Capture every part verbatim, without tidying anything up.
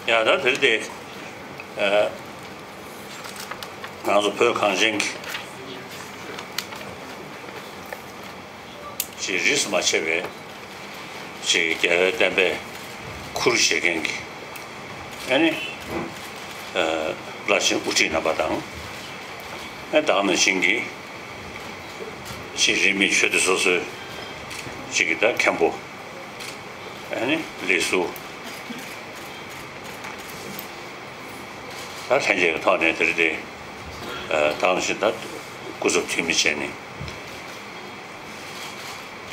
ཡང་ད་དེར་དེ། ཨ། ང་ཚོ་བོད་གངས་ཅན་གྱི་ཅིག་རིས་སུ་མ་ཆད་པའི་ཅིག་རྒྱལ་བའི་བསྟན་པའི་ཁུར་བཞེས་མཁན་གྱི་ཨ་ནི། ཨ། བླ་ཆེན་དབུ་ཁྲིད་རྣམ་པ་དང་། ཨ། ད་ག་ནང་བཞིན་གྱི་ཅིག་རིས་མེད་ཆོས་སྡེ་སོ་སོའི་ཅིག་གི་ད་མཁན་པོ། ཨ་ནི་ལས་ཟུར། ད་ལྷན་རྒྱས་ཀྱི་ཐོག་ནས་དེ་རིང་དེ། ཨ། ད་ག་ནང་བཞིན་ད་སྐུ་ཚབ་འཐུས་མི་བྱས་ནས་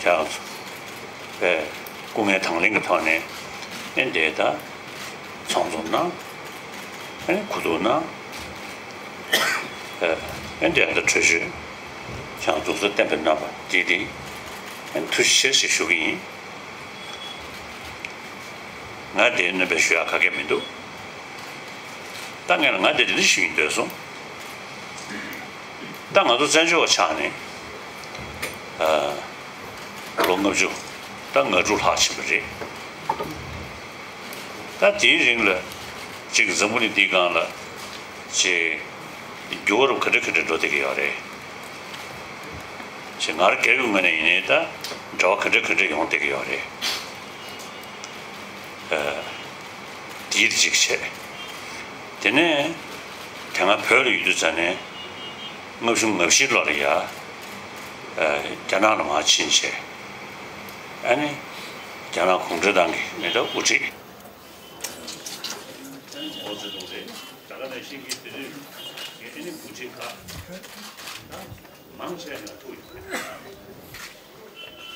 ཀྱང་། ཨ། སྐུ་ངལ་དང་ལེན་གྱི་ཐོག་ནས་ཨ་ནི་དེ་ད་ཚོགས་འཛོམས་གནང་། ཨ་ནི་གོ་བསྡུར་གནང་། ཨ། ཨ་ནི་དེ་ད་གྲོས་ཆོད་ཀྱང་འདུག་ཟེར་བསྟན་པའི་རྣམ་པ་འདི་དེ་ཨ་ནི་ཐུགས་རྗེ་ཆེ་ཞེས་ཞུ་གི་ཡིན། ང་དེ་རྣམ་པས་ཞུ་ཡག་ག་གེ་མི་འདུག་ད་ངས་ལ་ང་དེ་དེ་འདྲ་ཞུ་ཡིན་འདོད་སོང་། ད་ང་ཚོ་བཙན་བྱོལ་བ་ཆགས་ནས། ཨ། ལོ་ལྔ་བཅུ་ད་ང་དྲུག་ལྷག་ཕྱིན་པ་རེད། ད་དེའི་རིང་ལ་ཅིག་འཛམ་བུ་གླིང་འདིའི་སྒང་ལ་ཅིག་འགྱུར་བ་ག་འདྲ་ག་འདྲ་འགྲོ་བསྡད་ཀྱི་ཡོད་རེད། ཅིག་ང་རང་སྒེར་གྱི་ངོས་ནས་ཡིན་ནའི་ད་འབྲེལ་བ་ག་འདྲ་ག་འདྲ་ཡོང་བསྡད་ཀྱི་ཡོད་རེད། ཨ། དེའི་གཅིག་བྱས། དེ་ནས་དེ་སྔ་བོད་ལ་ཡོད་དུས་ཙ་ནས་ལྔ་བཅུ་ང་བཞི་ལོ་ལ་ཡ། ཨ། རྒྱ་ནག་ལ་མར་ཕྱིན་བྱས། ཨ་ནི་རྒྱ་ནག་གུང་ཁྲན་ཏང་གི་མི་ད་དབུ་ཁྲིད། ཨ་ནི་མའོ་ཙེ་ཏུང་རེད། ད་ག་ནང་བཞིན་གྱི་དེ་དུས་ཀྱི་ཨ་ནི་དབུ་ཁྲིད་ཁག་ད་མང་ཆེ་ང་ཐུག་ཡོད་རེད།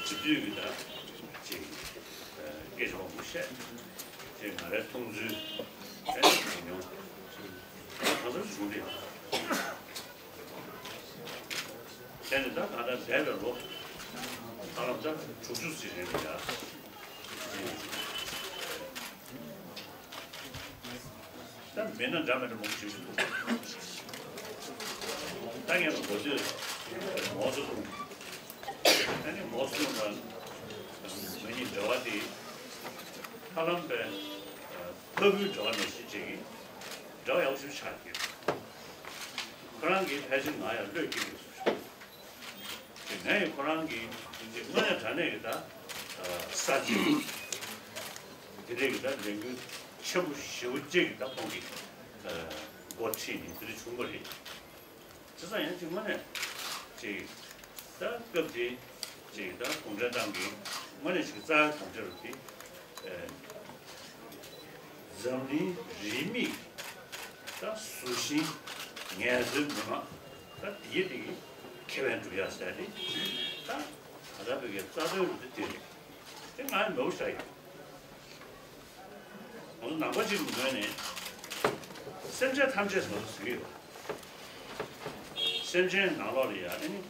སྤྱི་འཐུས་ཀྱི་ད་ཅིག་སྐད་ཆ་མང་པོ་བཤད། ཅིག་ང་རའི་མཐོང་ཚུལ་ཨ་ནི་གང་མྱོང་གང་འཚམ་བྱུང་བསྡད་ཡོད། དེ་ནི་ད་ད་ལྟ་འདས་པའི་ལོ་ཧ་ལམ་ད་དྲུག་ཅུ་ཙམ་རིང་ལ་ཡ། ད་མི་སྣ་འདྲ་མི་འདྲ་མང་པོ་ཞིག་འདུག་ད་ངས་ལ་གོ་ཐོས་མའོ་ཙེ་ཏུང་། ཨ་ནི་མའོ་ཙེ་ཏུང་དང་ང་གཉིས་འབྲེལ་བ་དེ་ཧ་ལམ་པའི་ཕ་བུའི་འབྲེལ་བ་ནང་བཞིན་བྱེད་ཀྱི་འབྲེལ་བ་ཡག་པོ་ཞིག་ཆགས་ཀྱི་ཡོད། ཁོ་རང་གིས་ཕལ་ཆེར་ང་ཡང་བློས་འགེལ་གྱི་ཡོད་ཟེར། དེ་ནས་ཁོ་རང་གིས་དངོས་གནས་དྲང་གནས་ཀྱི་ད་གསར་བརྗེ་དེ་འདྲའི་གི་ད་ལས་འགུལ་ཆེན་པོ་ཞེ་པོ་ཅིག་གི་ད་ཁོང་གིས་འགོ་ཁྲིད་ནས་དེ་འདྲ་བྱུང་བ་རེད། བྱས་ཙང་ཡང་ཅིག་དངོས་གནས་ཅིག་ད་སྐབས་དེ་ཅིག་ད་གུང་ཁྲན་ཏང་གིས་དངོས་གནས་ཅིག་རྩ་བའི་དམ་བཅའ་རུ་དེ། འཛམ་གླིང་རིས་མེད་ད་གཟུ་ཞིང་ངལ་རྩོལ་མི་མང་ད་དེའི་སྟེང་གི་ཁེ་ཕན་སྒྲུབ་ཡ་ཟེར་ཏེ་ད་ད་ལྟ་བོད་ཀྱི་རྩ་དོན་རུ་དེ་དེ་རེད། དེ་ང་ཡང་མོས་པོ་བྱ་ཡོད། ང་ཚོ་ནང་པ་གཅིག་གི་ངོས་ནས་སེམས་ཅན་ཐམས་ཅད་ཟེར་བ་ཟེར་གྱི་ཡོད། སེམས་ཅན་ནང་ལོགས་ལ་ཡ་ཨ་ནི།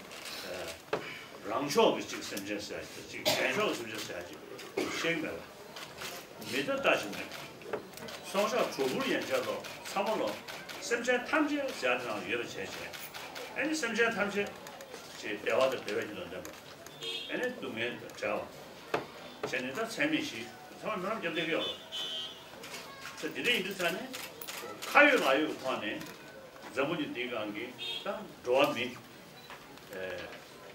རང་ཕྱོགས་ཀྱི་གཅིག་སེམས་ཅན་ཟེར་ཡ་གཅིག་གཞན་ཕྱོགས་ཀྱི་སེམས་ཅན་ཟེར་ཡ་གཅིག་ཤེས་ཀྱི་མེད་ལ། མི་ད་ལྟ་ཞིག་མེད། སོང་ཤག་གྲོག་པོ་ཡན་ཆད་ལོ་ཚང་མ་ལོ་སེམས་ཅན་ཐམས་ཅད་ཟེར་ཡ་དེ་རང་ཡོད་པ་བྱས་བྱས། ཨ་ནི་སེམས་ཅན་ཐམས་ཅད་ཅེས་བདེ་བ་དང་བདེ་བའི་རྒྱུ་དང་ལྡན་པ། ཨ་ནི་སྡུག་བསྔལ་དང་བྲལ་བ། བྱས་ནས་ད་ཚད་མེད་བཞི་ཚང་མ་མི་རང་རྒྱབ་བསྡད་ཀྱི་ཡོད་རེད། ད་དེ་འདྲ་ཡིན་དུས་ཙང་ནས་ཁ་ཡོད་ལག་ཡོད་ཀྱི་ཐོག་ནས་འཛམ་བུ་གླིང་འདིའི་སྒང་གི་ད་འགྲོ་བ་མི་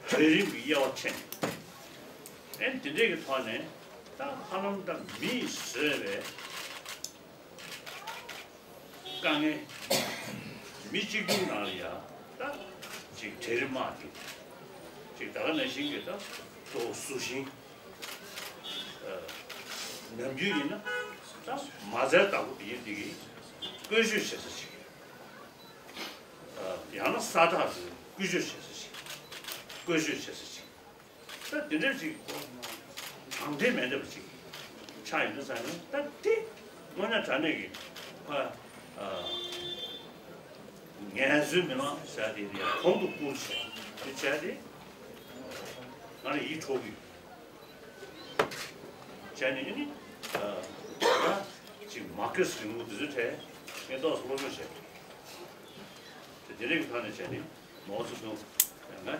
གྲལ་རིམ་གྱི་དབྱེ་བ་ཕྱེ་ནས་ཨ་ནི་དེ་འདྲས་ཀྱི་ཐོག་ནས་ད་ཧ་ལམ་ད་མིས་བཟོས་པའི་དཀའ་ངལ། མི་གཅིག་པུའི་ནང་ལ་ཡང་ད་ཅིག་གྲལ་རིམ་དམག་གི་ཅིག་ད་ག་ནང་བཞིན་གྱི་ད་ལྟོ་གཟུ་ཞིང་། ནམ་རྒྱུན་ཡིན་ན་ད་མ་རྩའི་བདག་པོ་དེ་ཡིན་དེ་གི་བཀོལ་སྤྱོད་བྱེད་ས་ཅིག་ཡང་ན་ས་བདག་ཟེར་བཀོལ་སྤྱོད་བྱེད་ས་ཅིག་བཀོལ་སྤྱོད་བྱེད་ས་ཅིག་ད་དེ་འདྲ་ཅིག་དྲང་བདེན་མེད་འདྲ་བ་ཅིག་ཆགས་ཡོང་དུས་ཙང་ནས་ད་དེ་དངོས་གནས་དྲང་གནས་ཀྱི་ཕ་ངལ་རྩོལ་མི་མང་ཟེར་དེ་ཡང་གོང་དུ་བཀུར་བྱས་དེ་བྱས་ཏེ་ང་ལ་ཡིད་འཕྲོག་གི་ཡོད། བྱས་ནས་ཨ་ནི་ད་ཅིག་མར་ཁེ་སི་རིང་ལུགས་འདི་ཚོའི་གྲས་ངས་ཏོག་ཙམ་སློབ་སྦྱོང་བྱས། དེ་དེ་རིང་གི་ཐོག་ནས་བྱས་ནས་མའོ་ཙེ་ཏུང་ཡང་ན་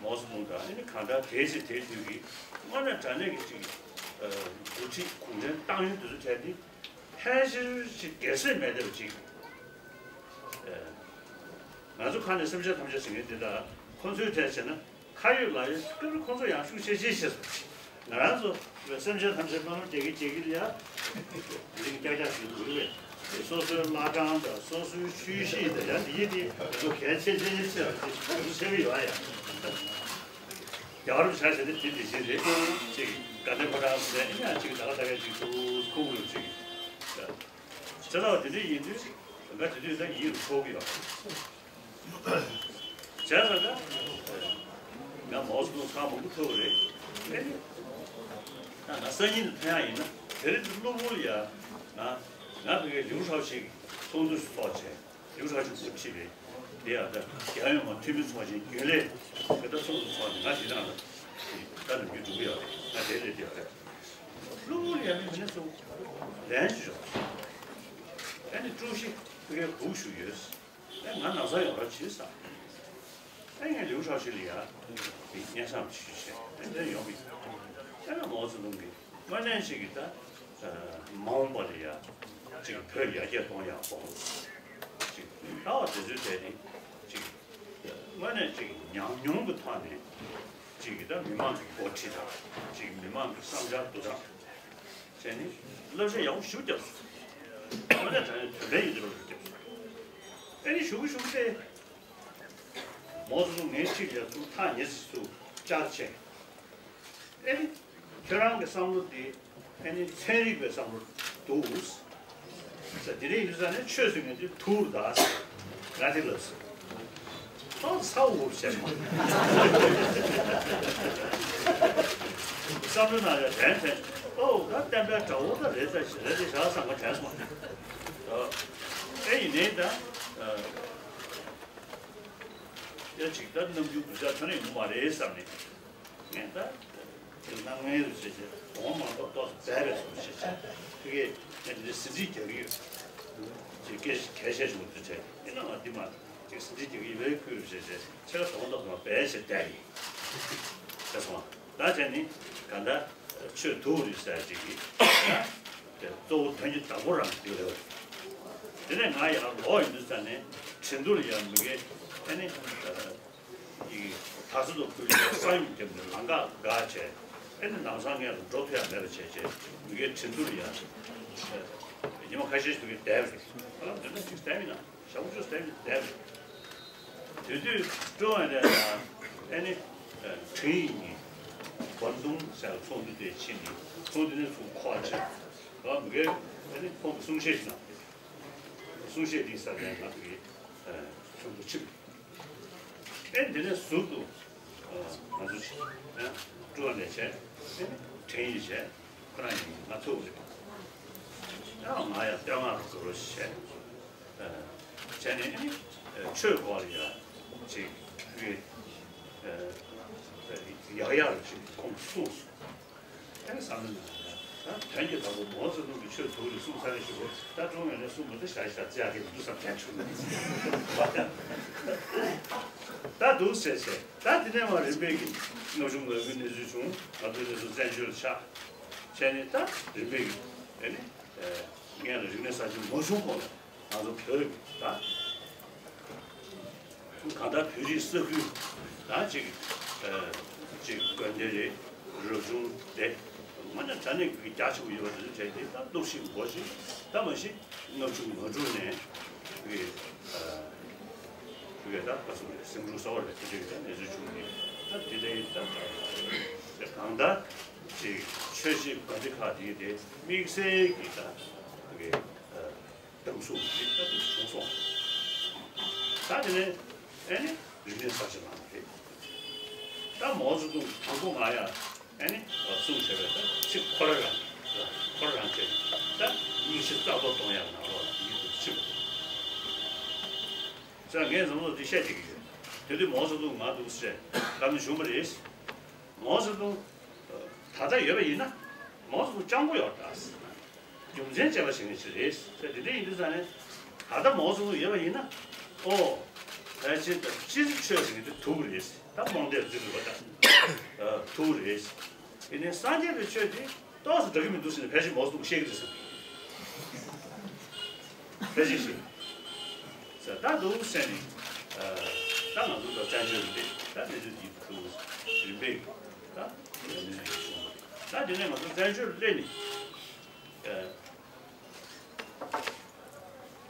མའོ་ཙེ་ཏུང་དང་ཨ་ནི་གང་ལྟར་དེའི་ཚེ་དེའི་དུས་ཀྱི་དངོས་གནས་དྲང་གནས་ཀྱི་ཅིག་འགོ་ཁྲིད་གུང་ཁྲན་ཏང་ཡོན་དེ་ཚོ་གྲས་འདི་ ཕལ་ཆེར་ཅིག་རྒྱལ་སྲས་མེད་བསྡད་པ་ཅིག་ཨེ། ང་ཚོ་ཁ་ནས་སེམས་ཅན་ཐམས་ཅད་ཟེར་མཁན་འདི་དག་ཁོ་ཚོའི་གྲས་བྱས་ན་ཁ་ཡོད་ལག་ཡོད་སྐབས་ཁོ་ཚོ་ཡང་ཤུགས་ཆེ་ཆེ་བྱས་སོང་། ང་རང་ཚོ་སེམས་ཅན་ཐམས་ཅད་སྨོན་ལམ་རྒྱག་གི་རྒྱག་གི་ལ་ཡ་འདི་ཀྱག་ཀྱག་ཞིག་འདུག་པས། སོ་སོའི་བླ་བྲང་དང་སོ་སོའི་ཆོས་གཞིས་དང་ཡང་འདི་ཡི་འདི་ང་ཚོ་གལ་ཆེ་ཆེ་ཆེ་ཆེ་ཆེ་ཆེ་གི་ཡོད་ཡ། རྒྱལ་བ་རིན་པོ་ཆེ་ཟེར་ཏེ་དེ་འདི་བཞིན་རེད། ཅིག་དགའ་ལྡན་ཕོ་བྲང་ཟེར་ཡིན་ཡང་ཅིག་ད་ག་ད་ག་ཅིག་ཏུ་ཁུངས་རུ་ཅིག་བྱས་ཙང་དེ་འདྲ་ཡིན་དུས་ང་དེ་དུས་ད་ཡིད་རུ་ཕོག་གི་ཡོད། བྱས་ཙང་ད་ང་མའོ་ཙེ་ཏུང་ཚང་མང་པོ་ཐུག་རེད། ཨེ་ནི་ད་ང་སང་ཉིན་དུ་ཐོན་ཡག་ཡིན་ན་དེ་རིང་གློ་བུར་ཡ་ང་ང་ཕ་གིའི་ལིའུ་ཧྲའོ་ཞིག་ཚོགས་འདུ་ཞིག་ཚོགས་བྱས། ཡུལ་ཁ་ཆུ་ཚོད་ཕྱིན་པས་དེ་ཡང་ད་རྒྱལ་ཡོངས་མ་འཐུས་མི་ཚོགས་ཆེན་རྒྱུན་ལས་དེ་ལྟར་ཚོགས་སུ་ཚོགས་ནས་ང་དེ་དང་ལ་ད་ནམ་རྒྱུན་འགྲོ་གི་ཡོད་རེད། ང་དེ་ལས་དེ་ཡོད་རེད། གློ་བུར་ཡ་མི་མི་སྣ་ཚོ་ལན་ཞུ་ཆོག་ཨ་ནི་ཀྲུའུ་ཞི་ཕ་གིར་སྒུག་བཞུགས་ཡོད། ཨ་ང་ན་ཚ་ཡོང་རོགས་བྱེད་ས། ཨ་ངས་ལིའུ་ཧྲའོ་ཞི་ལ་ཡ་དེ་སྙན་སེང་ཞུས་བྱས་ཨ་འདིར་ཡོང་གི་ཡོད། ཨ་ང་མའོ་ཙེ་ཏུང་གིས། དངོས་གནས་ཅིག་གིས་ད་མ་འོངས་པ་ལ་ཡ་ཅིག་བོད་ཡར་རྒྱས་གཏོང་ཡག་དགོངས་ཅིག་ལྟ་བ་དེ་ཚོའི་གྲས་དེ་ཅིག་དངོས་གནས་ཅིག་ཉམས་མྱོང་གི་ཐོག་ནས་ཅིག་གིས་ད་མི་མང་གི་འགོ་ཁྲིད་དང་ཅིག་མི་མང་གི་བསམ་འཆར་བསྡུ་དང་བྱས་ནས་བསླབ་བྱ་ཡག་པོ་ཞེ་པོ་བརྒྱབ་སོང་། དངོས་གནས་དྲང་གནས་དོན་ལྡན་ཡིན་འདུག་བསླབ་བྱ་བརྒྱབ་སོང་། ཨ་ནི་ཞུ་གི་ཞུ་གི་དེ་མའོ་ཙེ་ཏུང་ངའི་འཁྲིས་ལ་ཚུར་ཐག་ཉེ་སུ་བཅར་བྱས། ཨེ་ནི། ཁྱོད་རང་གི་བསམ་བློ་དེ་ཨེ་ནི་ཚན་རིག་པའི་བསམ་བློ་འདུག་ཟེར། དེ་འདྲ་ཡིན་དུས་ཙང་ནས་ཆོས་ཟེར་མཁན་དེ་དུག་རེད་ད་ཟེར། ང་དེ་ལབ་སོང་། ཨོ་ཚ་བོ་བྱས་མ། བསམ་བློ་ནང་ལ་དྲན་དྲན། ཨོ་ད་བསྟན་པའི་དགྲ་བོ་ད་རེད་ད་ཞེས་རེད་དེ་བཞག་བསམ་པ་དྲན་སོང་། ཨེ་ཡིན་ནའི་ད། ཡ་ཅིག་ད་ནམ་རྒྱུན་འདུག་ཆ་ཐོན་ཡོང་གི་མ་རེད་བསམ་ནས། ངས་ད་དེ་ནང་ངའི་རུ་བྱེད་བྱེད་གོང་མ་གཏོགས་ཏོག་ཙམ་བས་པས་སོང་བྱེད་བྱེད་ཕ་གིའི་ངས་འདི་ཟིན་བྲིས་རྒྱག་གི་ཡོད། ཅིག་སྐད་ཆ་གལ་ཆེ་བྱུང་དུས་བྱས་ཡིན་ན་ང་འདི་མ་ཅིག་ཟིན་བྲིས་རྒྱག་གི་ཡོད་པའི་ཁུལ་རུ་བྱེད་བྱེད་ཕྱེད་ཀ་གོང་ཏོག་ཙམ་བས་བྱེད་བསྡད་ཡིན། ཟེར་སོང་། ད་བྱས་ནི་ག་ད་ཆོས་དུག་རེད་ཟེར་ཅིག་གིས་ད་དེ་གཙོ་བོ་དོན་གྱི་བདག་པོ་རང་འདི་རེད། དེ་ནས་ང་ཡར་ལོག་ཡོང་དུས་ཙ་ནས་ཁྲིན་ཏུའུ་ལ་ཡར་མི་དགེ་ཨ་ནི། ཡིག་དར་ས་ཐོག་ཁུལ་ལ་ས་ཡོམ་བརྒྱབ་ནས་ལམ་ཁ་འགག་བྱས། ཨེ་ནི་ལམ་སང་ངས་འགྲོ་ཐུབ་ཡག་མེད་པ་བྱས་བྱས་མི་དགེ་ཁྲིན་ཏུའུ་ལ་ཡ། ཉི་མ་ཁ་ཤས་ཤིག་ཏུ་གི་བསྡད་པ་རེད། ཨ་ལམ་དེ་འདྲ་ཅིག་བསྡད་མི་ན་ཞག་པོ་ཅིག་བསྡད་མི་བསྡད་པ་རེད། དེ་དུས་ཀྲུང་ཨ་ལ་ཡ་ཨེ་ནི་ཁྲིན་ཡིག་གཉིས་ཝན་ཏུང་ཟེར་བ་ཚོགས་འདུ་དེ་ཕྱིན་ནས་ཚོགས་འདུ་ནས་ཚུར་ཁོ་བྱས། ཨ་མི་དགེ་ཨེ་ནི་ཁོང་གི་གསུང་བཤད་ཞིག་གནང་བ་རེད། གསུང་བཤད་འདི་ས་ནས་ང་ཚོ་གི་ཚོགས་འདུ་ཕྱིན། ཨེ་འདི་ནས་ཟུར་དུ་ང་ཚོ་ཞིག་ཀྲུའུ་ཨན་ལས་བྱས་ཨེ་ཁྲིན་ཡིག་བྱས་ཁོ་རང་གཉིས་ང་ཐུག་རེད། ཡང་ང་ཡང་བསྟོད་བསྔགས་རུ་དགོས་རོགས་ཞེས་བྱས་ནས་ཨེ་ཆོས་སྐོར་ཡ་ཅིག་ཡག་ཡག་རུ་ཅིག་ཁོང་གསུངས་སོང་། ཨེ་བསམ་བློ་ནང་ལ་ད་དོན་གྱི་བདག་པོ་མའོ་ཙེ་ཏུང་གི་ཆོས་དུག་རེད་གསུང་ས་རེད་ཞུ་གོ། ད་ཀྲུང་ཨ་ལས་གསུང་མི་འདུག་ཤ་ཤ་ཙི་ཡ་གི་འདུག་བསམ་དྲན་བྱུང་། ད་འདུག་ཟེར་བྱས་ད་དེ་ནས་མར་རིམ་པས་ཀྱི་ལྔ་བཅུ་ང་དགུའི་གནས་ཚུལ་བྱུང་། ང་ཚོའི་གནས་ཚུལ་བཙན་བྱོལ་ལ་ཆགས་བྱས་ནས་ད་རིམ་པས་ཀྱི་ཨེ་ནི་ངས་ལ་རིག་གནས་གསར་བརྗེ་མ་བྱུང་གོང་ལ། ང་ཚོ་བོད་ཀྱི་ད་གང་ལྟར་བོད་རིགས་ས་ཁུལ་ད་ཅིག་ཨ་ཅིག་དགོན་སྡེ་རེད། རབ་བྱུང་རེད། དངོས་གནས་དྲང་གནས་ཀྱི་རྒྱ་ཆེན་པོ་ཡོད་པ་དེ་ཚོ་གྲས་དེ་ད་གཏུག་ཤིང་སྒོ་ཞིག་ད་མ་གཞི་ལྔ་བཅུ་ང་དྲུག་ནས་བོད་ཀྱི་ཨ་བོད་ཀྱི་ད་ག་ཚོད་རེད། སེང་འབྲུག་གསར་པ་རེད། དེ་འདྲའི་ད་གནས་ཚུལ་བྱུང་ནས་ད་དེ་འདྲའི་ད་གང་ལྟར་ཅིག་ཆོས་བྱེད་དགོན་སྡེ་ཁག་དེ་དེ་དམིགས་བསལ་གྱི་ད་བོད་ཀྱི་ཨ། གདམ་གསུམ་ཞིག་ལྟ་བུ་བྱུང་སོང་། ད་དེ་ནས་ཨེ་ནི་རིག་གནས་གསར་བརྗེ་གནང་བ་རེད། ད་མའོ་ཙེ་ཏུང་དང་པོ་ང་ཡ་ཨེ་ནི་གསུང་བྱས་པའི་ད་ཚིག་ཁོ་རང་རང་ཁོ་རང་རང་བྱས་ད་སྙིང་རྗེ་རྩ་གཏོར་གཏོང་ཡག་ནང་ལོགས་ལ་ཡིད་དུ་ཕྱིན་པ་རེད། ས་ངས་བསམ་བློ་འདི་བཤད་བསྡད་ཀྱི་ཡོད། དེ་དུས་མའོ་ཙེ་ཏུང་ང་འདུག་ཟེར་བཀའ་མོལ་བྱུང་བ་རེད། མའོ་ཙེ་ཏུང་ད་ལྟ་ཡོད་པ་ཡིན་ན་མའོ་ཙེ་ཏུང་སྤྱང་པོ་ཡོད་ད། རྒྱུ་མཚན་ཅན་ལ་བྱེད་མཁན་ཞིག་རེད་ཟེར། དེ་འདྲ་ཡིན་དུས་ཙང་ནས་ད་ལྟ་མའོ་ཙེ་ཏུང་ཡོད་པ་ཡིན་ན་ཨོ་ཕལ་ཆེར་ད་སྤྱིར་ཆོས་ཟེར་མཁན་དེ་དུག་རེད། ད་རྨོངས་དད་རྫུན་རེད་པ། ད་དུག་རེད། དེ་ནས་སངས་རྒྱས་པའི་ཆོས་དེ་ཏོག་ཙམ་འདྲ་གི་མི་འདུག་ཟེར་ནས་ཕལ་ཆེར་མའོ་ཙེ་ཏུང་བཤད་ཀྱི་རེད་ཟེར། ཕལ་ཆེར་ཞིག་ཟེར་ད་འདུག་ཟེར་ནས། ད་ང་ཚོ་ད་བཙན་བྱོལ་རིམ་པས་ད་གནས་ཚུལ་འདི་འདུག་རིམ་པས་ད་ནས་སོང་། ད་དེ་ནས་ང་ཚོ་བཙན་བྱོལ་སླེབས་ནས།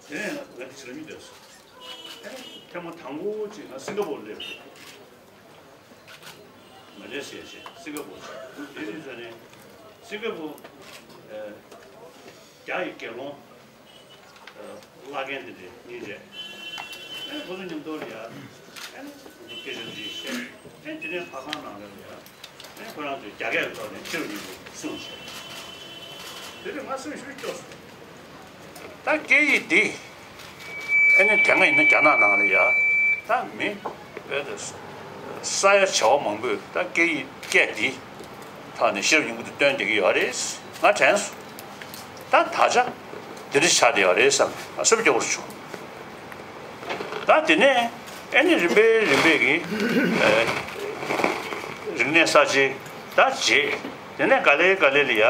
དེ་ནས་ང་འདི་ཕྱི་ལ་མི་འདོད་སོང་། ཐེངས་མ་དང་པོ་ཅིག་ང་སིང་ག་པོར་སླེབས་འདུག་མ་ལེ་ཤི་ཡ་ཞེས་སིང་ག་པོར་ཞེས་དེ་དུས་ཚོད་ནས་སིང་ག་པོར་རྒྱ་ཡི་དགེ་སློང་བླ་རྒན་དེ་འདྲས་གཉིས་རེད། ཨེ་ཁོ་ཚོ་མཉམ་དུ་ལ་ཡ་ཨེ་ཁོ་ཚོ་སྐད་ཆ་འདི་བཤད་ཨེ་དེ་ནས་ཕ་ཁང་ནང་ལ་ལ་ཡ་ཨེ་ཁོ་རང་ཚོས་རྒྱ་སྐད་ཀྱི་ཐོག་ནས་ཕྱིར་མི་འདུག་གསུངས་བྱས། དེ་ནས་ང་སེམས་ཤུགས་སྐྱོ་སོང་། ད་སྐད་ཡིག་འདི་ཨེ་ནི་དེ་སྔ་ཡིན་ན་རྒྱ་ནག་ནང་ལ་ཡ་ད་མི་བོད་དུ་ས་ཡ་བྱེ་བ་མང་པོས་ད་སྐད་ཡིག་སྐད་འདི་ཐོག་ནས་ཤེས་རབ་སྙིང་པོ་དེ་སྟོན་བསྡད་ཀྱི་ཡོད་རེད། ང་དྲན་སོང་། ད་ད་ཆ་འདི་འདྲ་ཆགས་བསྡད་ཡོད་རེད་བསམ་ང་སེམས་སྐྱོ་པོ་བྱུང་། ད་དེ་ནས་ཨེ་ནི་རིམ་པས་རིམ་པས་ཀྱི་ཨེ་རིག་གནས་གསར་བརྗེ་ད་བྱེད། དེ་ནས་ག་ལེ་ག་ལེ་ལ་ཡ་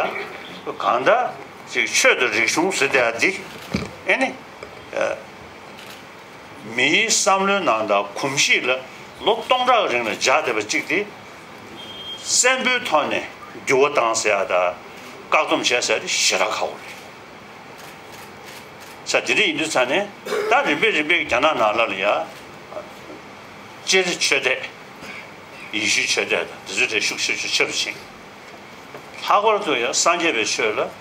གང་ལྟར་ཅིག་ཆོས་དང་རིག་གཞུང་ཟེར་བསྡད་ཡ་འདི་ཨེ་ནི་ཨེ་མིའི་བསམ་བློའི་ནང་དང་གོམས་གཤིས་ལ་ལོ་སྟོང་ཕྲག་རིང་ལ་འཇགས་བསྡད་པ་གཅིག་དེ་བཙན་པོའི་ཐོག་ནས་འགྱུར་བ་བཏང་ཟེར་ཡ་དང་བཀག་སྡོམ་བྱས་ཟེར་ཡ་དེ་ཞེ་དྲག་ཁག་པོ་རེད། ས་དེ་འདྲ་ཡིན་དུས་ཙང་ནས་ད་རིམ་པས་རིམ་པས་རྒྱ་ནག་ནང་ལ་ལ་ཡ་སྤྱིར་ཆོས་དད་ཡེ་ཤུའི་ཆོས་དད་དང་དེ་ཚོའི་གྲས་ཤུགས་ཆེ་ཤུགས་ཆེ་རུ་ཕྱིན། ལྷག་པར་དུ་ཡང་སངས་རྒྱས་པའི་ཆོས་ལ་དོ་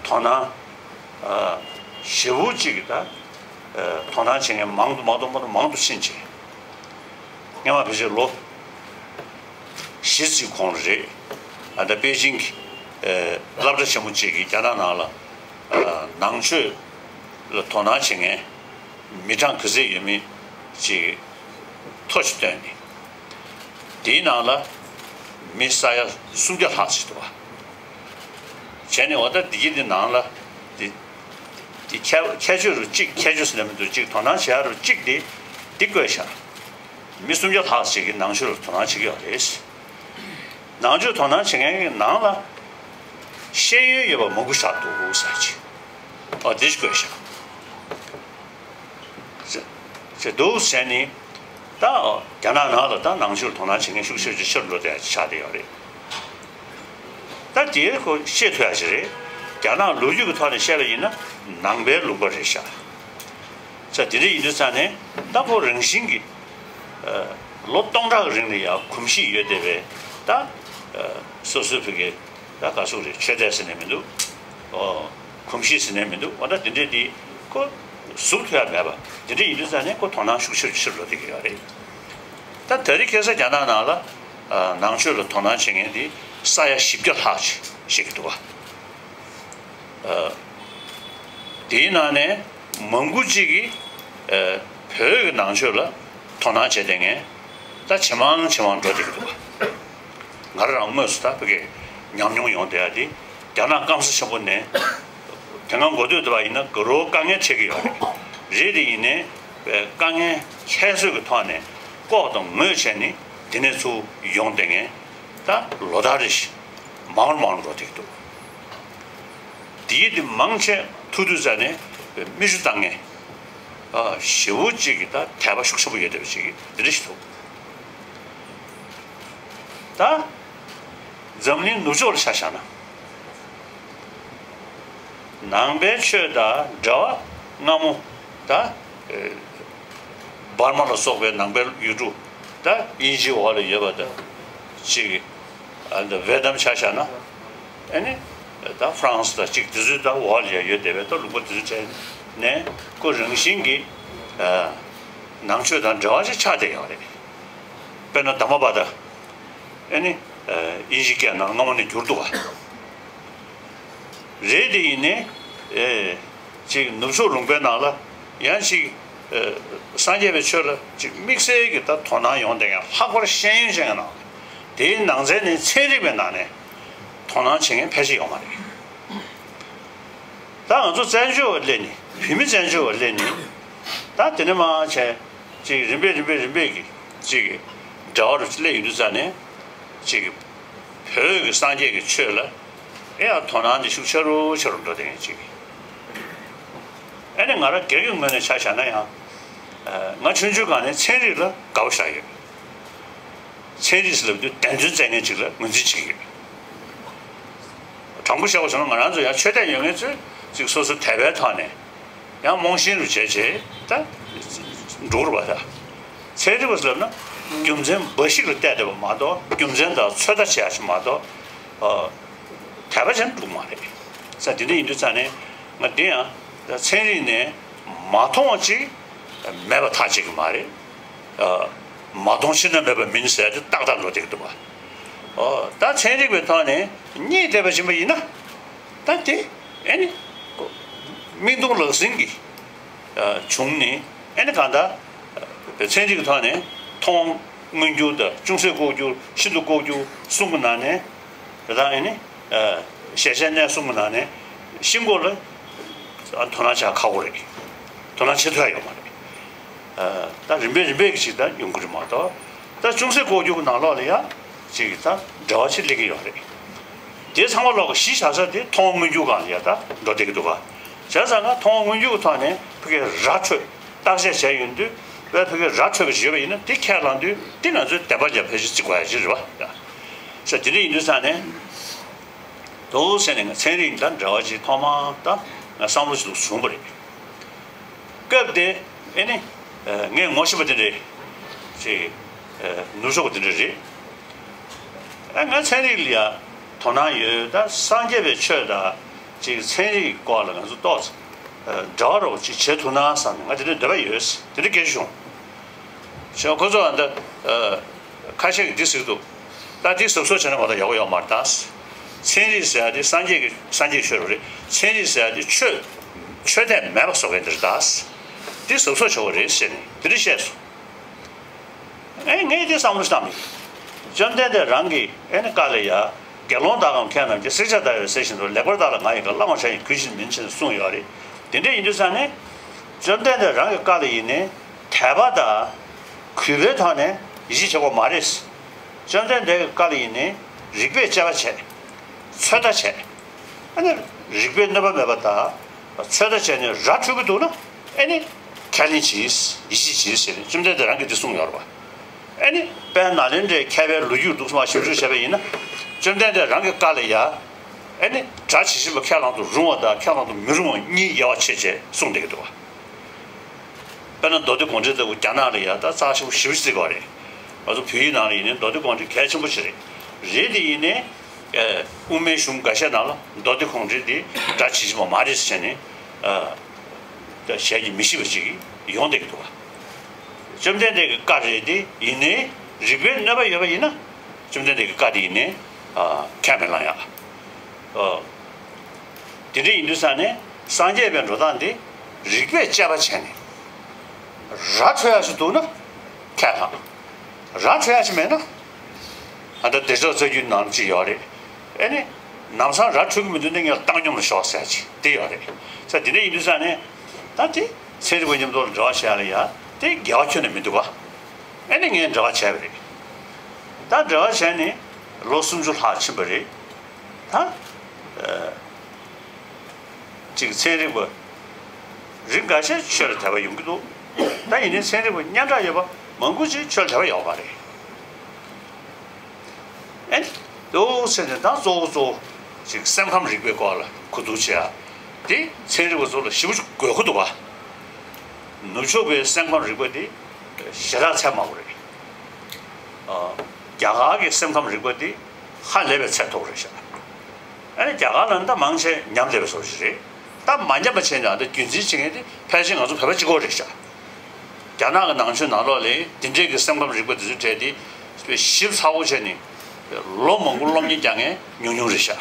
སྣང་ཞེ་པོ་ཅིག་གིས་ད་དོ་སྣང་བྱེད་མཁན་མང་དུ་མང་དུ་མང་དུ་མང་དུ་ཕྱིན་བྱས། སྔོན་མ་ཕལ་ཆེར་ལོ་བཞི་ཙམ་གོང་རེད། ཨ་ད་པེ་ཅིང་གི་སློབ་གྲྭ་ཆེན་མོ་གཅིག་གིས་རྒྱ་ནག་ནང་ལ་ནང་ཆོས་ལ་དོ་སྣང་བྱེད་མཁན་མི་གྲངས་ག་ཚད་ཡོད་མེད་ཅིག་ཐོ་ཞིག་བཏོན་ནས། དེའི་ནང་ལ་མི་ས་ཡ་སུམ་བརྒྱ་ལྷག་ཅིག་འདུག་བ། བྱས་ནས་འོ་ད་འདི་གི་འདི་ནང་ལ་འདི་འདི་ཁྱད་ཁྱད་ཆོས་རུ་གཅིག་ཁྱད་ཆོས་ཟེར་ན་མི་འདུག་གཅིག་དོ་སྣང་བྱེད་ཡ་རུ་གཅིག་འདི་འདི་བཀོད་བཞག་མི་སུམ་བརྒྱ་ལྷག་ཅིག་གིས་ནང་ཆོས་ལ་དོ་སྣང་བྱེད་ཀྱི་ཡོད་རེད། ནང་ཆོས་དོ་སྣང་བྱེད་མཁན་གྱི་ནང་ལ་ཤེས་ཡོན་ཡོད་པ་མང་པོ་ཞིག་འདུག་ཟེར་གྱི། ཨོ་འདི་ཞིག་བཀོད་བཞག་ཅེས་འདུག་ཟེར་ནས་ད་རྒྱ་ནག་ནང་ལ་ད་ནང་ཆོས་དོ་སྣང་བྱེད་མཁན་ཤུགས་ཆེ་ཆེ་ཆེར་འགྲོ་བསྡད་ཆགས་བསྡད་ཡོད་རེད། ད་དེའི་ཁོ་ཤེས་ཐུབ་ཡ་ཞིག་རེད། རྒྱ་ནག་ལོ་རྒྱུས་ཀྱི་ཐོག་ནས་བཤད་པ་ཡིན་ན་ནང་པའི་ལུང་པ་རེད་ཤག་ས་དེ་འདྲ་ཡིན་དུས་ཙང་ནས་ད་ཁོ་རང་བཞིན་གྱིས་ལོ་སྟོང་ཕྲག་གི་རིང་ལ་ཡང་གོམས་གཤིས་ཡོད་བསྡད་པའི་ད་སོ་སོའི་བོད་ཀྱི་ད་ག་ཟེར་རེད། ཆོས་དད་ཟེར་ནས་མི་འདུག་ཨོ། གོམས་གཤིས་ཟེར་ནས་མི་འདུག་འོ་ན་དེ་འདྲས་དེ་ཁོ་ཟུག་ཐུབ་ཡ་མེད་པ་དེ་འདྲས་ཡིན་དུས་ཙང་ནས་ཁོ་དོ་སྣང་ཤུགས་ཆེར་ཆེར་འགྲོ་བསྡད་ཀྱི་ཡོད་རེད། ད་ད་རེས་ཁ་སང་རྒྱ་ནག་ནང་ལ་ནང་ཆོས་ལ་དོ་སྣང་བྱེད་མཁན་དེ་ས་ཡ་བཞི་བརྒྱ་ལྷག་ཅིག་བཤད་ཀྱི་འདུག་བ། དེའི་ནང་ནས་མང་པོ་ཅིག་གིས་བོད་ཀྱི་ནང་ཆོས་ལ་དོ་སྣང་བྱས་བསྡད་མཁན་ད་ཇེ་མང་ཇེ་མང་འགྲོ་བསྡད་ཀྱི་འདུག་བ། ང་རང་དངོས་སུ་ད་ཕ་གིར་ཉམས་མྱོང་ཡོང་བསྡད་ཡ་དེ་རྒྱ་ནག་སྐམ་ས་ཆེན་པོ་ནས་དེ་སྔ་འགོ་སྟོད་དུ་བ་ཡིན་ན་དགའ་རབ་དཀའ་ངལ་འཕྲད་ཀྱི་ཡོད་རེད། རེད་དེ་ཡིན་ནའི་དཀའ་ངལ་ཁྱད་གསོད་ཀྱི་ཐོག་ནས་ལྐོག་དང་ངོས་བྱས་ནས་འདི་ནས་ཚུར་ཡོང་བསྡད་མཁན་ད་ལོ་ལྟར་རེ་བཞིན་མང་རུ་མང་རུ་འགྲོ་བསྡད་ཀྱི་འདུག་འདིའི་དེ་མང་ཆེ་ཐུག་དུས་ཙ་ནས་མིག་ཆུ་བཏང་མཁན་ཞེ་པོ་གཅིག་གི་ད་དད་པ་ཤུགས་ཆེན་པོ་ཡོད་བསྡད་པ་ཅིག་འདི་འདྲ་ཞིག་འདུག་ད་འཛམ་གླིང་ནུབ་ཕྱོགས་ལ་ཆ་བཞག་ན། ནང་པའི་ཆོས་དང་འབྲེལ་བ་སྔ་མོ་ད་འབར་མ་ལ་སོགས་པའི་ནང་པའི་ཡུལ་གྲུ་ད་དབྱིན་ཇིའི་འོག་ལ་ཡོད་པ་དང་གཅིག་ཨ་འདི་ཝེ་ཏམ་ཆ་བཞག་ན་ཨ་ནི་ད་ཧྥ་རན་སི་དང་གཅིག་དེ་ཚོའི་ད་འོག་ལ་ཡང་ཡོད་བསྡད་པའི་ད་ལུང་པ་དེ་ཚོ་བྱས་ནས་ཁོ་རང་བཞིན་གྱིས་ནང་ཆོས་དང་འབྲེལ་བ་ཞིག་ཆགས་བསྡད་ཡོད་རེད། དཔེར་ན་དྷརྨ་པ་ད་ཨ་ནི་དབྱིན་ཇི་སྐད་ནང་སྔ་མོ་ནས་བསྒྱུར་འདུག་བ། རེད་དེ་ཡིན་ནའི་ཨེ་ཅིག་ནུབ་ཕྱོགས་ལུང་པའི་ནང་ལ་ཡང་ཅིག་ཨེ་སངས་རྒྱས་པའི་ཆོས་ལ་ཅིག་དམིགས་བསལ་གྱི་ད་དོ་སྣང་ཡོང་བསྡད་མཁན་ལྷག་པར་ཤེས་ཡོན་ཅན་གྱི་ནང་དེའི་ནང་ཚན་ནི་ཚན་རིག་པའི་ནང་ནས་དོ་སྣང་བྱེད་མཁན་ཕལ་ཆེར་ཡོད་མ་རེད། ད་ང་ཚོ་བཙན་བྱོལ་བ་སླེབས་ནས་བོད་མི་བཙན་བྱོལ་བ་སླེབས་ནས་ད་དེ་ནས་མར་བྱས་ཅིག་རིམ་པས་རིམ་པས་རིམ་པས་ཀྱི་ཅིག་འབྲེལ་བ་རུ་སླེབས་ཡོང་དུས་ཙ་ནས་ཅིག་བོད་ཀྱི་སངས་རྒྱས་ཀྱི་ཆོས་ལ་ཨེ་ཡང་དོ་སྣང་དེ་ཤུགས་ཆེ་རུ་ཆེ་རུ་འགྲོ་བསྡད་མཁན་ཅིག་ཨ་ནི་ང་རང་སྒེར་གྱི་ངོས་ནས་ཆ་བཞག་ན་ཡང་། ཨ། ང་ཆུང་ཆུང་སྒང་ནས་ཚན་རིག་ལ་དགའ་པོ་བཞག་ཡོད། ཚན་རིག་ཟེར་ལབ་དུས་བདེན་དོན་བཙལ་མཁན་ཅིག་ལ་ངོས་འཛིན་བྱེད་ཀྱི་ཡོད། དྲང་པོ་བཤད་པ་སོང་ན་ང་རང་ཚོ་ཡང་ཆོས་དད་ཡོད་མཁན་ཚོས་ཅིག་སོ་སོ་དད་པའི་ཐོག་ནས་ཡང་རྨོངས་ཞེན་རུ་བྱས་བྱས་ད་འགྲོ་རུ་བ་ད། ཚན་རིག་པ་ཟེར་ལབ་ན་རྒྱུ་མཚན་འབའ་ཞིག་ལ་བལྟས་བསྡད་པ་མ་གཏོགས་རྒྱུ་མཚན་དང་ཚོད་ལྟ་བྱེད་ཡ་ཞིག་མ་གཏོགས། ཨ། དད་པ་ཅན་འགྲོ་གི་མ་རེད། ས་དེ་འདྲ་ཡིན་དུས་ཙང་ནས་ང་འདི་ཡང་ཚན་རིག་ནས་མ་མཐོང་བ་ཅིག་མེད་པ་ཐག་བཅད་ཀྱི་མ་རེད། ཨ། མ་མཐོང་ཕྱིར་ན་མེད་པ་མིན་ཟེར་དེ་ཏག་ཏག་འགྲོ་བསྡད་ཀྱི་འདུག་བ། ཨོ། ད་ཚན་རིག་པའི་ཐོག་ནས་རྙེད་བསྡད་པ་ཡིན་པ་ཡིན་ན། ད་དེ་ཨེ་ནི་མིག་མཐོང་ལག་ཟིན་གྱི་བྱུང་ནས། ཨེ་ནི་གང་ལྟར་ཚན་རིག་གི་ཐོག་ནས་མཐོང་དབང་མངོན་གྱུར་དང་ཅུང་ཟད་ལྐོག་གྱུར། ཤིན་ཏུ་ལྐོག་གྱུར་གསུམ་གྱི་ནང་ནས། དེ་དང་ཨེ་ནི་ཨ་གཞལ་བྱའི་གནས་གསུམ་གྱི་ནང་ནས་ཤིན་ལྐོག་ལ་དོ་སྣང་བྱ་ཁག་པོ་རེད། དོ་སྣང་བྱེད་ཐུབ་ཡ་ཡོད་མ་རེད། ཨ། ད་རིམ་པས་རིམ་པས་ཀྱི་ཅིག་ད་ཡོང་གི་རེད་མ་གཏོགས། ད་ཅུང་ཟད་ལྐོག་གྱུར་གྱི་ནང་ལོགས་ལ་ཡ་ཅིག་ད་འབྲེལ་བ་ཅིག་སླེབས་ཀྱི་ཡོད་རེད། དེ་ཚང་མ་ལོག་གི་གཞི་བཞག་ས་དེ་མཐོང་དབང་མངོན་གྱུར་སྒང་ལ་ཡ་ད་འགྲོ་བསྡད་ཀྱི་འདུག་ག། བྱས་ཙང་ང་མཐོང་དབང་མངོན་གྱུར་གྱི་ཐོག་ནས་ཕ་གིའི་ར་འཕྲོད་བརྟག་དཔྱད་བྱས་ཡོང་དུས། དཔེ་ཕ་གིའི་ར་འཕྲོད་པ་ཞིག་ཡོད་པ་ཡིན་ན་དེ་ཁས་བླངས་དུས་དེ་ང་ཚོའི་བདེན་པ་ལ་ཕལ་ཆེར་བརྩི་དགོས་ཡ་ཅིག་རེད་བ། ཡ། ས་དེ་འདྲ་ཡིན་དུས་ཙང་ནས། འདུག་ཟེར་ནས་ང་ཚན་རིག་དང་འབྲེལ་བ་ཅིག་ཐོག་མར་ད་ང་བསམ་བློ་ཞིག་འདུག་བྱུང་བ་རེད། སྐབས་དེ་ཨེ་ནི་ངས་ངོ་ཤེས་པ་དེ་འདྲ་ཅིག་ནུབ་ཕྱོགས་པ་དེ་འདྲ་རེད། ཨ། ང་ཚན་རིག་ལ་ཡ་དོ་སྣང་ཡོད། ད་སངས་རྒྱས་པའི་ཆོས་དང་ཅིག་ཚན་རིག་སྐོར་ལ་ང་ཚོ་ཏོག་ཙམ་འབྲེལ་བ་རོགས་ཅིག་བྱེད་ཐུབ་ན་བསམ་ནས་ང་དེ་འདྲའི་འདོད་པ་ཡོད། དེ་འདྲ་སྐད་ཆ་བྱུང་། བྱས་ཁོ་ཚོ་ཨ་ད་ཨ་ཁ་ཤས་ཀྱིས་འདི་ཟེར་གྱི་འདུག། ད་འདི་གཟབ་གཟབ་བྱས་ན་མ་གཏོགས་ཡག་པོ་ཡོད་མ་རེད་ད། ཚན་རིག་ཟེར་ཡ་དེ་སངས་རྒྱས་ཀྱི་སངས་རྒྱས་ཆོས་རེད། ཚན་རིག་ཟེར་ཡ་དེ་ཆོས་ཆོས་དད་མེད་པ་བཟོ་མཁན་དེ་རེད་ད། འདི་གཟབ་གཟབ་བྱེད་དགོས་རེད་ཟེར་ནས་དེ་འདྲ་བཤད་སོང་། ཨེ། ངས་དེ་བསམ་བློ་བཏང་མི། བཅོམ་ལྡན་འདས་རང་གི་ཨེ་ནི་བཀའ་ལ་ཡ། དགེ་སློང་དག་གམ་མཁས་རྣམས་ཀྱིས། བསྲེག་བཅད་ལྟ་བའི་ཟས་བཞིན་དུ། ལེགས་པར་བརྟགས་ལ་ང་ཡི་བཀའ། བླང་བར་བྱ་ཡི་གུས་ཕྱིར་མིན་ཕྱིར་གསུངས་ཡོད་རེད། དེ་འདྲ་ཡིན་དུས་ཙང་ནས། བཅོམ་ལྡན་འདས་རང་གི་བཀའ་ལ་ཡིན་ནའི་དད་པ་དང་གུས་པའི་ཐོག་ནས་ཡིད་ཆེས་བྱེད་དགོས་མ་རེད། བཅོམ་ལྡན་འདས་ཀྱི་བཀའ་ལ་ཡིན་ནའི་རིགས་པས་དཔྱད་པ་བྱས། ཚོད་ལྟ་བྱས། ཨ་ནི་རིགས་པས་གནོད་པ་མེད་པ་དང་ཚོད་ལྟ་བྱས་ནས་ར་འཕྲོད་ཀྱི་འདུག་ན། ཨེ་ནི་ཁས་ལེན་གྱིས། ཡིད་ཆེས་གྱིས་ཟེར་ནས་བཅོམ་ལྡན་འདས་རང་གིས་འདི་གསུངས་ཡོད་རེད་པ། ཨེ་ནི་དཔལ་ནཱ་ལེནྡྲའི་མཁས་པའི་ལོ་རྒྱུས་འདུག་སེ་མར་ཞིབ་འཇུག་བྱས་པ་ཡིན་ན། བཅོམ་ལྡན་འདས་རང་གི་བཀའ་ལ་ཡ། ཨེ་ནི་སྒྲ་ཇི་བཞིན་པ་ཁས་བླངས་དུ་རུང་བ་དང་ཁས་བླངས་དུ་མི་རུང་བ་གཉིས་དབྱེ་བ་ཕྱེ་བྱས་གསུངས་བསྡད་ཀྱི་འདུག་པ། དཔེར་ན་མདོ་སྡེ་དགོངས་འགྲེལ་ལྟ་བུ་རྒྱ་ནག་ལ་ཡ་ད་རྩ་ཆེན་པོ་ཞེ་པོ་ཅིག་བརྩི་གི་ཡོད་རེད། ང་ཚོ་བོད་ཡིག་ནང་ལ་ཡིན་ནའི་མདོ་སྡེ་དགོངས་འགྲེལ་གལ་ཆེན་པོ་ཞིག་རེད། རེད་དེ་ཡིན་ནའི། ཨེ། དབུ་མའི་གཞུང་འགའ་ཤས་ནང་ལ་མདོ་སྡེ་དགོངས་འགྲེལ་འདི་སྒྲ་ཇི་བཞིན་པ་མ་རེད་ཟེར་ནས། ཨ། ད་ཞལ་གྱིས་མི་བཞེས་པ་ཅིག་ཡོང་བསྡད་ཀྱི་འདུག་པ། བཅོམ་ལྡན་འདས་ཀྱི་བཀའ་རེད་དེ་ཡིན་ནའི་རིགས་པས་གནོད་པ་ཡོད་པ་ཡིན་ན། བཅོམ་ལྡན་འདས་ཀྱི་བཀའ་དེ་ཡིན་ནའི། ཨ། ཁས་མི་བླང་ཡ། ཨ། དེ་འདྲ་ཡིན་དུས་ཙང་ནས་སངས་རྒྱས་པའི་འགྲོ་སྟངས་འདི་རིགས་པས་དཔྱད་པ་བྱས་ནས་ར་འཕྲོད་ཡ་ཞིག་འདུག་ན་ཁས་བླངས། ར་འཕྲོད་ཡ་ཞིག་མེད་ན། ཨ། ད་བདེ་མཆོག་རྩ་རྒྱུད་ནང་ཅིག་ཡོད་རེད། ཨེ་ནི། ལམ་སང་ར་འཕྲོད་ཀྱི་མི་འདུག་ན་ངས་བཏང་སྙོམས་ལ་ཞོག་ཟེར་ཅིག་དེ་ཡོད་རེད། ས་དེ་འདྲ་ཡིན་དུས་ཙང་ནས། ད་དེ་ཚན་རིག་པ་མཉམ་དུ་འབྲེལ་བ་བྱེད་ཡ་ལ་ཡ་དེ་འགལ་བ་ཁྱོན་ནས་མི་འདུག་ག། ཨེ་ནི་ངས་འབྲེལ་བ་བྱས་པ་རེད། ད་འབྲེལ་བ་བྱས་ནས་ལོ་སུམ་ཅུ་ལྷག་ཕྱིན་པ་རེད། ད། ཨ། ཅིག་ཚན་རིག་པ་རིགས་འགའ་ཤས་ཆོས་ལ་དད་པ་ཡོང་གི་འདུག། ད་ཡིན་ནའི་ཚན་རིག་པ་སྙན་གྲགས་ཡོད་པ་མང་པོ་ཅིག་ཆོས་ལ་དད་པ་ཡོད་མ་རེད། ཨེ། འདུག་ཟེར་ནས་ད་གཙོ་བོ་གཙོ་བོ་ཅིག་སེམས་ཁམས་རིག་པའི་སྐོར་ལ་གོ་བསྡུར་བྱེད་ཡ་དེ་ཚན་རིག་པ་ཚོ་ལ་ཞེ་པོ་ཅིག་དགོས་མཁོ་འདུག་ག། ནུབ་ཕྱོགས་པའི་སེམས་ཁམས་རིག་པ་དེ་ཞེ་དྲག་ཚད་མང་པོ་རེད། ཨ། རྒྱ་གར་གྱི་སེམས་ཁམས་རིག་པ་དེ་ཧ་ལས་པའི་ཚད་མཐོ་པོ་རེད་ཤག། ཨ་ནི་རྒྱ་གར་ལ་ནི་ད་མང་ཆེ་ཉམས་བསྡད་པའི་བཟོ་ཞིག་རེད། ད་མ་ཉམས་པ་བྱས་ནས་ཨ་ད་རྒྱུན་འཛིན་བྱེད་མཁན་དེ་ཕལ་ཆེར་ང་ཚོ་བོད་པ་གཅིག་པོ་རེད་ཤག། རྒྱ་ནག་གི་ནང་ཆོས་ནང་ལོགས་ལ་དེ་འདྲས་ཀྱི་སེམས་ཁམས་རིག་པ་དེ་ཚོའི་གྲས་དེ་ཞིབ་ཚགས་པོ་བྱས་ནས་ལོ་མང་པོ་སློབ་གཉེར་རྒྱག་མཁན་ཉུང་ཉུང་རེད་ཤག།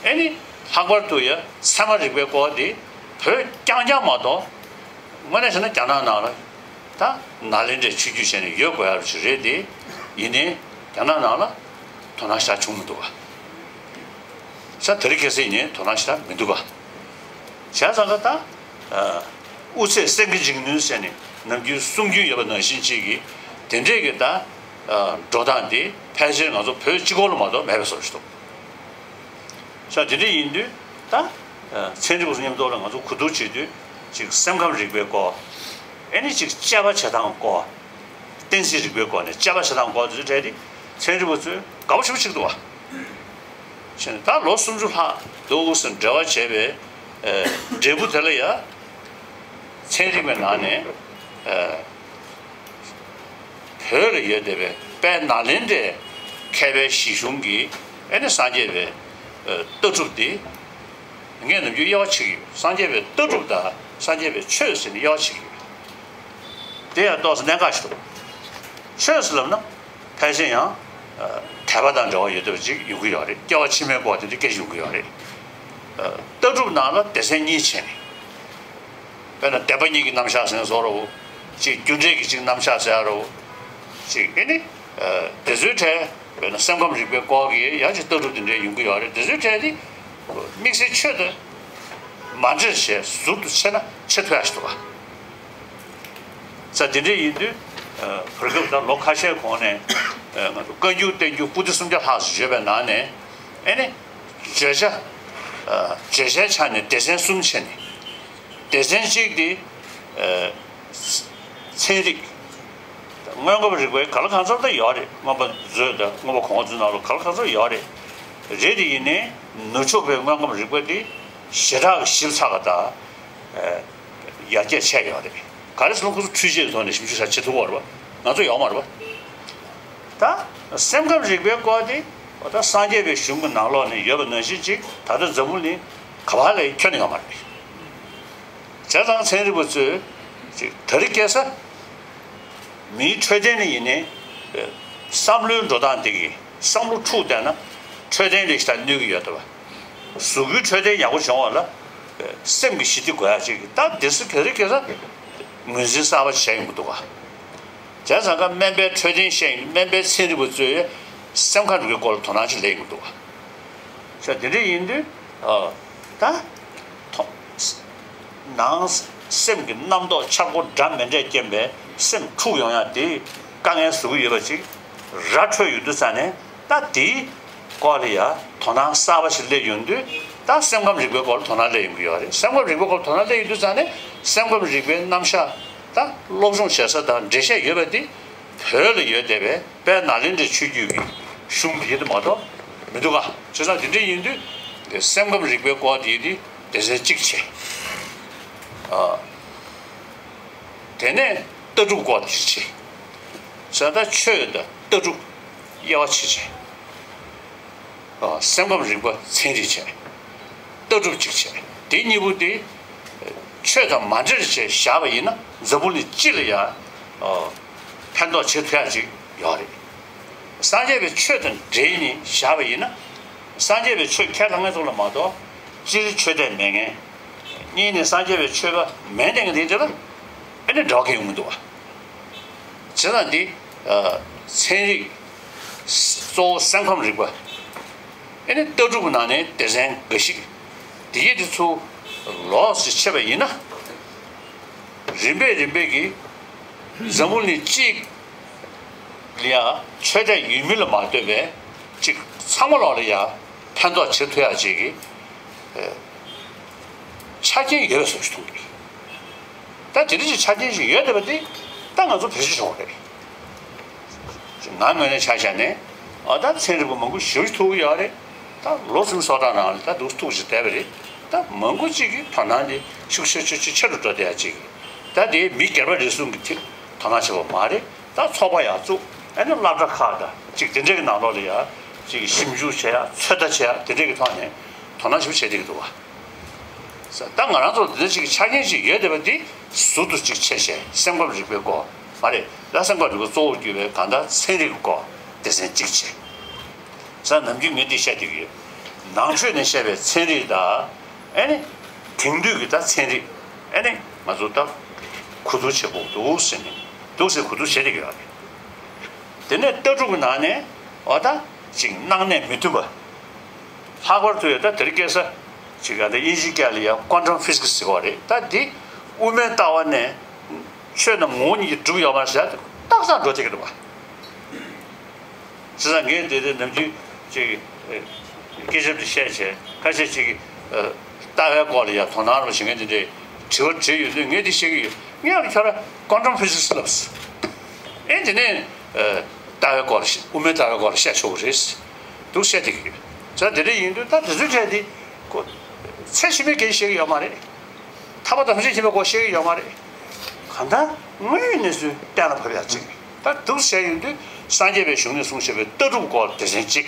ཨེ་ནི་ལྷག་པར་དུ་ཡ་ཚད་མ་རིག་པའི་སྐོར་དེ་བོད་རྐྱང་རྐྱང་མ་གཏོགས། དངོས་གནས་བྱས་ན་རྒྱ་ནག་ནང་ལ་ད་ནཱ་ལེནྡྲའི་ཆོས་བརྒྱུད་བྱས་ནས་ཡོད་དགོས་ཡ་ཞིག་རེད་དེ། ཡིན་ནའི་རྒྱ་ནག་ནང་ལ་དོ་སྣང་ཞེ་དྲག་བྱུང་མི་འདུག་ག། ས་དེ་རིང་ཁ་སང་ཡིན་ནའི་དོ་སྣང་ཞེ་དྲག་མི་འདུག་ག། བྱས་ཙང་ཀ་ད། ཨ། དབུ་ཚད་སེང་གེ་འཇིགས་ནུས་ཟེར་ནས་ནམ་རྒྱུན་གསུང་རྒྱུན་ཡོད་པ་ནང་བཞིན་ཅིག་གིས་དེ་འདྲས་ཀྱི་ད། ཨ། འགྲོ་སྟངས་དེ་ཕལ་ཆེར་ང་ཚོ་བོད་གཅིག་པོ་ལ་མ་གཏོགས་མེད་པའི་བཟོ་ཞིག་འདུག། ས་དེ་འདྲ་ཡིན་དུས་ད་ ཚན་རིག་པ་ཚོ་མཉམ་དུ་ལ་ང་ཚོ་གོ་བསྡུར་བྱེད་དུས་ཅིག་སེམས་ཁམས་རིག་པའི་སྐོར། ཨེ་ནི་ཅིག་དཔྱད་པ་བྱེད་སྟངས་སྐོར། གཏན་ཚིགས་རིག་པའི་སྐོར་ནས་དཔྱད་པ་བྱེད་སྟངས་སྐོར་དེ་ཚོའི་གྲས་དེ་ཚན་རིག་པ་ཚོས་དགའ་པོ་ཞེ་པོ་བྱེད་ཀྱི་འདུག་བ། བྱས་ནས་ད་ལོ་སུམ་ཅུ་ལྷག་འདུག་ཟེར་འབྲེལ་བ་བྱས་པའི་འབྲས་བུ་དེ་ལ་ཡ། ཚན་རིག་པའི་ནང་ནས་བོད་ལ་ཡོད་བསྡད་པའི་དཔལ་ནཱ་ལེནྡྲའི་མཁས་པའི་གཞི་གཞུང་གི་ཨེ་ནི་སངས་རྒྱས་པའི་ལྟ་གྲུབ་དེ། ངས་ནམ་རྒྱུན་དབྱེ་བ་ཕྱེ་གི་ཡོད། སངས་རྒྱས་པའི་ལྟ་གྲུབ་དང་སངས་རྒྱས་པའི་ཆོས་ཟེར་ནས་དབྱེ་བ་ཕྱེ་གི་ཡོད། དེ་ཡང་ཏོག་ཙམ་གནད་འགག་ཞིག་འདུག་ཆོས་ཟེར་ལབ་ན་ཕལ་ཆེར་ཡང་དད་པ་དང་འབྲེལ་བ་ཡོད་བསྡད་པ་ཅིག་ཡོང་གི་ཡོད་རེད། སྐྱེ་བ་ཕྱི་མའི་སྐོར་དེ་འདྲ་སྐད་ཆ་ཡོང་གི་ཡོད་རེད། ལྟ་གྲུབ་ནང་ལ་སྡེ་ཚན་གཉིས་ཕྱེ་ནས། དཔེར་ན་བདེན་པ་གཉིས་ཀྱི་རྣམ་གཞག་ཟེར་ན་བཟོ་འདྲ་བོ། ཅིག་རྒྱུ་འབྲས་ཀྱི་ཅིག་རྣམ་གཞག་ཟེར་ཡ་འདྲ་བོ། ཅིག་ཨེ་ནི། དེ་ཚོའི་གྲས་དཔེར་ན་སེམས་ཁམས་རིག་པའི་སྐོར་གྱི་ཡང་ཅིག་ལྟ་གྲུབ་དེ་འདྲའི་ཡོང་གི་ཡོད་རེད། དེ་ཚོའི་གྲས་དེ་དམིགས་བསལ་ཆོས་དང་མ་འདྲེས་བྱས་ཟུར་དུ་ཕྱེ་ན་ཕྱེ་ཐུབ་ཡ་ཞིག་འདུག་ག་ས་དེ་འདྲ་ཡིན་དུས། བར་སྐབས་ད་ལོ་ཁ་ཤས་གོང་ནས་ང་ཚོ་བཀའ་འགྱུར་བསྟན་འགྱུར་པོ་ཏི་སུམ་བརྒྱ་ལྷག་ཙམ་བརྗོད་པའི་ནང་ནས་ཨེ་ནི། བརྗོད་བྱ། བརྗོད་བྱའི་ཆ་ནས་སྡེ་ཚན་གསུམ་ཕྱེ་ནས། སྡེ་ཚན་གཅིག་དེ། ཚན་རིག་སྔོན་ཁབ་རིག་པའི་ག་ལ་གང་འཚམ་ད་ཡོད་རེད། མངོན་པ་མཛོད་དང་མངོན་པ་གོང་འོག་ཚོའི་ནང་ལ་ག་ལ་གང་འཚམ་ཡོད་རེད། རེད་དེ་ཡིན་ནའི་ནུབ་ཕྱོགས་པའི་སྔོན་ཁབ་རིག་པ་དེ་ཞེ་དྲག་གི་ཞིབ་ཚགས་པ་དང་། ཡར་རྒྱས་ཆེ་ཡོད་རེད། ག་རེ་ཟེར་ན་ཁོ་ཚོ་འཕྲུལ་ཆས་ཀྱི་ཐོག་ནས་ཞིབ་འཇུག་བྱ་བྱེད་ཐུབ་ཀྱི་ཡོད་རེད་པ། ང་ཚོ་ཡོད་མ་རེད་པ། ད་སེམས་ཁམས་རིག་པའི་སྐོར་དེ་ད་སངས་རྒྱས་པའི་གཞུང་གི་ནང་ལོགས་ནས་ཡོད་པ་ནང་བཞིན་ཅིག་ད་ལྟ་འཛམ་བུ་གླིང་ག་པར་ལ་ཁྱོན་ནས་ཡོད་མ་རེད། བྱས་ཙང་ཚན་རིག་པ་ཚོས་ཅིག་དེ་རིང་ཁ་སང་མིའི་འཕྲོད་བསྟེན་ལ་ཡིན་ནའི་བསམ་བློའི་འགྲོ་སྟངས་དེ་གིས་བསམ་བློ་འཁྲུག་བསྡད་ན་འཕྲོད་བསྟེན་ལ་ཞེ་དྲག་གནོད་ཀྱི་ཡོད་འདུག་པ། གཟུགས་པོའི་འཕྲོད་བསྟེན་ཡག་པོ་བྱུང་བ་ལ་སེམས་ཀྱི་ཞི་བདེ་དགོས་ཡ་ཅིག་ད་དེ་ཚོ་ག་རེ་ག་རེ་ངོས་འཛིན་གསར་པ་བྱས་ཡོང་གི་འདུག་ག་བྱས་ཙང་ཀ་སྨན་པའི་འཕྲོད་བསྟེན་བཤད་ཡིན། སྨན་པའི་ཚན་རིག་པ་ཚོས་སེམས་ཁམས་རིག་པའི་སྐོར་ལ་དོ་སྣང་ཅིག་སླེབས་ཡོང་གི་འདུག་ག་བྱས་དེ་འདྲ་ཡིན་དུས་ད་ཐོག་ནང་སེམས་ཀྱི་རྣམ་རྟོག་འཆར་སྒོ་འདྲ་མི་འདྲས་རྐྱེན་པས་སེམས་འཁྲུག་ཡོང་ཡ་དེ་དཀའ་ངལ་བཟོ་གི་ཡོད་པ་ཅིག་ར་འཕྲོད་ཡོང་དུས་ཙ་ནས་ད་དེའི་སྐོར་ལ་ཡ་དོ་སྣང་གསར་པ་ཞིག་སླེབས་ཡོང་དུས་ད་སེམས་ཁམས་རིག་པའི་སྐོར་ལ་དོ་སྣང་སླེབས་ཡོང་གི་ཡོད་རེད། སེམས་ཁམས་རིག་པའི་སྐོར་ལ་དོ་སྣང་སླེབས་ཡོང་དུས་ཙ་ནས་སེམས་ཁམས་རིག་པའི་རྣམ་གཞག་ད་སློབ་སྦྱོང་བྱེད་ས་དང་འགྲེལ་བཤད་ཡོད་པ་དེ་བོད་ལ་ཡོད་བསྡད་པའི་དཔལ་ནཱ་ལེནྡྲའི་ཆོས་བརྒྱུད་ཀྱི་གཞུང་དེ་ཡིན་དུ་མ་གཏོགས་མི་འདུག་ག་བྱས་ཙང་དེ་འདྲ་ཡིན་དུས་སེམས་ཁམས་རིག་པའི་སྐོར་དེ་ཡིན་དུས་སྡེ་ཚན་གཅིག་བྱས། ཨ། དེ་ནས་ལྟ་གྲུབ་སྐོར་དེ་བྱས། བྱས་ཙང་ཆོས་དང་ལྟ་གྲུབ་དབྱེ་བ་ཕྱེ་བྱས། ཨ། སེམས་ཁམས་རིག་པ་ཚན་རིག་བྱས། ལྟ་གྲུབ་གཅིག་བྱས། དེ་གཉིས་པོ་དེ་ཆོས་དང་མ་འདྲེས་བྱས་བཞག་པ་ཡིན་ན་འཛམ་བུ་གླིང་སྤྱི་ལ་ཡང་ཕན་ཐོགས་བྱེད་ཐུབ་ཡ་ཅིག་ཡོད་རེད། སངས་རྒྱས་པའི་ཆོས་དང་འབྲེལ་ནས་བཞག་པ་ཡིན་ན། སངས་རྒྱས་པའི་ཆོས་ཁས་བླངས་མཁན་ཚོ་ལ་མ་གཏོགས་སྤྱིར་ཆོས་དད་མེད་མཁན། གཉིས་ནས་སངས་རྒྱས་པའི་ཆོས་པ་མིན་ནས་དེ་འདྲ་ལ་ཨ་ནི་འབྲེལ་བ་གང་ཡོང་གི་འདུག་བ། བྱས་ཙང་འདི་ཚན་རིག་གཙོ་བོ་སེམས་ཁམས་རིག་པ། ཨ་ནི་ལྟ་གྲུབ་ཀྱི་ནང་ནས་སྡེ་ཚན་འགའ་ཞིག་འདི་ཡི་དེ་ཚོ་ལོགས་སུ་ཕྱེ་བ་ཡིན་ན། རིམ་པས་རིམ་པས་ཀྱིས་འཛམ་བུ་གླིང་གཅིག་ལ་ཡང་ཆོས་དད་ཡོད་མེད་ལ་མ་ལྟོས་པའི་གཅིག་ཚང་མ་ལོག་ལ་ཡང་ཕན་ཐོགས་བྱེད་ཐུབ་ཡག་ཅིག་གི་ཆ་རྐྱེན་ཡོད་པའི་བཟོ་ཞིག་མཐོང་གི་རེད། ད་དེ་འདྲ་ཅིག་ཆ་རྐྱེན་ཞིག་ཡོད་བསྡད་པ་དེ་ད་ང་ཚོ་བེད་སྤྱོད་བྱེད་དགོས་རེད། ང་ངོས་ནས་ཆ་བཞག་ནས་ཨ་ད་ཚན་རིག་པ་མང་པོ་ཞེ་པོ་ཅིག་ཐུག་གི་ཡོད་རེད། ད་ལོ་གསུམ་སོ་ཐར་ནང་ལ་ད་འདུག་ཐུག་ཅིག་བསྡད་པ་རེད། ད་མང་པོ་ཅིག་གིས་དོ་སྣང་དེ་ཤུགས་ཆེ་ཆེ་ཆེ་ཆེ་རུ་འགྲོ་བསྡད་ཡ་ཅིག་གིས་ད་དེ་མི་སྒེར་པ་རེ་ཟུང་གིས་དེ་དོ་སྣང་བྱེད་པ་མ་རེད། ད་ཚོགས་པ་ཡག་བཙུགས་ཨ་ནི་སློབ་གྲྭ་ཁག་དང་ཅིག་དེ་འདྲའི་གི་ནང་ལོགས་ལ་ཡ་ཅིག་ཞིབ་འཇུག་བྱེད་ཡ་ཚོད་ལྟ་བྱེད་ཡ་དེ་འདྲའི་གི་ཐོག་ནས་དོ་སྣང་ཞེ་པོ་བྱེད་བསྡད་ཀྱི་འདུག་བ། ད་ང་རང་ཚོ་འདི་འདྲ་ཅིག་གི་ཆ་རྐྱེན་ཅིག་ཡོད་བསྡད་པ་འདི་ཟུར་དུ་ཅིག་ཕྱེ་བྱས་སེམས་ཁམས་རིག་པའི་སྐོར་མ་རེད་ལ། སེམས་ཁམས་རིག་པ་གཙོ་བོར་གྱུར་པའི་གང་ལྟར་ཚན་རིག་གི་སྐོར་སྡེ་ཚན་གཅིག་བྱས། ས་ནམ་རྒྱུན་ངས་འདི་བཤད་བསྡད་ཀྱི་ཡོད། ནང་ཆོས་ནས་བཤད་པའི་ཚན་རིག་དང་ཨེ་ནི་དེང་དུས་ཀྱི་ད་ཚན་རིག་ཨེ་ནི་ང་ཚོ་ད་གོ་བསྡུར་བྱེད་དགོས་འདུག་ཟེར་ནས་འདུག་ཟེར་གོ་བསྡུར་བྱེད་བསྡད་ཀྱི་ཡོད་རེད། དེ་ནས་ལྟ་གྲུབ་ཀྱི་ནང་ནས་འོ་ད་ཅིག་སྣང་གནས་མི་མཐུན་པ། ལྷག་པར་དུ་ཡང་ད་དེ་རིང་ཁ་སང་ཅིག་ཡང་ད་དབྱིན་ཇིའི་སྐད་ལ་ཡང་ཀོན་ཊམ་ཕི་ཟི་ཀི་སི་ཟེར་བ་རེད། ད་འདི་དབུ་མའི་ལྟ་བ་ནས་ཆོས་རྣམས་ངོ་བོ་ཉིད་ཀྱིས་གྲུབ་ཡོད་མ་རེད་ཟེར་ཏག་ཏག་འགྲོ་བསྡད་ཀྱི་འདུག་བ། བྱས་ཙང་ངས་འདི་ནས་ནམ་རྒྱུན་ཅིག་སྐད་ཆ་འདི་བཤད་བྱས་ཁ་ཤས་ཅིག་ ལྟ་བའི་སྐོར་ལ་ཡང་དོ་སྣང་རོགས་བྱེད་མཁན་དེ་འདྲའི་དྲི་བ་དྲིས་ཡོང་དུས་ངས་འདི་བཤད་ཀྱི་ཡོད། ངས་ཨ་ཁྱོད་ར་quantum physics ལབ་སོང་། ཨེ་དེ་ནས་ལྟ་བའི་སྐོར་ལ་བཤད། དབུ་མའི་ལྟ་བའི་སྐོར་ལ་བཤད་ཆོག་གི་རེད་འདུག་བཤད་བསྡད་ཀྱི་ཡོད། ད་དེ་འདྲ་ཡིན་དུས་ད་དེ་ཚོའི་གྲས་དེ་ཚེ་ཕྱི་མའི་སྐད་ཆ་བཤད་ཀྱི་ཡོད་མ་རེད། ཐར་པ་དམ་ཚིག་ཐིམ་པའི་སྐོར་བཤད་ཀྱི་ཡོད་མ་རེད། གང་ལྟར་དངོས་ཡོད་གནས་ཚུལ་གཏན་ལ་ཕབ་ཡག་ཅིག་ད་འདུག་བྱས་ཡོང་དུས་སངས་རྒྱས་པའི་གཞུང་ནས་གསུངས་བཞག་པའི་ལྟ་གྲུབ་སྐོར་སྡེ་ཚན་གཅིག་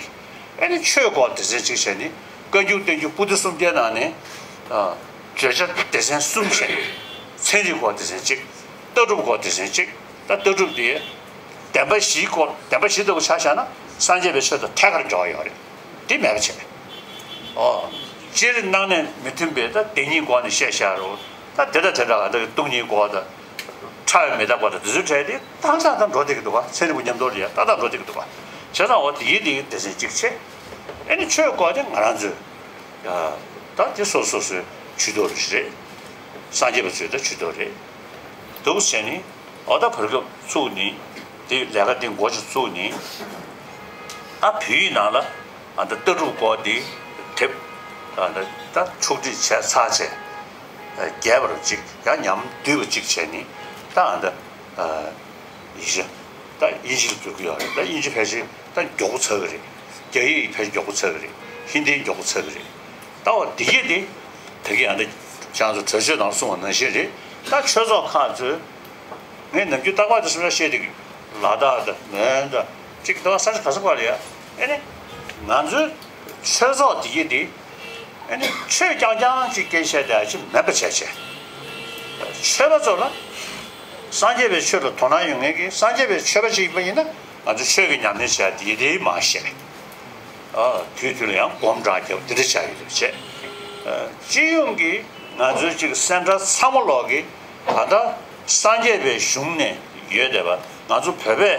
ཨེ་ནི་ཆོས་སྐོར་སྡེ་ཚན་གཅིག་བྱས་ནས་བཀའ་འགྱུར་བསྟན་འགྱུར་པོ་ཏི་གསུམ་ལྡན་ནང་ནས་བརྗོད་བྱ་སྡེ་ཚན་གསུམ་བྱས་ནས་ཚན་རིག་སྐོར་སྡེ་ཚན་གཅིག་ལྟ་གྲུབ་སྐོར་སྡེ་ཚན་གཅིག་ད་ལྟ་གྲུབ་དེ་བདེན་པ་བཞིའི་སྐོར། བདེན་པ་བཞི་ལྟ་བུ་ཆ་བཞག་ན་སངས་རྒྱས་པའི་ཆོས་དང་ཐད་ཀར་འབྲེལ་བ་ཡོད་རེད། འདི་མེད་པ་བྱས། ཨོ། སྤྱིར་སྣང་གནས་མི་མཐུན་པའི་ད་བདེན་གཉིས་སྒོ་ནས་བཤད་བཞག་རོགས། ད་དེ་དང་དེ་འདྲ་ག་ད་སྟོང་ཉིད་སྐོར་དང་། ཕྲ་བའི་མི་རྟག་པ་དང་དེ་ཚོའི་གྲས་དེ་ཏག་ཏག་ད་འགྲོ་བསྡད་ཀྱི་འདུག་ག་ཚན་རིག་པ་མཉམ་དུ་ལ་ཡ་ཏག་ཏག་འགྲོ་བསྡད་ཀྱི་འདུག་ག་བྱས་ཙང་འོ་དེ་ཡི་དེ་ཡི་སྡེ་ཚན་གཅིག་བྱས། ཨེ་ནི་ཆོས་སྐོར་དེ་ང་རང་ཚོའི་ད་དེ་སོ་སོ་སོའི་ཇུས་གཏོགས་རེད། སངས་རྒྱས་པ་ཚོའི་ད་ཇུས་གཏོགས་རེད། འདུག་བྱས་ནི། འོ་ད་བར་སྐབས་ཚུགས་ནི། དེ་ལས་ཀ་འདི་འགོ་ཅིག་ཚུགས་ནི། ཨ་བོད་ཡིག་ནང་ལ་ཨ་ད་ལྟ་གྲུབ་སྐོར་འདི་དེབ་ཨ་ད་ཕྱོགས་སྒྲིག་བྱས་ཚར་བྱས། རྒྱས་པ་རུ་གཅིག་ཡང་ཉམས་བསྡུས་པ་གཅིག་བྱས་ནི་ད་ཨ་ད་ཡིག་ཆ་ད་དབྱིན་ཇི་ལ་བསྒྱུར་གྱི་ཡོད་རེད། ད་དབྱིན་ཇི་ཕལ་ཆེར་ད་མགྱོགས་པོ་ཚར་གི་རེད། རྒྱ་ཡིག་ཕལ་ཆེར་མགྱོགས་པོ་ཚར་གི་རེད། ཧིན་དིའི་མགྱོགས་པོ་ཚར་གི་རེད། ད་འོ་འདི་གི་འདི་ད་གི་ཡང་ད་ཁྱེད་ཚོ་གྲོས་ཆོད་ནང་གསུངས་པ་ནང་བཞིན་རེད། ད་ཆོས་ཚོགས་ཁག་ཚོས། ངས་ནམ་རྒྱུན་རྟག་པར་དུ་སེམས་ལ་བཤད་དེ་གི་ལ་དྭགས་དང་མོན་དང་ཅིག་ཏོ་ས་ཆ་ག་ས་ག་ལ་ཡ་ཨེ་ནི་ང་ཚོའི་ཆོས་ཚོགས་དེ་གི་དེ་ཨེ་ནི་ཆོས་རྐྱང་རྐྱང་ཅིག་སྐད་བཤད་དེ་ཅིག་མེད་པ་བྱས་བྱས། ཆོས་པ་ཚོ་ལ་སངས་རྒྱས་པའི་ཆོས་ལ་དོ་སྣང་ཡོད་མཁན་གྱི་སངས་རྒྱས་པའི་ཆོས་པ་ཅིག་ཡིན་པ་ཡིན་ན་ང་ཚོ་ཆོས་ཀྱི་ཉམས་ལེན་བྱས་དེ་དེ་མ་བཤད། ཨ་དུས་དུས་ལ་ཡང་སྒོམ་གྲངས་རྒྱབ་དེ་འདྲ་བྱ་ཡོད་རེད་བྱས། སྤྱི་ཡོངས་ཀྱི་ང་ཚོའི་ཅིག་སེམས་ཁྲལ་ཚང་མ་ལོག་གི་ད་ལྟ་སངས་རྒྱས་པའི་གཞུང་ནས་ཡོད་བསྡད་པ་ང་ཚོ་བོད་པས་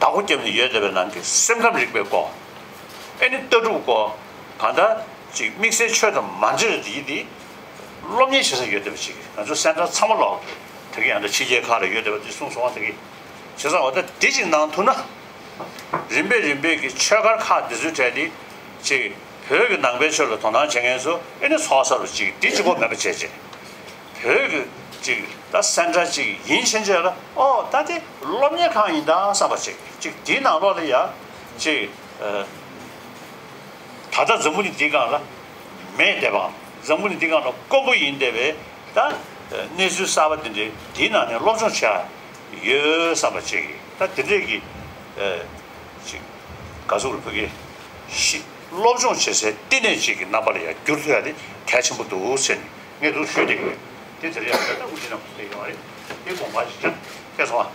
བདག་པོ་བརྒྱབ་ནས་ཡོད་བསྡད་པའི་ནང་གི་སེམས་ཁམས་རིག་པའི་སྐོར། ཨེ་ནི་ལྟ་གྲུབ་སྐོར། གང་ལྟར་ཅིག་དམིགས་བསལ་ཆོས་དང་མ་འབྲེལ་བའི་དེ་དེ་སློབ་གཉེར་བྱེད་ས་ཡོད་བསྡད་པ་ཅིག་ང་ཚོ་སེམས་ཁྲལ་ཚང་མ་ལོག་གི་དེ་གི་ཡང་ད་ཕྱི་རྒྱལ་ཁག་ལ་ཡོད་བསྡད་པ་དེ་གསུངས་སོང་བ་དེ་གི་བྱས་ཙང་འོ་ད་འདི་ཅིག་གནང་ཐུབ་ན། རིམ་པས་རིམ་པས་ཀྱི་ཆོས་སྒར་ཁག་འདི་ཚོའི་གྲས་དེ་ཅིག་བོད་ཀྱི་ནང་པའི་ཆོས་ལ་དོ་སྣང་བྱེད་མཁན་ཚོ་ཨེ་ནི་ཚོགས་ས་རུ་ཅིག་འདི་གཅིག་པོ་མེད་པ་བྱས་བྱས། བོད་ཀྱི་ཅིག་ད་སེམས་ཁྲལ་ཅིག་ཡིན་ཕྱིན་ཆད་ལ་ཨོ་ད་དེ་སློབ་གཉེར་ཁང་ཡིན་ད་བསམ་པ་ཅིག་ཅིག་འདིའི་ནང་ལོགས་ལ་ཡ་ཅིག་ད་ལྟ་འཛམ་བུ་གླིང་འདིའི་སྒང་ལ་མེད་བསྡད་པའམ་འཛམ་བུ་གླིང་འདིའི་སྒང་ལ་དཀོན་པོ་ཡིན་བསྡད་པའི་ད་གནས་ཚུལ་གསར་པ་འདི་འདྲའི་འདིའི་ནང་ནས་སློབ་སྦྱོང་བྱ་ཡོད་བསམ་པ་ཅིག་གིས་ད་དེ་འདྲས་ཀྱི་ཅིག་ག་ཟུག་ལ་ཕ་གི་ཤི་སློབ་སྦྱོང་བྱེད་སའི་བསྟི་གནས་ཅིག་གི་རྣམ་པ་ལ་ཡང་འགྱུར་ཐུབ་ཡ་དེ་གལ་ཆེན་པོ་འདུག་ཟེར་ནས་ངས་འདུག་ཞུས་ཏེ་ཡོད། དེ་ཟེར་ཡ་ད་ལྟ་དབུ་ཁྲིད་རྣམ་པ་དེ་ཡོང་བ་རེད། དེ་དགོངས་པ་ཞིག་ཀྱང་ཐེབས་སོང་བ།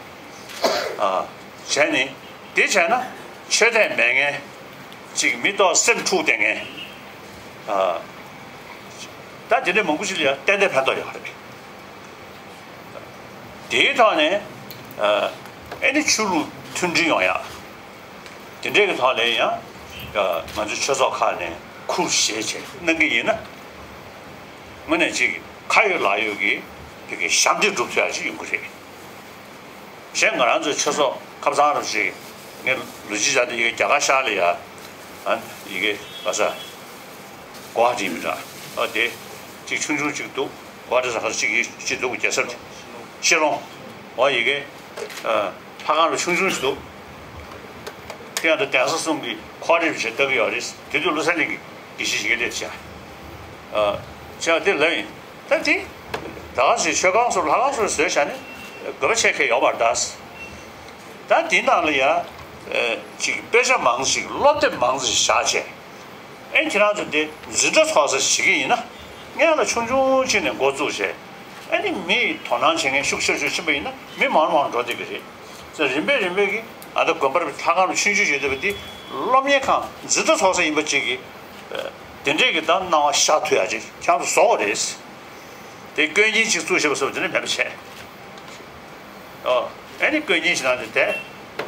བྱས་ནས་དེ་བྱས་ན་ཆོས་དད་མེད་མཁན་ཅིག་མི་ལྟོགས་སེམས་འཁྲུགས་བསྡད་མཁན་ད་དེ་འདྲའི་མང་པོ་ཞིག་ལ་ཡང་ཏན་ཏན་ཕན་ཐོགས་ཡོད་རེད། དེའི་ཐོག་ནས་ཨེ་ནི་ཆོས་ལུགས་མཐུན་སྒྲིལ་ཡོང་ཡ། དེ་འདྲའི་གི་ཐོག་ལ་ཡང་ང་ཚོའི་ཆོས་ཚོགས་ཁག་ནས་ཁུར་བཞེས་བྱས་གནང་གི་ཡིན་ན། དངོས་གནས་ཅིག་ཁ་ཡོད་ལག་ཡོད་ཀྱི་དེ་གི་ཞབས་འདེགས་སྒྲུབ་ཐུབ་ཡ་ཅིག་ཡོང་གི་རེད། གཞན་ང་རང་ཚོའི་ཆོས་ཚོགས་ཁ་སང་རུ་ཞིག་ངས་ལོ་གཅིག་སྦྱར་ཏེ་ཡི་གེ་རྒྱ་གར་ཤར་ལ་ཡ་ཨ་ཡི་གེ་ག་ས་གོ་ཧ་ཏི་མི་འདྲ་ཨ་དེ་གཅིག་ཆུང་ཆུང་གཅིག་འདུག་གོ་ཧ་ཏི་ས་ཁ་གཅིག་ཡིན་གཅིག་འདུག་རྒྱལ་ས་དེ་ཤེས་ལོང་འོ་ཡི་གེ་ཨ་ལྷ་ཁང་རུ་ཆུང་ཆུང་ཞིག་འདུག་དེ་ཡང་ད་གདན་ས་གསུམ་གྱི་ཁོ་རིམ་ཞིག་ལྟ་གི་ཡོད་རེད། དེ་དུས་ལོ་སར་གླིང་གི་དགེ་བཤེས་ཞིག་གིས་སླེབས་བྱས་ཨ་བྱས་དེ་ལབ་ཡིན། ད་དེ་ད་ག་ཞིག་ཆོས་ཁང་སོགས་ལྷ་ཁང་སོགས་བཟོས་བཞག་ནས་དགོས་པ་ཆེ་ཁེ་ཡོད་པར་གདའ། ད་དེའི་ནང་ལ་ཡ་ཅིག་དཔེ་ཆ་མང་ཞིག་སློབ་དེབ་མང་ཞིག་བཞག་བྱས། ཨེ་ཁྱེད་རང་ཚོ་དེ་འཛིན་གྲྭ་ཚོགས་ས་ཞིག་གི་ཡིན་ན་སྔོན་ལ་ཆུང་ཆུང་ཅིག་ནས་འགོ་བཙུགས་བྱས། ཨེ་ནི་མི་ཡི་དོ་སྣང་བྱེད་མཁན་ཤུགས་ཆེ་ཤོས་ཕྱིན་པ་ཡིན་ན་མི་མང་རུ་མང་རུ་འགྲོ་བསྡད་ཀྱི་རེད། ཙང་རིམ་པས་རིམ་པས་ཀྱི་ཨ་ད་དགོན་པར་ལྷ་ཁང་རུ་ཆུང་ཆུང་ཡོད་བསྡད་པ་འདི་སློབ་གཉེར་ཁང་འཛིན་གྲྭ་ཚོགས་ས་ཡིན་པ་ཅིག་གི་དེ་འདྲས་ཀྱི་ད་སྣང་བ་ཤར་ཐུབ་ཡ་ཅིག་ཁྱེད་རང་ཚོ་བཟོ་དགོས་རེད། དེ་དཀོན་རྐྱེན་ཅིག་བཙུགས་བྱས་པ་སོགས་དེ་འདྲ་མེད་པ་བྱས། ཨོ། ཨེ་ནི་དཀོན་རྐྱེན་ཞིག་ནང་དུ་དེ།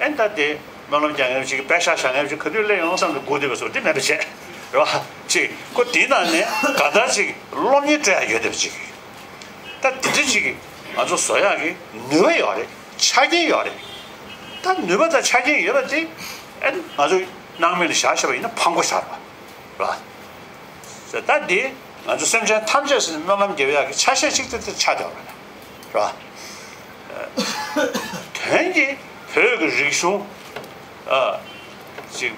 ཨེ་ནི་ད་དེ་སྨོན་ལམ་རྒྱག་མཁན་ཞིག་གི་པད་ཤག་བཞག་མཁན་ཞིག་ག་དུས་སླེབས་ཡོང་བསམ་དུ་སྒུག་བསྡད་པ་སོགས་དེ་མེད་པ་བྱས། རེད་བ། ཅིག་ཁོ་དེའི་ནང་ནས་ག་ད་ཅིག་སློབ་གཉེར་སྤྲད་ཡ་ཡོད་བསྡད་པ་ཅིག་ད་དེ་འདྲ་ཅིག་ང་ཚོ་བཟོ་ཡག་གི་ནུས་པ་ཡོད་རེད། ཆ་རྐྱེན་ཡོད་རེད། ད་ནུས་པ་དང་ཆ་རྐྱེན་ཡོད་པ་དེ་ཨེ་ནི་ང་ཚོ་སྣང་མེད་ལ་བཞག་བཞག་པ་ཡིན་ན་ཕངས་པོ་ཆགས་རེད་བ། རེད་བ། ད་དེ་ ང་ཚོ་སེམས་ཅན་ཐམས་ཅད་ཟེར་ནས་སྨོན་ལམ་རྒྱབ་ཡག་གི་ཆ་ཤས་གཅིག་དེ་དེ་ཆགས་བསྡད་པ་རེད། རེད་བ། དོན་གྱིས་བོད་ཀྱི་རིག་གཞུང་ཨ་ཅིག་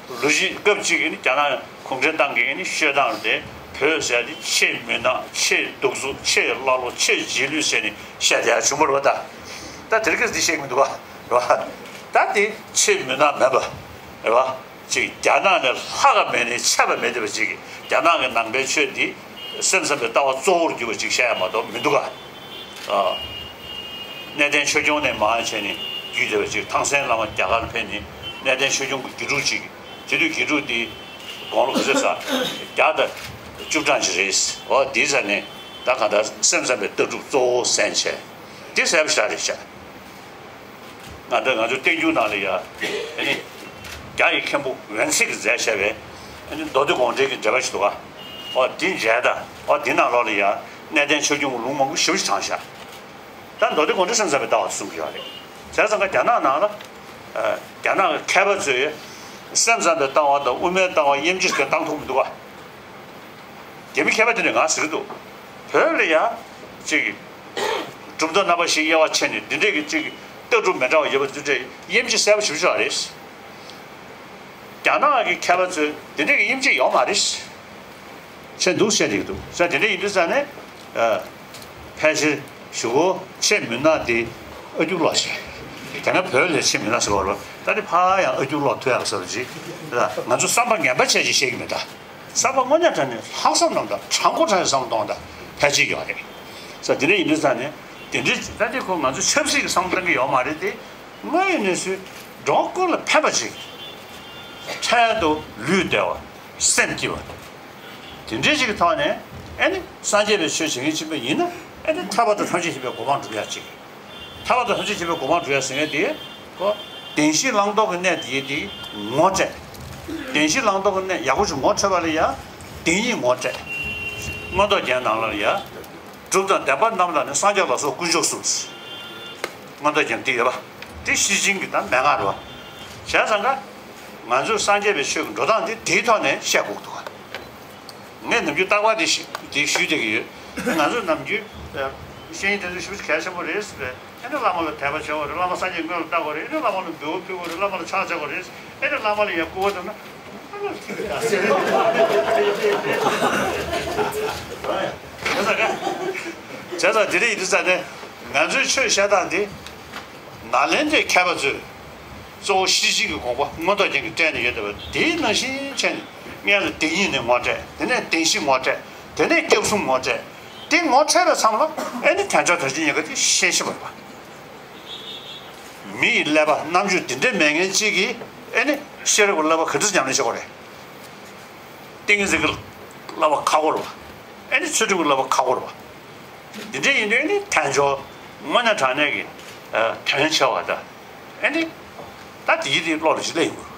ལོ་གཅིག་སྐབས་གཅིག་གི་ནི་རྒྱ་ནག་གུང་ཁྲན་ཏང་གི་ནི་ཤོད་སྟངས་དེ་བོད་ཟེར་དེ་ཆེས་མུན་ནག་ཆེས་གདུག་རྩུབ་ཆེས་ཀླ་ཀློ་ཆེས་རྗེས་ལུས་ཟེར་ནས་བཤད་བསྡད་ཡག་བྱུང་བ་རེད་བ། ད་ད་དེ་རིང་ཁ་སང་འདི་བཤད་ཀྱི་མི་འདུག་བ། རེད་བ། ད་དེ་ཆེས་མུན་ནག་མེད་པ་རེད་བ། ཅིག་རྒྱ་ནག་ནས་ལྷག་ག་མེད་ནས་ཆད་པ་མེད་བསྡད་པ་ཅིག་རྒྱ་ནག་གི་ནང་པའི་ཆོས་འདི་སེམས་ཙམ་པའི་ལྟ་བ་གཙོ་བོར་གྱུར་པ་ཅིག་བཤད་ཡ་མ་གཏོགས་མི་འདུག་ག་ཨ། གནས་བརྟན་ཆོས་སྐྱོང་ནས་མར་བྱས་ནས་བརྒྱུད་བསྡད་པ་ཅིག་ཐང་སན་བླ་མ་རྒྱ་གར་ཕེབས་ནས་གནས་བརྟན་ཆོས་སྐྱོང་གི་དགེ་ཕྲུག་ཅིག་དེ་དུས་དགེ་ཕྲུག་འདི་དགུང་ལོ་ག་ཚོད་ཟེར་བརྒྱ་དང་བཅུ་གྲངས་ཅིག་རེད། འོ་དེའི་ཚ་ནས་ད་ག་ད་སེམས་ཙམ་པའི་ལྟ་གྲུབ་གཙོ་བོ་གསན་བྱས་དེ་གསལ་པོ་ཞེ་དྲག་རེད་བྱས། ང་འདྲ་ང་ཚོའི་བསྟན་འགྱུར་ནང་ལ་ཡ། ཨ་ནི། རྒྱ་ཡི་མཁན་པོ་ཝན་ཚིག་གིས་མཛད་བཞག་པའི། ཨ་ནི་མདོ་སྡེ་དགོངས་འགྲེལ་གྱི་འགྲེལ་པ་ཞིག་འདུག་ག་འོ་དེ་མཇལ་ད། འོ་དེ་ནང་ལོགས་ལ་ཡ། གནས་བརྟན་ཆོས་སྐྱོང་གི་ལུང་མང་པོ་ཞེ་པོ་ཞིག་དྲངས་བཞག་ད་མདོ་སྡེ་དགོངས་འགྲེལ་སེམས་ཙམ་པའི་ལྟ་བ་གསུང་གི་ཡོད་རེད། བྱས་ཙང་ཀ་རྒྱ་ནག་ནང་ལ། ཨ། རྒྱ་ནག་གི་མཁས་པ་ཚོས། སེམས་ཙམ་པའི་ལྟ་བ་དང་དབུ་མའི་ལྟ་བ་དབྱེ་འབྱེད་བཏང་ཐུབ་མི་འདུག་ག་རྒྱ་མི་མཁས་པ་དེ་འདྲས་ང་ཟེར་གྱི་འདུག་བོད་ལ་ཡ། ཅིག་གྲུབ་མཐའ་རྣམ་པ་བཞི་དབྱེ་བ་ཕྱེ་ནས་འདི་འདྲས་ཀྱི་ཅིག་ལྟ་གྲུབ་མི་འདྲ་བ་ཡོད་པ་འདི་འདྲས་དབྱེ་འབྱེད་གསལ་པོ་ཞེ་པོ་ཅིག་རེད། རྒྱ་ནག་གི་མཁས་པ་ཚོས་འདི་འདྲས་ཀྱི་དབྱེ་འབྱེད་ཡོད་མ་རེད། བྱས་འདུག་བཤད་ཀྱི་འདུག་ས་དེ་འདྲས་ཡིན་དུས་ཙང་ནས། ཨ། ཕལ་ཆེར་གཞུག་གུ་ཆེས་མུན་ནག་དེ་ཨ་སྐྱུག་ལོག་བྱས། དེ་ནས་བོད་ལ་ཆེས་མུན་ནག་ཟེར་བ་རེད། ད་དེ་ཕར་ཡང་ཨ་སྐྱུག་ལོག་ཐུབ་ཡག་བཟོ་འདྲ་ཅིག་ང་ཚོ་བསམ་པ་ངན་པ་བྱས་ཅིག་བཤད་ཀྱི་མེད་ད། བསམ་པ་དངོས་གནས་དྲང་གནས་ལྷག་བསམ་རྣམ་དག་དྲང་པོ་དྲང་བསམ་གཏོང་དང་ཕལ་ཆེར་ཡོད་རེད། ས་དེ་འདྲ་ཡིན་དུས་ཙང་ནས་དེ་འདྲའི་ད་དེ་ཁོ་ང་ཚོ་ཆབ་སྲིད་ཀྱི་བསམ་བློ་གཏོང་གི་ཡོད་མ་རེད་དེ། དངོས་ཡོད་གནས་ཚུལ་འགྲོ་ཀུན་ལ་ཕན་པ་ཅིག་འཕྲལ་དུ་ལུས་བདེ་བ་སེམས་སྐྱིད་པ། དེ་འདྲའི་ཅིག་གི་ཐོག་ནས་ཨེ་ནི་སངས་རྒྱས་པའི་ཆོས་བྱེད་མཁན་ཅིག་ཡིན་ན་ཨེ་ནི་ཐར་པ་དང་ཐམས་ཅད་མཁྱེན་པའི་གོ་འཕང་སྒྲུབ་ཡག་ཅིག་ཐར་པ་དང་ཐམས་ཅད་མཁྱེན་པའི་གོ་འཕང་སྒྲུབ་ཡ་ཟེར་མཁན་དེ། ཁོ། བདེན་བཞི་བླང་དོར་གྱི་གནད་དེ་ངོ་སྤྲད། བདེན་བཞི་བླང་དོར་གྱི་གནད་ཡག་པོ་ཞིག་ངོ་འཕྲོད་པ་ལ་ཡ། བདེན་གཉིས་ངོ་སྤྲད། མངོན་རྟོགས་རྒྱན་ནང་ལ་ཡ། གྲུབ་དང་བདེན་པ་རྣམས་ལ་ནི་སངས་རྒྱས་ལ་སོགས་དཀོན་མཆོག་གསུམ། མངོན་རྟོགས་རྒྱན་དེ་ཡོད་པ། དེ་ཤེར་ཕྱིན་གྱི་ད་མན་ངག་རེད་པ། བྱས་ཙང་ཀ་ང་ཚོས་སངས་རྒྱས་པའི་ཆོས་ཀྱི་འགྲོ་སྟངས་དེ་དེའི་ཐོག་ནས་བཤད་དགོས་འདུག་ག་ངས་ནམ་རྒྱུན་རྟག་པར་དེ་ཞུ་དེ་ཞུས་བསྡད་ཀྱི་ཡོད། ང་ཚོས་ནམ་རྒྱུན་ཤེས་ཡོན་དེ་ཚོ་ཞེ་པོ་གལ་ཆེན་པོ་རེད་ཟེར་བས། ཨེ་ནི་བླ་མ་ལ་དད་པ་བྱེད་དགོས་རེད། བླ་མ་སངས་རྒྱས་སྔོན་ལ་བལྟ་དགོས་རེད། ཨེ་ནི་བླ་མ་ལ་འབུལ་བ་ཕུལ་དགོས་རེད། བླ་མ་ལ་ཕྱག་བྱ་དགོས་རེད། ཨེ་ནི་བླ་མ་ལ་ཡང་སྐུར་བ་བཏབ་ན། བྱས་ཙང་དེ་འདྲ་ཡིན་དུས་ཙང་ནས་ང་ཚོའི་ཆོས་བཤད་སྟངས་འདི་ནཱ་ལེནྡྲའི་མཁས་པ་ཚོས་གཙོ་བོ་ཤེར་ཕྱིན་གྱི་དགོངས་པ་མངོན་རྟོགས་རྒྱན་གྱིས་བཀྲལ་ནས་ཡོད་བསྡད་པ་དེའི་ནང་བཞིན་བྱས་ནས་སྔོན་ལ་བདེན་གཉིས་ནས་ངོ་སྤྲད། དེ་ནས་བདེན་བཞི་ངོ་སྤྲད། དེ་ནས་སྐྱབས་གསུམ་ངོ་སྤྲད། དེ་ངོ་འཕྲོད་པའི་མཚམས་ལ་ཨེ་ནི་དལ་འབྱོར་དོན་སྤྱི་གཉིས་ཀ་དེ་ཤེས་ཤེས་པ་རེད་པ། མི་ཡི་ཀླད་པ་རྣམ་དཔྱོད་དེ་འདྲའི་མེད་མཁན་གཅིག་གིས་ཨེ་ནི་ཤེས་རབ་ཀྱི་བསླབ་པ་ག་འདྲ་ཉམས་ལེན་བྱེད་དགོས་རེད། ཏིང་ངེ་འཛིན་གྱི་བསླབ་པ་ཁག་པོ་རེད་པ། ཨེ་ནི་ཚུལ་ཁྲིམས་ཀྱི་བསླབ་པ་ཁག་པོ་རེད་པ། འདི་འདྲ་ཡིན་དུས་ཨེ་ནི་དལ་འབྱོར་དངོས་གནས་དྲང་གནས་ཀྱི་དོན་ཆེ་བ་དང་། ཨེ་ནི། ད་དེའི་དེའི་བློ་ལ་ཅིག་སླེབས་ཡོང་གི་རེད།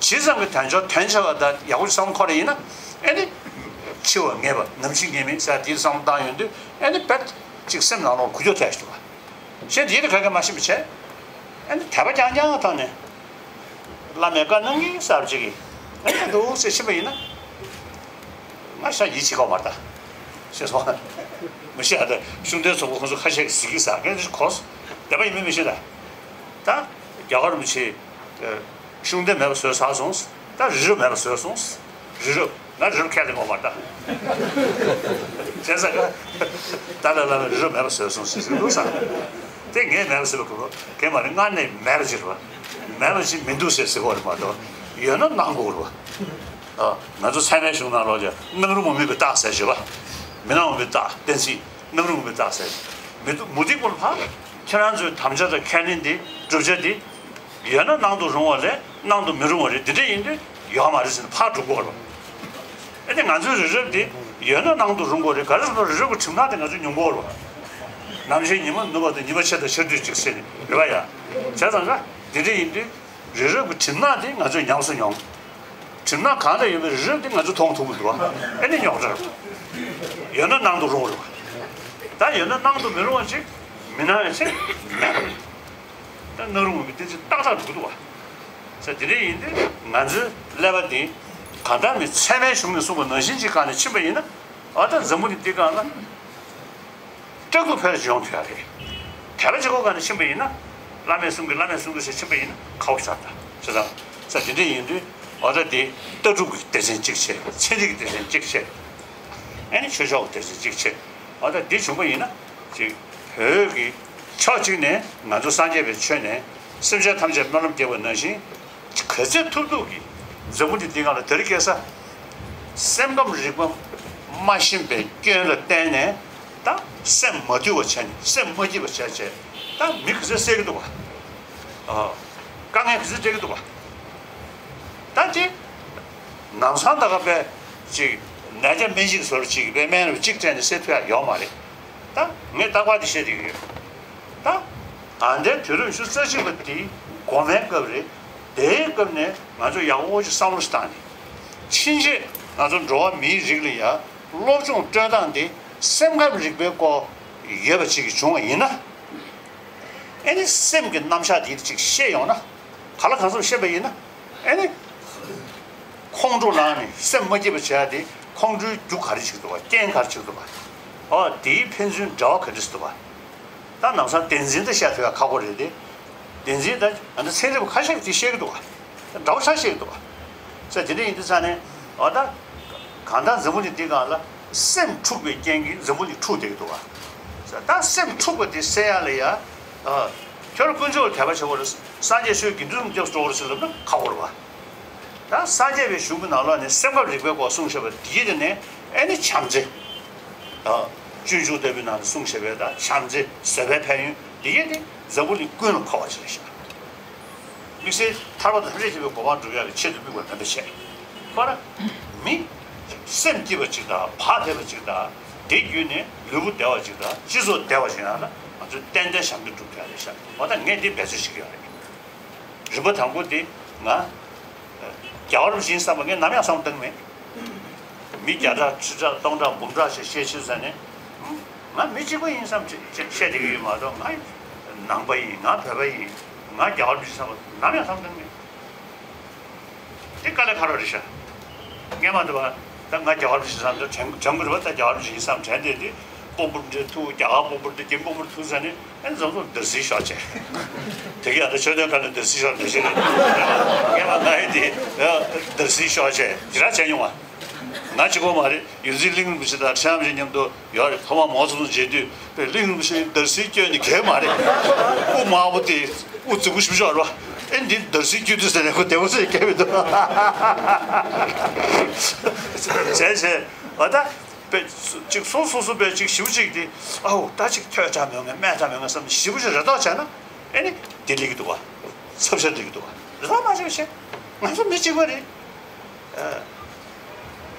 ཇི་ཙམ་གྱི་དལ་འབྱོར་དོན་ཆེ་བ་དང་ཡག་པོ་བསམ་ཁོ་རེ་ཡིན་ན། ཨེ་ནི། འཆི་བ་ངེས་པ་ནམ་འཆི་ངེས་མེད་ཟེར་དེའི་བསམ་བློ་བཏང་ཡོང་དུས་ཨེ་ནི་རྦད་ཅིག་སེམས་ནང་ལོགས་འགུལ་སྐྱོད་ཐེབས་ཤིག་འདུག་ག་གཞན་དེའི་རིགས་ག་གེ་མ་ཤེས་པ་བྱས། ཨེ་ནི་དད་པ་རྐྱང་རྐྱང་ཐོག་ནས། བླ་མའི་བཀའ་གནང་གི་གསར་བརྗེ་གི་ཨེ་ནི་འདུག་ཟེར་ཕྱིན་པ་ཡིན་ན། ང་ཤ་ཡིད་ཆེས་ཁོག་མ་རེད་ད། ཤེས་སོང་། མི་ཤེས་ཨ་ད་ཤུགས་ལྡན་ཚོགས་པ་ཁོང་ཚོ་ཁ་ཤས་ཀྱིས་ཟེར་གི་ཟེར་ངས་གོ་སོང་། བདེན་པ་ཡིན་མིན་མི་ཤེས་ད། ད་རྒྱ་གར་རིན་པོ་ཆེ། ཤུགས་ལྡན་མེད་པ་བཟོས་ཚར་སོང་། ད་རི་རབ་མེད་པ་བཟོས་སོང་། རི་རབ་ང་རི་རབ་ཁས་ལེན་གོ་མ་རེད་ད། བྱས་ཙང་ད་ལ་ལ་ལ་རི་རབ་མེད་པ་བཟོས་སོང་ཟེར་ཟེར་འདུག་ས། དེ་ངས་མེད་པ་ཟེར་བ་གོ་གེ་མ་རེད། སྔར་ནས་མེད་པ་ཅིག་རེད་པ། མེད་པ་ཅིག་མི་འདུག་ཟེར་ཟེར་བ་རེད་མ་གཏོགས་ཡོད་ན་གནང་དགོས་རེད་པ། ཨ། ང་ཚོ་ཚད་མའི་གཞུང་ནང་ལོགས་ཀྱི་སྣང་རུང་མི་སྣང་བའི་རྟགས་ཟེར་བྱས་པ། མི་སྣང་བའི་རྟགས་གཏན་ཚིགས་སྣང་རུང་མི་སྣང་བའི་རྟགས་ཟེར། མི་འདུག་མུ་སྟེགས་པོ་ལ་ཕར་ཁྱེད་རང་ཚོའི་དམ་བཅའ་དང་ཁས་ལེན་འདི་བསྒྲུབ་བྱ་འདི་ཡོད་ན་སྣང་དུ་རུང་བ་ལས་སྣང་དུ་མི་རུང་བ་རེད། འདི་འདྲ་ཡིན་དུས་ཡོད་མ་རེད་ཟེར་ནས་ཕར་སྒྲུབ་དགོས་རེད་པ། ཨེ་ནི་ང་ཚོའི་རི་རབ་འདི་ཡོད་ན་སྣང་དུ་རུང་དགོས་རེད། ག་རེ་ཟེར་ན་རི་རབ་ཀྱི་གྲིབ་ནག་དེ་ང་ཚོས་མྱོང་དགོས་རེད་པ། ནམ་ཞིག་ཉི་མ་ནུབ་པ་དང་ཉི་མ་ཆེ་དང་ཆར་དུས་གཅིག་ཟེར་ནས་རེད་པ་ཡ། བྱས་ཙང་ཀ་འདི་འདྲ་ཡིན་དུས། རི་རབ་ཀྱི་གྲིབ་ནག་དེ་ང་ཚོས་ཉམས་སུ་མྱོང་། གྲིབ་ནག་གང་ལ་ཡོད་པའི་རི་རབ་དེ་ང་ཚོས་མཐོང་ཐུབ་ཀྱི་འདུག་པ། ཨེ་ནི་རྙོག་དྲ་རེད། ཡོད་ན་སྣང་དུ་རུང་བ་རེད་པ། ད་ཡོད་ན་སྣང་དུ་མི་རུང་བ་ཅིག་མི་སྣང་བའི་ཚེ་མེད་པ་རེད། ད་སྣང་རུང་བའི་གཏན་ཚིགས་ཏག་ཏག་འགྲོ་གི་འདུག་པ། ས་དེ་འདྲ་ཡིན་དུས་ང་ཚོའི་ཀླད་པ་དེ་ གང་ལྟར་མི་ཚད་མའི་གཞུང་ནས་གསུངས་པ་ནང་བཞིན་ཅིག་སྒང་ནས་ཕྱིན་པ་ཡིན་ན། ཨ་ད་འཛམ་བུ་གླིང་འདི་སྒང་ལ་སྐྲག་སྡུག་ཕལ་ཆེར་ཡོང་ཐུབ་ཡ་རེད། དེ་ལ་བྱེད་སྒོ་སྒང་ནས་ཕྱིན་པ་ཡིན་ན། བླ་མའི་གསུང་གི་བླ་མའི་གསུང་གི་ཞེས་ཕྱིན་པ་ཡིན་ན་ཁག་པོ་ཆགས་ད་བྱས་ཙང་། ས་དེ་འདྲ་ཡིན་དུས་ཨ་ད་དེ་ལྟ་གྲུབ་ཀྱི་སྡེ་ཚན་གཅིག་བྱས། ཚན་རིག་གི་སྡེ་ཚན་གཅིག་བྱས། ཨ་ནི་ཆོས་ཕྱོགས་ཀྱི་སྡེ་ཚན་གཅིག་བྱས། ཨ་ད་འདི་བྱུང་པ་ཡིན་ན་ཅིག་བོད་ཀྱི་ཕྱོགས་གཅིག་ནས་ང་ཚོ་སངས་རྒྱས་པའི་ཆོས་ནས་སེམས་ཅན་ཐམས་ཅད་སྨོན་ལམ་རྒྱག་པ་ནང་བཞིན། ག་ཚོད་ཐུབ་ཐུབ་ཀྱིས་འཛམ་བུ་གླིང་འདི་སྒང་ལ་དེ་རིང་ཁ་སང་སེམས་ཁམས་རིག་པ་མ་ཤེས་པའི་སྐྱོན་ལ་བརྟེན་ནས་ད་སེམས་མ་དུལ་བ་བྱས་ནས་སེམས་མ་སྐྱིད་པ་བྱས་བྱས་ད་མི་ག་ཚོད་བསད་ཀྱི་འདུག་པ། ཨ། དཀའ་ངལ་ག་ཚོད་སྤྲད་ཀྱི་འདུག་པ། ད་ཅི་ནང་སང་ད་ག་པས་ཅིག་ནད་བརྒྱ་སྨན་གཅིག་ཟེར་ཅིག་པས་སྨན་རིགས་གཅིག་སྤྲད་ནས་སེལ་ཐུབ་ཡ་ཡོད་མ་རེད། ད་ངས་རྟག་པར་དེ་བཤད་བསྡད་ཀྱི་ཡོད། ད་ཨ་འདའི་དུས་རབས་ཉི་ཤུ་རྩ་གཅིག་པ་དེ་འགོ་མའི་སྐབས་རེད། དེའི་སྐབས་ནས་ང་ཚོ་ཡག་པོ་ཅིག་བསམ་བློ་ཞིག་བཏང་ནས། ཕྱིན་ཆད་ང་ཚོ་འགྲོ་བ་མིའི་རིགས་ལ་ཡ་སློབ་སྦྱོང་སྤྲོད་སྟངས་དེ་སེམས་ཁམས་རིག་པའི་སྐོར་ཡོད་པ་ཅིག་བྱུང་བ་ཡིན་ན། ཨེ་ནི་སེམས་ཀྱི་རྣམ་གཞག་དེ་ཅིག་ཤེས་ཡོང་ན། ག་ལ་གང་འཚམ་ཤེས་པ་ཡིན་ན། ཨེ་ནི། ཁོང་ཁྲོ་ལངས་ནས་སེམས་མ་སྐྱིད་པ་བྱེད་ཡ་དེ་ཁོང་ཁྲོའི་རྒྱུ་ག་རེ་ཞིག་འདུག་པ། རྐྱེན་ག་རེ་ཞིག་འདུག་པ། ཨོ་དེའི་ཕན་ཚུན་འབྲེལ་བ་ག་འདྲ་ཞིག་འདུག་པ། ད་ནང་སང་བདེན་འཛིན་ད་བཤད་ཐུབ་ཡ་ཁག་པོ་རེད་དེ། བདེན་འཛིན་ད་ཨ་ནི་ཚན་རིག་པ་ཁ་ཤས་ཀྱིས་དེ་བཤད་ཀྱི་འདུག་པ། འདྲ་པོ་ཆགས་བཤད་ཀྱི་འདུག་པ། ས་དེ་འདྲ་ཡིན་དུས་ཙང་ནས་ཨོ་ད། གང་ལྟར་འཛམ་བུ་གླིང་འདི་སྒང་ལ་སེམས་འཁྲུགས་པའི་རྐྱེན་གྱིས་འཛམ་བུ་གླིང་འཁྲུགས་བསྡད་ཀྱི་འདུག་པ། ད་སེམས་འཁྲུགས་པ་དེ་སེལ་ཡ་ལ་ཡ། ཨ། ཁྱོད་རང་དཀོན་མཆོག་ལ་དད་པ་བྱེད་དགོས་རེད། སངས་རྒྱས་ཆོས་དགེ་འདུན་སྐྱབས་སུ་འགྲོ་དགོས་རེད་ཟེར་ལབ་ན་ཁག་པོ་རེད་པ། ད་སངས་རྒྱས་པའི་གཞུང་གི་ནང་ལོགས་ནས་སེམས་ཁམས་རིག་པའི་སྐོར་གསུངས་བཞག་པ་དེའི་དེ་ནས་ཨེ་ནི་བྱམས་བརྩེ། ཨ། སྤྱོད་འཇུག་ལྟ་བུའི་ནང་ནས་གསུངས་བཞག་པའི་ད་བྱམས་བརྩེ་བཟོད་པའི་ཕན་ཡོན་དེ་ཡས་དེ་འཛམ་བུ་གླིང་ཀུན་ལ་མཁོ་བ་ཞིག་རེད་ཤག་དམིགས་བསལ་ཐར་པ་དང་ཐམས་ཅད་མཁྱེན་པའི་གོ་འཕང་སྒྲུབ་ཡག་གི་ཆེད་དུ་དམིགས་པ་མིན་པ་བྱས། ཁོ་ར། མི། སེམས་སྐྱིད་པ་ཅིག་དང་བག་ཕེབས་པ་ཅིག་དང་། དེ་བརྒྱུད་ནས་ལུས་པོ་བདེ་བ་ཅིག་དང་སྤྱི་ཚོགས་བདེ་བ་ཞིག་ཡོང་ཡ་ལ་ང་ཚོས་ཏན་ཏན་ཞབས་འདེགས་སྒྲུབ་ཐུབ་ཡ་རེད་ཤག་འོ་ད་ངས་འདི་འབད་རྩོལ་བྱེད་ཀྱི་ཡོད་རེད། རིམ་པ་དང་པོ་དེ་ང་། རྒྱལ་བ་རིན་པོ་ཆེའི་བསམ་པ་ངས་ནམ་ཡང་བསམ་བཏང་མེད། མི་བརྒྱ་ཕྲག་ཁྲི་ཕྲག་སྟོང་ཕྲག་འབུམ་ཕྲག་ཞིག་བཤད་ཕྱིན་ཟེར་ནས། ང་མི་གཅིག་པ་ཡིན་བསམ་བྱས་བཤད་བསྡད་ཀྱི་ཡོད་མ་གཏོགས་ང་ནང་པ་ཡིན། ང་བོད་པ་ཡིན། ང་རྒྱལ་བ་རིན་པོ་ཆེའི་བསམ་པ་ནམ་ཡང་བསམ་བཏང་མེད། དེ་དཀའ་ལས་ཁག་པོ་རེད་ཤག་སྔོན་མ་དུ་བ་ད་ང་རྒྱལ་བ་རིན་པོ་ཆེའི་བསམ་དུ་དྲན་དྲན་གྱི་རེད་པ། ད་རྒྱལ་བ་རིན་པོ་ཆེའི་བསམ་དྲན་བསྡད་དེ་དཔོན་པོར་འདྲེ་ཐུག་རྒྱ་གར་དཔོན་པོར་འདྲེ་རྒྱ་མི་དཔོན་པོར་ཐུག་ཟེར་ནས། ཨེ་འཛོམས་འཛོམས་འདར་སིག་ཤོར་བྱས། དེ་ག་ཡང་ད་ཆོས་དོན་ཁ་ནས་འདར་སིག་ཤོར་འདི་ཞིག་རེད། ངས་ལ་ང་ཡི་དེ་འདར་སིག་ཤོར་བྱས་དེ་ར་བྱས་མྱོང་བ། ང་གཅིག་པོ་མ་རེད། ཡོངས་འཛིན་གླིང་རིན་པོ་ཆེ་དང་ཁྲི་རིན་པོ་ཆེ་མཉམ་དུ་ཡོད་རེད། ཐོག་མར་མའོ་ཙེ་ཏུང་མཇལ་དུས་པའི་གླིང་རིན་པོ་ཆེ་འདར་སིག་སྐྱོན་ནི་གས་མ་རེད། དབུ་དམར་པོ་དེ་དབུ་རྫིག་པོ་ཞིག་ཤོར་བ། ཨེ་འདི་འདར་སིག་སྐྱོན་དུས་ཟེར་ནས་ཁོ་བདེ་པོ་ཟེར་སྐད་མི་འདུག་བྱས་བྱས་བ་ད། པས་ཅིག་སོ་སོ་སོ་པས་ཅིག་ཞིབ་ཅིག་དེ་ཨའོ་ད་ཅིག་ཐོས་དྲག་མོད་ངས་སྨད་དྲག་མོད་ངས་བསམ་ནས་ཞིབ་ཅིག་རེ་དོགས་བྱས་ན་ཨེ་ནི་དེ་ལེགས་ཀྱི་འདུག་བ། ཚབ་ཤ་ལེགས་ཀྱི་འདུག་བ། རེ་དོགས་མ་བྱེད་པ་བྱས། ང་ཚོ་མི་གཅིག་པ་རེད། ཨ།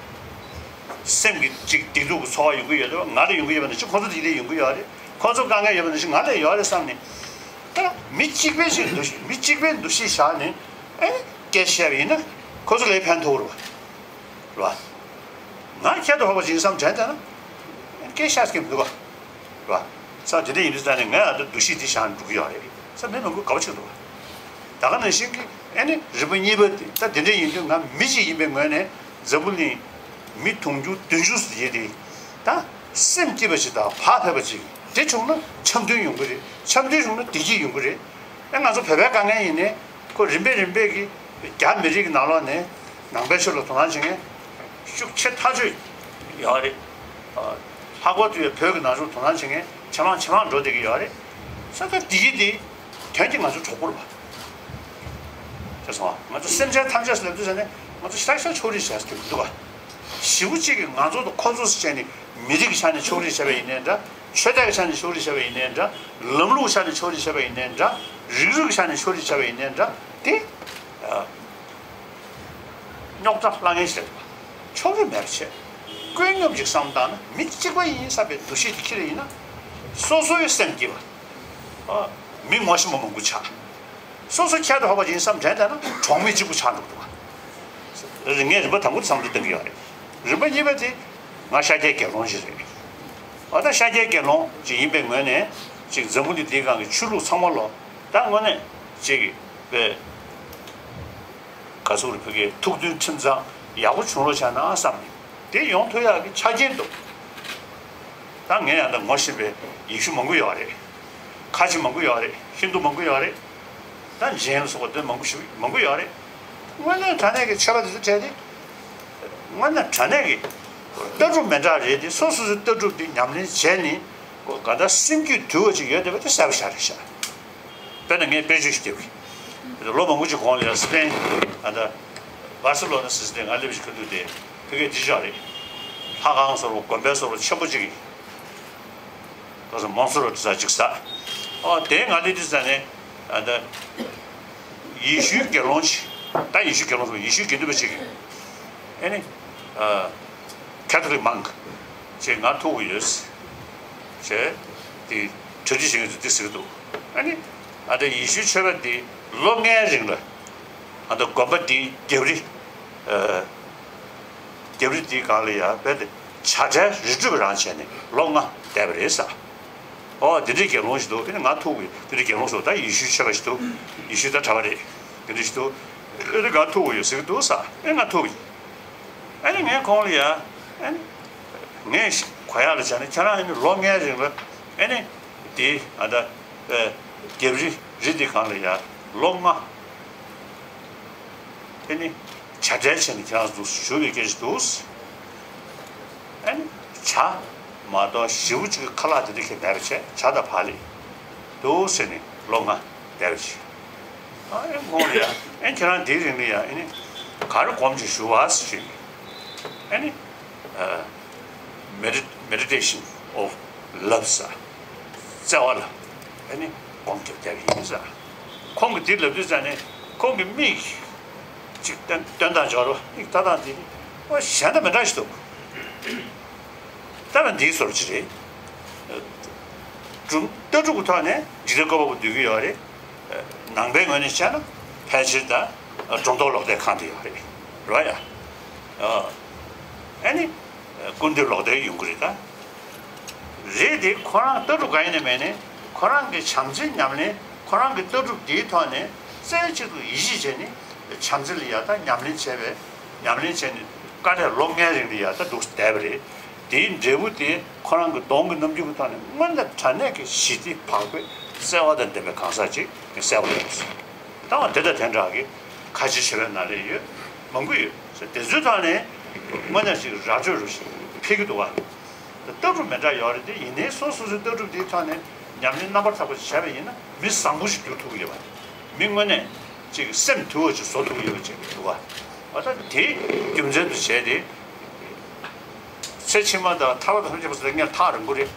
སེམས་ཀྱི་ཅིག་སྡིག་སྡུག་གི་ཚོར་བ་ཡོང་གི་ཡོད་རེད་བ། ང་ལ་ཡོང་གི་ཡོད་པ་ནང་བཞིན་ཁོང་ཚོ་དེ་ལ་ཡོང་གི་ཡོད་རེད། ཁོང་ཚོ་དཀའ་ངལ་ཡོད་པ་ནང་བཞིན་ང་ལ་ཡོད་རེད་བསམ་ནས། ད་མི་གཅིག་པའི་ཅིག་འདུ་ཤེས་མི་གཅིག་པའི་འདུ་ཤེས་བཞག་ནས་ཨེ་ནི་སྐད་ཆ་བཤད་པ་ཡིན་ན་ཁོང་ཚོ་ལ་ཕན་ཐོགས་རེད་བ། རེད་བ། ང་ཁྱད་དུ་འཕགས་པ་ཅིག་ཡིན་བསམ་དྲན་བསྡད་ན། སྐད་ཆ་སྐྱེ་མི་འདུག་ག་རེད་བ། ས་དེ་འདྲ་ཡིན་དུས་ཙང་ནས་ངས་ཨ་ད་འདུ་ཤེས་དེ་བཞག་འགྲོ་གི་ཡོད་རེད། ས་མི་མང་པོ་དགའ་པོ་ཆགས་འདུག་ག་ད་ག་ནང་བཞིན་གྱི་ཨེ་ནི་རིམ་པ་གཉིས་པ་དེ་ད་དེ་འདྲ་ཡིན་དུས་ང་མི་ཞིག་ཡིན་པའི་ངོས་ནས་འཛམ་བུ་གླིང་མི་དུང་ཕྱུར་བདུན་ཅུ་ཟེར་ཡས་དེ་ད་སེམས་སྐྱིད་པ་ཅིག་དང་བག་ཕེབས་པ་ཅིག་དེ་བྱུང་ན་འཆམ་མཐུན་ཡོང་གི་རེད། འཆམ་མཐུན་བྱུང་ན་བདེ་སྐྱིད་ཡོང་གི་རེད། ཨེ་ང་ཚོ་བོད་པའི་དཀའ་ངལ་ཡིན་ནའི། ཁོ་རིམ་པས་རིམ་པས་ཀྱིས་རྒྱ་མི་རིགས་ཀྱི་ནང་ལོགས་ནས་ནང་པའི་ཆོས་ལ་དོ་སྣང་བྱེད་མཁན་ཤུགས་ཆེ་ཐག་ཆོད་ཡོད་རེད། ལྷག་པར་དུ་ཡང་བོད་ཀྱི་ནང་ཆོས་དོ་སྣང་བྱེད་མཁན་ཇེ་མང་ཇེ་མང་འགྲོ་བསྡད་ཀྱི་ཡོད་རེད། ས་ཁ་འདི་ཡིན་དེ་དོན་གྱིས་ང་ཚོ་གྲོགས་པོ་རེད་པ། ཤེས་སོང་ང་། ང་ཚོ་སེམས་ཅན་ཐམས་ཅད་ལབ་དུས་ཟེར་ནས་ང་ཚོ་ཤ་ཤ་ཕྱོགས་རིས་བྱས་ཟེར་གྱི་མི་འདུག་ག་ཞེ་པོ་གཅིག་གིས་ང་ཚོ་དང་ཁོ་ཚོ་ཟེར་བྱས་ནས་མི་རིགས་ཀྱི་ཆ་ནས་ཕྱོགས་རིས་བྱས་པ་ཡིན་ནའི་འདྲ། ཆོས་དད་ཀྱི་ཆ་ནས་ཕྱོགས་རིས་བྱས་པ་ཡིན་ནའི་འདྲ། ལམ་ལུགས་ཆ་ནས་ཕྱོགས་རིས་བྱས་པ་ཡིན་ནའི་འདྲ། རིགས་རུས་ཀྱི་ཆ་ནས་ཕྱོགས་རིས་བྱས་པ་ཡིན་ནའི་འདྲ། དེ། རྙོག་དྲ་ལྷང་ངེ་ཞིག་རེད་པ། ཕྱོགས་རིས་མེད་པ་བྱས། ཀུན་སྙོམས་ཅིག་བསམ་བཏང་ན་མི་གཅིག་པ་ཡིན་བསམ་པའི་འདུ་ཤེས་དེ་ཁྱེར་ཡིན་ན། སོ་སོའི་སེམས་སྐྱིད་པ། མི་ངོ་ཤེས་པ་མང་པོ་ཆགས། སོ་སོ་ཁྱད་དུ་འཕགས་པ་ཡིན་བསམ་དྲན་བསྡད་ན་གྲོགས་མེད་གཅིག་པུ་ཆགས་འགྲོ་གི་འདུག་ག་ངས་རིམ་པ་དང་པོ་དེ་བསམ་བློ་གཏོང་གི་ཡོད་རེད། རིམ་པ་གཉིས་པ་དེ་ང་ཤཱཀྱའི་དགེ་སློང་ཞིག་རེད། འོ་ད་ཤཱཀྱའི་དགེ་སློང་ཅིག་ཡིན་པའི་ངོས་ནས་ཅིག་འཛམ་བུ་གླིང་འདིའི་སྒང་གི་ཆོས་ལུགས་ཚང་མ་ལོ་ད་དངོས་གནས་ཅིག་པའི་ག་ཚོད་རེད། བོད་སྐད་ཐུགས་མཐུན་ཁྲིམས་གཙང་ ཡག་པོ་བྱུང་རོགས་བྱས་ན་བསམ་ནས་དེ་ཡོང་ཐུབ་ཡག་གི་ཆ་རྐྱེན་འདུག་ད་ངས་ཡང་ད་ངོ་ཤེས་པའི་ཡེ་ཤུ་མང་པོ་ཡོད་རེད། ཁ་ཆེ་མང་པོ་ཡོད་རེད། ཧིན་དུ་མང་པོ་ཡོད་རེད། ད་འཇན་སོགས་པ་དེ་མང་པོ་ཞིག་མང་པོ་ཡོད་རེད། དངོས་གནས་དྲང་གནས་ཀྱི་ཆོས་པ་དེ་ཚོ་གྲས་དེ། དངོས་གནས་དྲང་གནས་ཀྱི་ལྟ་གྲུབ་མི་འདྲ་རེད་དེ། སོ་སོ་སོའི་ལྟ་གྲུབ་དེ་ཉམས་ལེན་བྱས་ནས་ག་ད་སེམས་རྒྱུད་དུལ་བ་ཅིག་ཡོད་བསྡད་པ་དེ་གསལ་པོ་ཤར་རེད་ཤག་དཔེར་ན་ངས་དཔེ་བརྗོད་ཞིག་རྒྱབ་གི། ལོ་མང་པོ་ཅིག་གོང་ལ་ཡང་སི་པེན་ཨ་ད་བར་སེ་ལོ་ན་ཟེར་ཏེ་ང་སླེབས་ཤིག་ག་འདུག་སྟེ་ཕ་གིའི་འདི་ཅོག་རེད། ལྷ་ཁང་བཟོ་རོགས་དགོན་པའི་བཟོ་རོགས་ཆེན་པོ་ཅིག་གི། ཁོ་ཚོ་མོན་སོ་རུ་དེ་ཚ་གཅིག་ཟ། ཨོ་དེ་ང་ལི་དེ་ཟ་ནས་ཨ་ད་ཡེ་ཤུའི་དགེ་སློང་ཞིག་ད་ཡེ་ཤུའི་དགེ་སློང་ཟེར་ཡེ་ཤུའི་དགེ་འདུན་པ་ཅིག་གིས་ཨེ་ནི་ཨ་Catholic monk་ཅིག་ང་ཐུག་གི་ཡོད་ཟེར། དེ་གྲ་སྒྲིག་བྱེད་མཁན་ཚོ་དེ་ཟེར་གི་འདུག་ཨ་ནི་ཨ་ད་ཡེ་ཤུའི་ཆོས་པ་དེ་ལོ་ལྔའི་རིང་ལ་ཨ་ད་དགོན་པ་དེའི་རྒྱབ་རི་ཨ། རྒྱབ་རི་དེའི་སྒང་ལ་ཡ་རྦད་དེ་བྱ་བྲལ་རི་ཁྲོད་པ་རང་བྱས་ནས་ལོ་ལྔ་བསྡད་པ་རེད་ཟེར། ཨོ་དེ་འདྲའི་དགེ་སློང་ཞིག་འདུག་ཨེ་ནི་ང་ཐུག་གི་དེ་འདྲའི་དགེ་སློང་ཟེར་ད་ཡེ་ཤུའི་ཆོས་པ་ཞིག་འདུག་ཡེ་ཤུ་ད་གྲྭ་པ་རེད། དེ་འདྲ་ཞིག་འདུག་ཨེ་ནི་ང་ཐུག་གི་ཡོད་ཟེར་གི་འདུག་ཟེར། ཨེ་ང་ཐུག་གི་ཨེ་ནི་ངས་ཁོང་ལ་ཡ་ཨེ་ནི་ངས་གོ་ཡག་ལ་བྱས་ནས་ཁྱེད་རང་ཨེ་ནི་ལོ་ལྔའི་རིང་ལ་ཨེ་ནི་དེ་ཨ་ད་ཨེ་རྒྱབ་རི་རི་དེ་སྒང་ལ་ཡ་ལོ་ལྔ། དེ་ནི་བྱ་བྲལ་བྱས་ནས་ཁྱེད་རང་ཚོ་བཞུགས་པའི་སྐད་ཆ་འདུག་ཨ་ནི་བྱ་མ་གཏོགས་ཞེ་པོ་ཅིག་གི་ཁ་ལག་དེ་འདྲ་ཁྱེད་མེད་པ་བྱས་བྱ་དང་བག་ལེབ་འདུག་ཟེར་ནས་ལོ་ལྔ་བསྡད་པ་བྱས། ཨ་ཨེ་ཁོང་ལ་ཡ་ཨེ་ཁྱེད་རང་དེའི་རིང་ལ་ཡ་ཨེ་ནི་ག་རེ་སྒོམ་བྱས་བཞུགས་པ་ཟེར་ཞུས་ནས་ཨེ་ནི། Medi- meditation of love ཟེར། བརྩེ་བ་ལ་ཨ་ནི་སྒོམ་རྒྱབ་རྒྱབ་ཡིན་ཟེར། ཁོང་གིས་འདི་ལབ་དུས་ཙང་ནས་ཁོང་གི་མིག་ཅིག་སྟོན་སྟོན་སྟངས་སྦྱོར་བ་མིག་ལྟ་སྟངས་འདི་ཨོ་གཞན་དང་མི་འདྲ་ཞིག་འདུག་ལྟ་བ་འདིའི་བཟོ་འདྲ་ཅིག་རེད། སྒྲུང་ལྟ་གྲུབ་ཀྱི་ཐོག་ནས་འཇིག་རྟེན་བཀོད་པ་པོ་འདུལ་གྱི་ཡོད་རེད། ནང་པའི་ངོས་ནས་བཤད་ན་ཕལ་ཆེར་ད་སྒྲོ་འདོགས་ལོག་ལྟའི་ཁང་དེ་ཡོད་རེད། རེད་བ་ཡ། ཨ་ནི་སྐུར་འདེབས་ལོག་ལྟའི་ཡོང་གི་རེད་ད། རེད་དེ་ཁོ་རང་ལྟ་གྲུབ་གང་ཡིན་ནས་མེད་ནས་ཁོ་རང་གི་བྱམས་བརྩེའི་ཉམས་ལེན་ཁོ་རང་གི་ལྟ་གྲུབ་འདིའི་ཐོག་ནས་རྩེ་གཅིག་ཏུ་ཡིད་ཆེས་བྱས་ནས་བྱམས་བརྩེ་ལ་ཡ་ད་ཉམས་ལེན་བྱས་པའི་ཉམས་ལེན་བྱས་ནས་དཀའ་ལས་ལོ་ལྔའི་རིང་ལ་ཡ་ད་འདུག་བསྡད་པ་རེད། དེའི་འབྲས་བུ་དེ་ཁོ་རང་གི་གདོང་གི་རྣམ་འགྱུར་གྱི་ཐོག་ནས་དངོས་གནས་དྲང་གནས་ཀྱི་ཞི་བདེ་བག་ཕེབས་བརྩེ་བ་དང་ལྡན་པའི་གང་ཟག་ཅིག་གསལ་པོ་ཡོད། ད་བ་དེ་དང་དེ་འདྲ་གི་ཁ་ཆེ་ཆེ་བའི་ནང་ལས་ཡོད་མང་པོ་ཡོད། དེ་ཚོའི་ཐོག་ནས་དངོས་གནས་ཅིག་ར་འཕྲོད་རུ་ཞིག་འཕེལ་གྱི་འདུག་བ། ལྟ་གྲུབ་མི་འདྲ་ཡོད་རེད་དེ་ཡིན་ནའི་སོ་སོ་སོའི་ལྟ་གྲུབ་དེའི་ཐོག་ནས་ཉམས་ལེན་རྣམ་པར་དག་པ་ཞིག་བྱས་པ་ཡིན་ན་མི་བཟང་པོ་ཞིག་འགྱུར་ཐུབ་ཀྱི་ཡོད་པ། མི་དངོས་གནས་ཅིག་སེམས་དུལ་བ་ཅིག་བཟོ་ཐུབ་ཀྱི་ཡོད་པ་ཅིག་འདུག་བ། འོ་ད་དེའི་རྒྱུ་མཚན་དུ་བྱས་ཏེ། ཚེ་ཕྱི་མ་དང་ཐར་པ་དང་ཐམས་ཅད་པ་ཟེར་ངས་ཐག་རིང་པོ་རེད།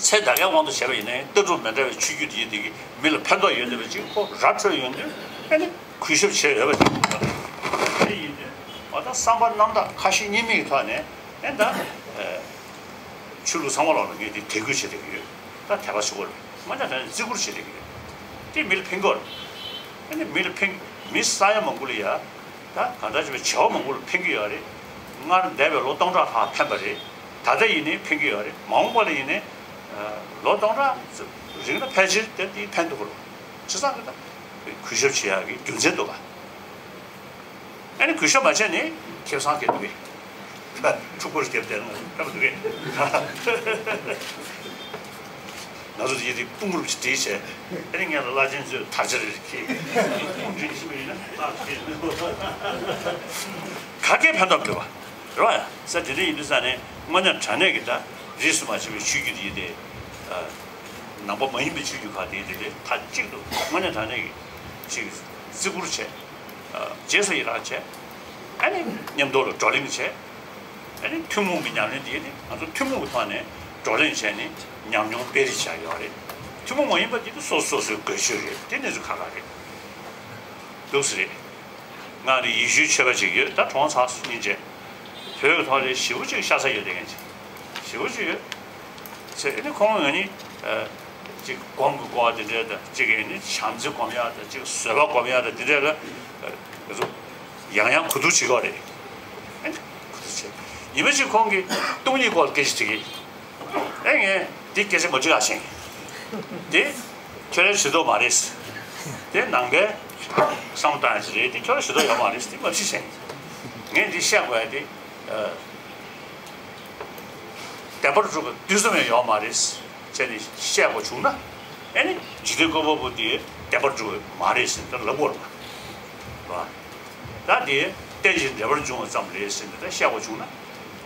ཚེ་ད་གའི་དབང་དུ་བྱས་པ་ཡིན་ན་ཡང་ལྟ་གྲུབ་མི་འདྲ་བའི་ཆོས་བརྒྱུད་དེ་ཡིན་དེ་གི་མི་ལ་ཕན་ཐོགས་ཡོད་འདོད་པ་ཅིག་ཁོ་ར་འཕྲོད་ཡོང་དུས་ཨེ་ནི་གུས་ཞབས་བྱས་ཡོད་པ་ཅིག་འདུག་བ། དེ་ཡིན་དུས་འོ་ད་བསམ་པ་རྣམ་དག་ཁ་ཞེ་གཉིས་མེད་ཀྱི་ཐོག་ནས་ཨེ་ད། ཆོས་ལུགས་ཚང་མ་ལོག་ལ་ངས་འདི་དད་གུས་བྱེད་བསྡད་ཀྱི་ཡོད། ད་དད་པ་ཆེ་བོ་རེད། མ་ཉག་དེ་ནས་བརྩི་བཀུར་བྱེད་བསྡད་ཀྱི་ཡོད། དེ་མི་ལ་ཕན་གྱི་ཡོད་རེད། ཨ་ནི་མི་ལ་ཕན་མི་ས་ཡ་མང་པོ་ལ་ཡ། ད་གང་ལྟར་བྱས་པའི་བྱ་བ་མང་པོ་ལ་ཕན་གྱི་ཡོད་རེད། སྔར་འདས་པའི་ལོ་སྟོང་ཕྲག་ལྷག་ཕན་པ་རེད། ད་ལྟ་ཡིན་ནའི་ཕན་གྱི་ཡོད་རེད། མ་འོངས་པ་ལ་ཡིན་ནའི་ལོ་སྟོང་ཕྲག་རིང་ལ་ཕལ་ཆེར་དེ་དེ་ཕན་ཐོགས་རེད། བྱས་ཙང་གི་ད་གུས་ཞབས་བྱེད་ཡག་གི་རྒྱུ་མཚན་འདུག་ག་ཨ་ནི་གུས་ཞབས་མ་བྱས་ནས་ཁེ་བཟང་སྐྱེ་འདུག་གས། ཕྲུ་གུར་སྐྱེ་བསྡད་ན་ཕན་པ་འདུག་གས། ང་ཚོ་དེ་ཡི་དེ་དཔུང་རུབ་ཅིག་བྲིས་བྱས། ཨ་ནི་ངས་ལ་བླ་ཆེན་ཚོས་དར་ཆ་རེ་རེ་ཁྱེར། དཔུང་བྲིས་ཤི་བ་ཡིན་ན་བླ་ཆེན་ག་གེ་ཕན་ཐོགས་དགོས་པ་རེད་བ། ས་དེ་འདྲ་ཡིན་དུས་ས་ནས་དངོས་གནས་དྲང་གནས་ཀྱི་ད་རིས་སུ་མ་ཆད་པའི་ཆོས་བརྒྱུད་དེ་ཡི་དེ། ནང་པ་མ་ཡིན་པའི་ཆོས་བརྒྱུད་ཁག་དེ་ཡི་དེ་དེ་མཐའ་གཅིག་ཏུ་དངོས་གནས་དྲང་གནས་ཀྱི་ཅིག་བརྩི་བཀུར་བྱས། རྗེས་སུ་ཡི་རང་བྱས། ཨ་ནི་མཉམ་དུ་ལ་བགྲོ་གླེང་བྱས། ཨ་ནི་ཐུན་མོང་གི་ཉམས་ལེན་འདི་ནི་ང་ཚོ་ཐུན་མོང་གི་ཐོག་ནས་བགྲོ་གླེང་བྱས་ནས་ཉམས་མྱོང་སྤེལ་རེས་བྱས་ཡོད་རེད། ཐུན་མོང་མ་ཡིན་པ་འདི་ནི་སོ་སོ་སོའི་དགོས་ཤོས་རེད། དེ་གནས་ཚུལ་ཁག་ཁག་རེད། འདུག་སེ་རེད། ང་ནི་ཡེ་ཤུའི་ཆོས་པ་ཅིག་ཡོད། ད་གྲོངས་ཚར་སོང་། སྙིང་རྗེ། བོད་ཀྱི་ཐོག་ལ་ཞེ་པོ་ཅིག་ཤ་ཚ་ཡོད་བསྡད་མཁན་ཅིག་ཞེ་པོ་ཅིག་ཡོད། ཟེར་ཨ་ནི་ཁོང་ང་ནི་ཅིག་སྒོམ་གྱི་སྐོར་དེ་འདྲ་དང་ཅིག་ཨ་ནི་བྱམས་བརྩེ་སྒོམ་ཡག་དང་ཅིག་བཟོད་པ་སྒོམ་ཡག་དང་དེ་འདྲ་ལ་ང་ཚོ་ཡང་ཡང་གོ་བསྡུར་བྱེད་ཀྱི་ཡོད་རེད། ཨ་ནི་གོ་བསྡུར་བྱེད། ཉི་མ་གཅིག་ཁོང་གིས་སྟོང་ཉིད་སྐོར་ལ་སྐད་ཆ་དྲིས་ཀྱི། ཨེ་ངས་འདི་སྐད་ཆ་མ་དྲིས་ཨ་ཞེས། འདི་ཁྱོད་རའི་ཇུས་གཏོགས་མ་རེད། དེ་ནང་པའི་བསམ་བློ་བཏང་ཡག་ཅིག་རེད། དེ་ཁྱོད་རའི་ཇུས་གཏོགས་ཡོད་མ་རེད། དེ་མ་བྱེད་ཟེར། ངས་འདི་བཤད་དགོས་ཡ་དེ། ཨ། བདེན་པར་གྲུབ་པ་དུས་གསུམ་ཡང་ཡོད་མ་རེད་ཟེར་ནས་བཤད་དགོས་བྱུང་ན། ཨེ་ནི་འཇིག་རྟེན་བཀོད་པ་པོ་དེ་བདེན་པར་གྲུབ་པ་མ་རེད་ཟེར་ནས་ལབ་དགོས་རེད་པ། ད་དེ་རྟེན་ཅིང་འབྲེལ་པར་འབྱུང་བ་ཙམ་རེད་ཟེར་ནས་ད་བཤད་དགོས་བྱུང་ན།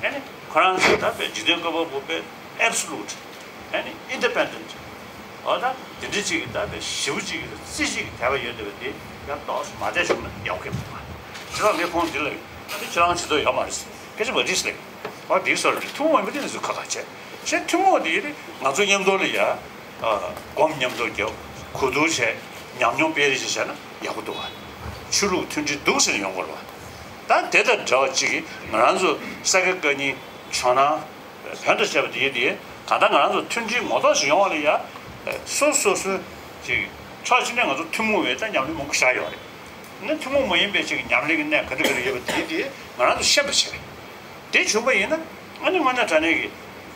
ཨེ་ནི་ཁོ་རང་ཚོས་ད་དཔེ་འཇིག་རྟེན་བཀོད་པ་པོ་དཔེ་ཨེབ་སོ་ལུ་ཊི། ཨེ་ནི་ཨིན་ཌི་པེན་ཌེན་ཊི། འོ་ད་དེ་འདྲ་ཅིག་གི་ད་དཔེ་ཞེ་པོ་ཅིག་གི་རྩིས་གཅིག་གི་དད་པ་ཡོད་བསྡད་པ་དེ་ཡང་ཏོག་ཙམ་མ་བསྡད་བྱུང་ན་ཡག་གི་མ་རེད་པ། ཇི་ལྟར་ངས་ཁོང་འདི་ལ་ཡོད་ད་དེ་ཁྱེད་རང་བྱེད་དོ་ཡོད་མ་རེད། སྐད་ཆ་མ་དྲིས་ལེ། ཨ་དེའི་སོར་རེད། ཐུན་མོང་མ་ཡིན་པ་དེ་ནི་ཚུར་ཁ་ཁ་བྱས། གཞན་ཐུན་མོང་དེ་ཡིན་ང་ཚོ་མཉམ་དུ་ལ་ཡ། ཨ། སྒོམ་མཉམ་དུ་རྒྱབ། གོ་བསྡུར་བྱས། ཉམས་མྱོང་སྤེལ་རེས་བྱས་བྱས་ན་ཡག་པོ་འདུག་བ། ཆོས་ལུགས་མཐུན་སྒྲིལ་འདུག་ཟེར་ནས་ཡོང་དགོས་རེད་བ། ད་དེ་དང་འདྲ་བ་གཅིག་གིས་ང་རང་ཚོ་ས་དགེ་བཀའ་རྙིང་ཇོ་ནང་བོན་དང་བཅས་པ་དེ་ཡིན་དེ་གང་ལྟར་ང་རང་ཚོ་མཐུན་སྒྲིལ་ངོ་ཐོག་ཞིག་ཡོང་བ་ལ་ཡ། སོ་སོ་སོའི་ཅིག་ཕྱོགས་གཅིག་ནས་ང་ཚོ་ཐུན་མོང་བའི་ད་ཉམས་ལེན་མང་པོ་བཞག་ཡོད་རེད། ནི་ཐུན་མོང་མ་ཡིན་པའི་ཅིག་ཉམས་ལེན་གྱི་གནས་ག་འདྲ་ག་འདྲ་ཡོད་པ་དེ་དེ་ང་རང་ཚོ་ཤེས་པ་བྱས། དེ་བྱུང་པ་ཡིན་ན་ཨ་ནི་དངོས་གནས་དྲང་གནས་ཀྱི་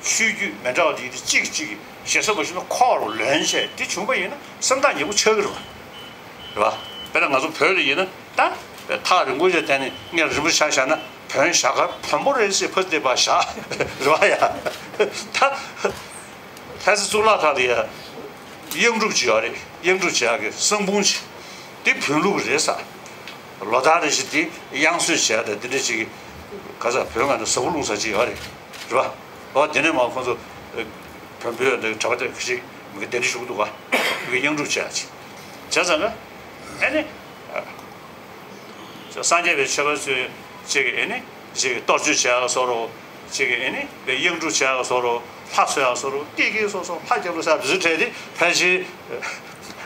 ཆོས་བརྒྱུད་མི་འདྲ་བ་དེ་དེ་གཅིག་གཅིག་ཞེ་ས་མ་ཞུ་ན་ཁོག་རུ་ལོན་བྱས་དེ་བྱུང་པ་ཡིན་ན་སེམས་ཐག་ཉེ་པོ་ཆགས་ཀྱི་རེད་བ། རེད་བ། དཔེར་ན་ང་ཚོ་བོད་ལ་ཡིན་ན་ད་ཐག་རིང་པོ་ཞིག་བསྟན་ནས་སྔས་རིང་པོ་ཆ་བཞག་ན་བོན་ཞྭ་དཀར་བོན་པོ་རེད་ཟེར་ཕར་བསྡད་པ་བཞག་རེད་བ་ཡ། ད་ལྷ་ས་གཙུག་ལག་ཁང་ལ་ཡ་གཡང་སྒྲུབ་ཅིག་ཡོད་རེད། གཡང་སྒྲུབ་བྱེད་ཡག་གི་གསང་འབུམ་ཅིག་དེ་བོན་ལུགས་རེད་ས། ལོ་ལྟར་རེ་བཞིན་དེ་དབྱངས་གསོལ་བྱས་ཏེ་འདི་འདྲ་ཅིག་ག་ས་བོད་ང་ཚོ་ཟ་ཁུ་ལུང་ས་ཅིག་ཡོད་རེད། རེད་བ། འོ་དེ་ནས་མ་ཁོང་ཚོ་བོན་པོའི་འདི་གྲྭ་པ་དེ་ཁ་ཅིག་མི་ག་གདན་འདྲེན་ཞུ་གི་འདུག་ག་དབྱངས་སྒྲུབ་བྱས་ཅིག་བྱས་ཙང་ག་ཨེ་ནི་སངས་རྒྱས་པའི་ཆོས་པ་ཚོས་ཅིག་ཨེ་ནི་ཅིག་གཏོར་མཆོད་བྱས་ཡག་བཟོ་འདྲ་ཅིག་ཨེ་ནི་དབྱངས་སྒྲུབ་བྱས་ཡག་བཟོ་འདྲ་ལྷ་གསོལ་ཡག་བཟོ་འདྲ་སྐད་སྐད་སོ་སོ་ལྷ་རྒྱབ་ལ་ས་དེ་ཚོ་བྲལ་ཏེ་ཕལ་ཆེར།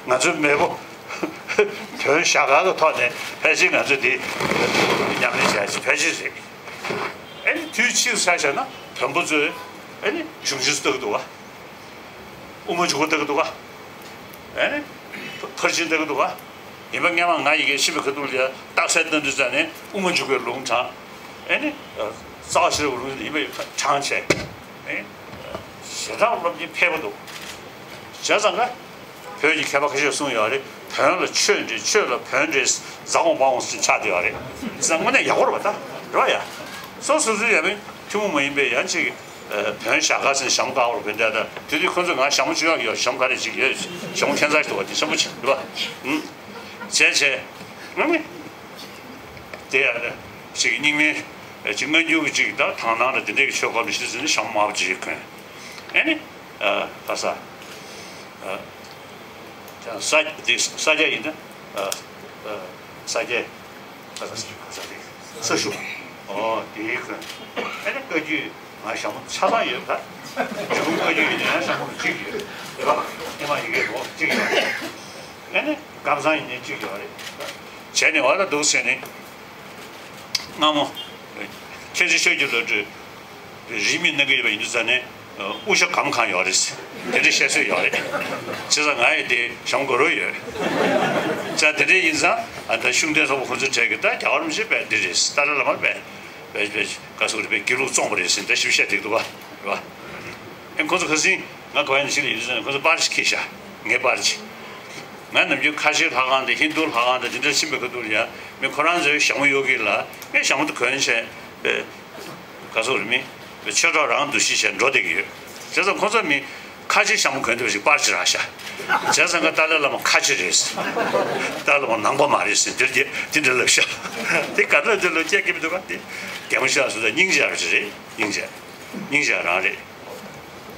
ང་ཚོའི་མེས་པོ་བོན་ཞྭ་དཀར་གྱི་ཐོག་ནས་ཕལ་ཆེར་ང་ཚོས་འདི་ཉམས་ལེན་བྱས་ཕལ་ཆེར་རེད། ཨེ་ནི་དུས་ཕྱིས་ཆ་བཞག་ན་བོན་པོ་ཚོས་ཨེ་ནི་གཞུང་ཆེན་ལྟ་གི་འདུག་ག་དབུ་མ་འཇུག་པ་ལྟ་གི་འདུག་ག་ཨེ་ནི་ཕར་ཕྱིན་ལྟ་གི་འདུག་ག་ཡིན་པ་སྔས་མ་ང་ཡི་གེ་ཤེས་པའི་ཁ་ཐུག་ལ་རྟགས་གསལ་བསྟན་དུས་ཙམ་ནས་དབུ་མ་འཇུག་པའི་ལུང་དྲངས། ཨེ་ནི་རྩ་བ་ཤེས་རབ་ཀྱི་ལུང་ཡིན་པ་དྲངས་བྱས། ཨེ་ནི་ཞེ་དྲག་སློབ་གཉེར་ཕལ་པོ་འདུག་བྱས་ཙང་ག་བོད་ཀྱི་མཁས་པ་ཁ་ཤས་གསུངས་ཡོད་རེད། བོན་ལ་ཆོས་འདྲེས་ཆོས་ལ་བོན་འདྲེས་རྫ་གོང་པ་འོང་ཟེར་ཆགས་བསྡད་ཡོད་རེད། ཙང་དངོས་གནས་ཡག་པོ་རེད་པ་ད་རེད་པ་ཡ། སོ་སོ་སོའི་ཡ་མིན་ཐུན་མོང་མ་ཡིན་པའི་ཡང་ཅིག་བོན་ཞྭ་དཀར་ཟེར་ཞྭ་མོ་དཀར་པོ་རེད་པ་འདྲ་ད་དེ་དུས་ཁོ་ཚོས་ང་ཞྭ་མོ་བཅུ་ཡག་ཡོད་ཞྭ་མོ་ག་རེ་ཅིག་ཡོད་ཞྭ་མོ་ཁྱད་མཚར་ཞིག་འདུག་པ་དེ་ཆེན་པོ་ཆེ་རེད་པ། བྱས་བྱས་ང་ནི་དེ་ཡ་ཅིག་རྙིང་མའི་ཅིག་སྔ་འགྱུར་གྱི་ཅིག་ད་དག་སྣང་ལ་དེ་འདྲའི་གི་ཆོས་སྐོར་ལ་ཤེས་ཟིན་ནས་ཞྭ་མོ་དམར་པོ་ཅིག་གོན་ཨེ་ནི། ཨ་ཁ་ས། ཨ་ས་དེ་ས་སྐྱ་ཡིན་ན། ཨ་ཨ་ས་སྐྱ། ཁ་ས་ས་སྐྱ་ས་ཤུ། ཨོ་དེའི་ཁོན། ཨ་ནི་བཀའ་བརྒྱུད་ང་ཞྭ་མོ་ཆ་ཚང་ཡོད་ད། ཇོ་བོ་བཀའ་བརྒྱུད་ཡིན་ན་ཡང་ཞྭ་མོ་གཅིག་ཡོད། རེད་པ། ཧི་མ་ཡི་གེ་ལོ་གཅིག་ཡོད། ཨ་ནི་ཀམ་ཚང་ཡིན་ན་གཅིག་ཡོད་རེད། བྱས་ནས་བ་ལ་འདུག་ཟེར་ནས། སྔ་མོ། མཁྱེན་བརྩེ་ཆོས་ཀྱི་བློ་གྲོས། རིས་མེད་གནང་གི་ཡོད་པ་ཡིན་དུས་ཙང་ནས། དབུ་ཞྭ་སྒམ་གང་ཡོད་རེད། དེ་འདྲའི་བཤད་སྲོལ་ཡོད་རེད། བྱས་ཙང་ང་ཡི་དེ་ཞྭ་མོ་དགོས་རོགས་ཡོད། ཙང་དེ་འདྲའི་ཡིན་ཙང་ཨ་ད་ཤུགས་ལྡན་ཚོགས་པ་ཁོ་ཚོའི་གྲས་ཀྱི་ད་རྒྱ་གར་མི་ཤེས་པས་འདི་རེད་ཏཱ་ལའི་བླ་མ་པས་པས་པས་ག་སོགས་རེད་པས་དགེ་ལུགས་བཙོང་པ་རེད་ཟེར་ད་ཞིབ་བཤད་འགྲིག་འདུག་ག་རེད་པ། ཨེ་ཁོ་ཚོ་ཁ་སང་ང་ག་བ་ཡིན་ཞིག་ལ་ཡིན་དུས་ཙང་ཁོ་ཚོ་པར་ཅིག་ཁྱེར་ཤག་ངའི་པར་ཅིག་ང་ནམ་རྒྱུན་ཁ་ཆེའི་ལྷ་ཁང་དང་ཧིན་རྡུའི་ལྷ་ཁང་དང་དེ་འདྲ་ཕྱིན་པའི་ཁ་ཐུག་ལ་ཡ་མི་ཁོ་རང་ཚོའི་ཞྭ་མོ་གཡོག་གི་ལ་ངས་ཞྭ་མོ་དེ་གོན་བྱས་པས། ག་ཚོད་རེད་མི། ཆོས་གྲོགས་རང་འདུ་ཤེས་བྱས་འགྲོ་བསྡད་ཀྱི་ཡོད། བྱས་ཙང་ཁོ་ཚོ་མི་ཁ་ཆེ་ཞྭ་མོ་གོན་ཐུབ་ཞིག་པར་ཅིག་རག་ཤག་བྱས་ཙང་ཀ་ཏཱ་ལའི་བླ་མ་ཁ་ཆེ་རེད། ཏཱ་ལའི་བླ་མ་ནང་པ་མ་རེད་ཟེར་འདིར་རྒྱ་འདི་འདྲ་ལབ་ཤག་དེ་ག་ཚོད་འདི་ལོ་སྐྱེ་གི་མི་འདུག་ག་དེ་རྒྱ་མོ་ཤག་སུ་ད་སྙིང་རྗེ་རང་རེད། སྙིང་རྗེ། སྙིང་རྗེ་རང་རེད།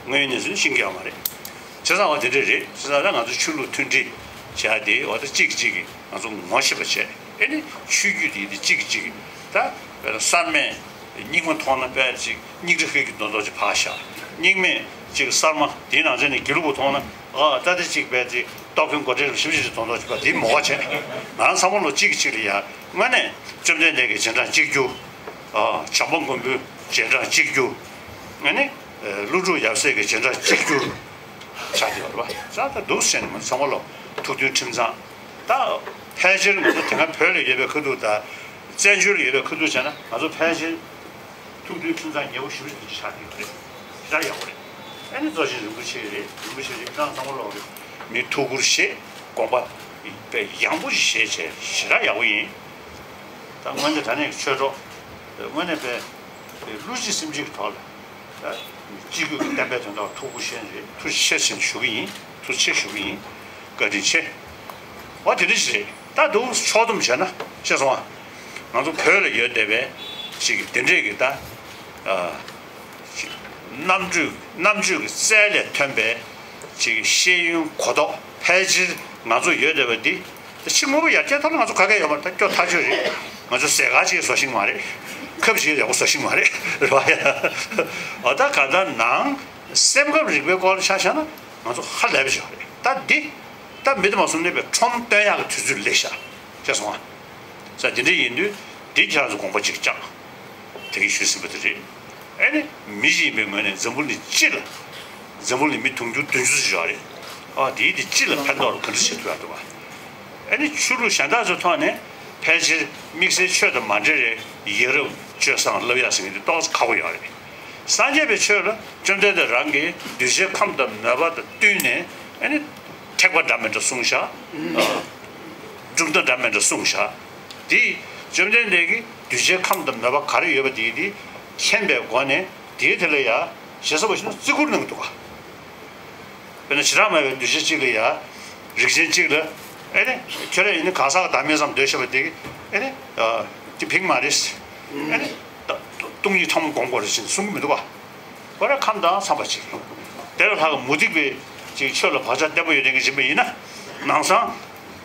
དངོས་ཡོད་གནས་ཚུལ་ནི་ཤེས་ཀྱི་ཡོད་མ་རེད། བྱས་ཙང་བ་དེ་འདྲ་རེད། བྱས་ཙང་ད་ང་ཚོ་ཆོས་ལུགས་མཐུན་སྒྲིལ་བྱས་ཏེ་བ་ད་གཅིག་གིས་གཅིག་གི་ང་ཚོ་ངོ་ཤེས་པ་བྱས། ཨེ་ནི་ཆོས་བརྒྱུད་དེ་དེ་གཅིག་གིས་གཅིག་གི་ད་བས་ན་གསར་མས་རྙིང་མ་མཐོང་ན་བས་ཅིག་རྙིང་གྲི་ཧེ་གི་མདོག་མདོག་ཅིག་ཕར་བཞག་རྙིང་མས་ཅིག་གསར་མ་དེའི་ནང་ཚན་ནས་དགེ་ལུགས་པ་མཐོང་ན་ཨ་ད་དེ་གཅིག་བས་ཅིག་སྟོབས་ཁེངས་མགོ་བྲེགས་ལ་ཞིབ་ཞིབ་ཅིག་མདོག་མདོག་ཅིག་ཕར་དེ་མོ་བ་བྱས། ང་རང་ཚང་མ་ལོ་གཅིག་གིས་གཅིག་ལ་ཡ་དངོས་གནས་བཅོམ་ལྡན་འདས་ཀྱི་རྗེས་འབྲང་གཅིག་གྱུར། ཨ་བྱམས་པ་མགོན་པོའི་རྗེས་འབྲང་གཅིག་གྱུར། ཨ་ནི་ཀླུ་སྒྲུབ་ཡབ་སྲས་ཀྱི་རྗེས་འབྲང་གཅིག་གྱུར། ཆགས་ཀྱི་ཡོད་རེད་པ། ས་ད་འདུག་ཟེར་ནས་མ་ཚང་མ་ལོ་ཐུགས་མཐུན་ཁྲིམས་གཙང་། ད་ཕལ་ཆེར་ང་ཚོ་དེ་སྔ་བོད་ལ་ཡོད་པའི་ཁ་ཐུག་དང་བཙན་བྱོལ་ལ་ཡོད་པའི་ཁ་ཐུག་བྱས་ན་ང་ཚོ་ཕལ་ཆེར་ཐུགས་མཐུན་ཁྲིམས་གཙང་ཉེ་བོ་ཞེ་པོ་ཞིག་ཆགས་ཀྱི་ཡོད་རེད། ཞེ་དྲག་ཡག་པོ་རེད། ཨ་ནི་རྫོགས་ཆེན་རིན་པོ་ཆེ་རེད། རིན་པོ་ཆེ་རེད། ཁྱེད་རང་ཚང་མ་ལོག་རེད། མི་ཐུགས་ཁུར་བཞེས་དགོངས་པ་དཔེ་ཡངས་པོ་ཞིག་བཞེས་བྱས་ཞེ་དྲག་ཡག་པོ་ཡིན། ད་སྔོན་དེ་ད་ནས་ཆོས་གྲོགས་ དངོས་གནས་པའི་ལུས་ཀྱི་སེམས་ཀྱི་ཐོག་ལ་ཅི་དགོས་ཀྱི་བསྟན་པའི་དོན་དག་ཐུགས་ཁུར་ཆེན་རེད། ཐུགས་རྗེ་ཆེ་ཞུ་གི་ཡིན། ཐུགས་རྗེ་ཆེ་ཞུ་གི་ཡིན། བཀའ་དྲིན་ཆེ། བ་དེ་འདྲ་ཞིག་རེད། ད་འདུག་ཕྱོགས་བསྡོམས་བྱས་ན་ཤེས་སོང་ཨ། ང་ཚོ་བོད་ལ་ཡོད་བསྡད་པའི་ཅིག་དེ་འདྲས་ཀྱི་ད་རྣམ་དཔྱོད་རྣམ་དཔྱོད་ཀྱི་རྩལ་ལས་ཐོན་པའི་ཅིག་ཤེས་ཡོན་གོ་རྟོགས་ཕལ་ཆེར་ང་ཚོ་ཡོད་བསྡད་པ་འདི། ཕྱི་དངོས་པོ་ཡར་རྒྱས་ཐོག་ལ་ང་ཚོ་ག་གེ་ཡོད་མ་རེད། ད་སྐྱོ་ཐག་ཆོད་རེད། ང་ཚོ་ཟས་ག་ཅིག་བཟོ་ཤེས་མ་རེད། ཁབ་ཅིག་ཡག་པོ་བཟོ་ཤེས་མ་རེད། རེད་བ་ཡ། འོ་ད་ག་ད་ནང་སེམས་ཁམས་རིག་པའི་སྐོར་ལ་ཆ་བཞག་ན་ང་ཚོ་ཧ་ལས་པ་ཞིག་རེད། ད་འདི་ད་མི་དེ་མ་སོང་ནས་པའི་ཁྲོམ་སྟོན་ཡག་གི་དུས་ཚོད་སླེབས་ཤག་ཤེས་སོང་ཨ། ས་དེ་འདྲ་ཡིན་དུས་འདི་ཁྱེད་རང་ཚོ་དགོངས་པ་ཅིག་བཅངས། དེ་གི་ཞུས་ཟིན་པ་དེ་རེད། ཨེ་ནི་མི་ཞིག་ཡིན་པའི་ངོས་ནས་འཛམ་བུ་གླིང་སྤྱི་ལ། འཛམ་བུ་གླིང་མི་དུང་ཕྱུར་བདུན་ཅུ་ཙམ་ཡོད་རེད། ཨ་དེའི་དེ་སྤྱི་ལ་ཕན་ཐོགས་ལ་ག་འདྲ་བྱེད་ཐུབ་ཡག་འདུག་ག་ཨེ་ནི་ཆོས་ལུགས་གཞན་དག་ཚོའི་ཐོག་ནས་ཕལ་ཆེར་དམིགས་བསལ་ཆོས་དང་མ་འབྲེལ་བའི་ཡ་རབས་སྤྱོད་བཟང་བསླབ་ཡག་ཟེར་མཁན་དེ་ཏོག་ཙམ་ཁག་པོ་ཡོད་རེད། སངས་རྒྱས་པའི་ཆོས་ལ་བཅོམ་ལྡན་འདས་རང་གིས་གདུལ་བྱའི་ཁམས་དང་མོས་པ་དང་བསྟུན་ནས་ཨེ་ནི་ཐེག་པ་འདྲ་མི་འདྲ་གསུངས་ཤག་གྲུབ་མཐའ་འདྲ་མི་འདྲ་གསུངས་ཤག་དེས་བཅོམ་ལྡན་འདས་ཀྱིས་གདུལ་བྱའི་ཁམས་དང་མོས་པ་ག་རེ་ཡོད་པ་དེ་དེ་མཁྱེན་པའི་སྒོ་ནས་དེའི་དེ་ལ་ཡ་ཞེ་ས་བ་ཞིག་ན་བརྩི་བཀུར་གནང་གི་འདུག་ག་དཔེར་ན་བྱེ་བྲག་སྨྲ་བའི་གདུལ་བྱ་གཅིག་ལ་ཡ། རིགས་ཅན་གཅིག་ལ། ཨེ་ནི། ཁྱོད་རང་ཡིན་ན་གང་ཟག་བདག་མེད་ཙམ་འདོད་ཤེས་པ་དེ། ཨེ་ནི། དེ་ཕིག་མ་རེད། ཨེ་ནི། སྟོང་ཉིད་ཐོག་མ་སྒོམ་དགོས་རེད་ཅེས་གསུང་གི་མི་འདུག་ག་ཁོ་རང་ཁམས་དྭངས་ཚང་པ་ཅིག་དེ་ལ་ལྷག་མུ་སྟེགས་པའི་ཅིག་ཆོས་ལ་བག་ཆགས་བརྟན་པོ་ཡོད་མཁན་གྱི་ཡིན་པ་ཡིན་ན། ནང་སང་།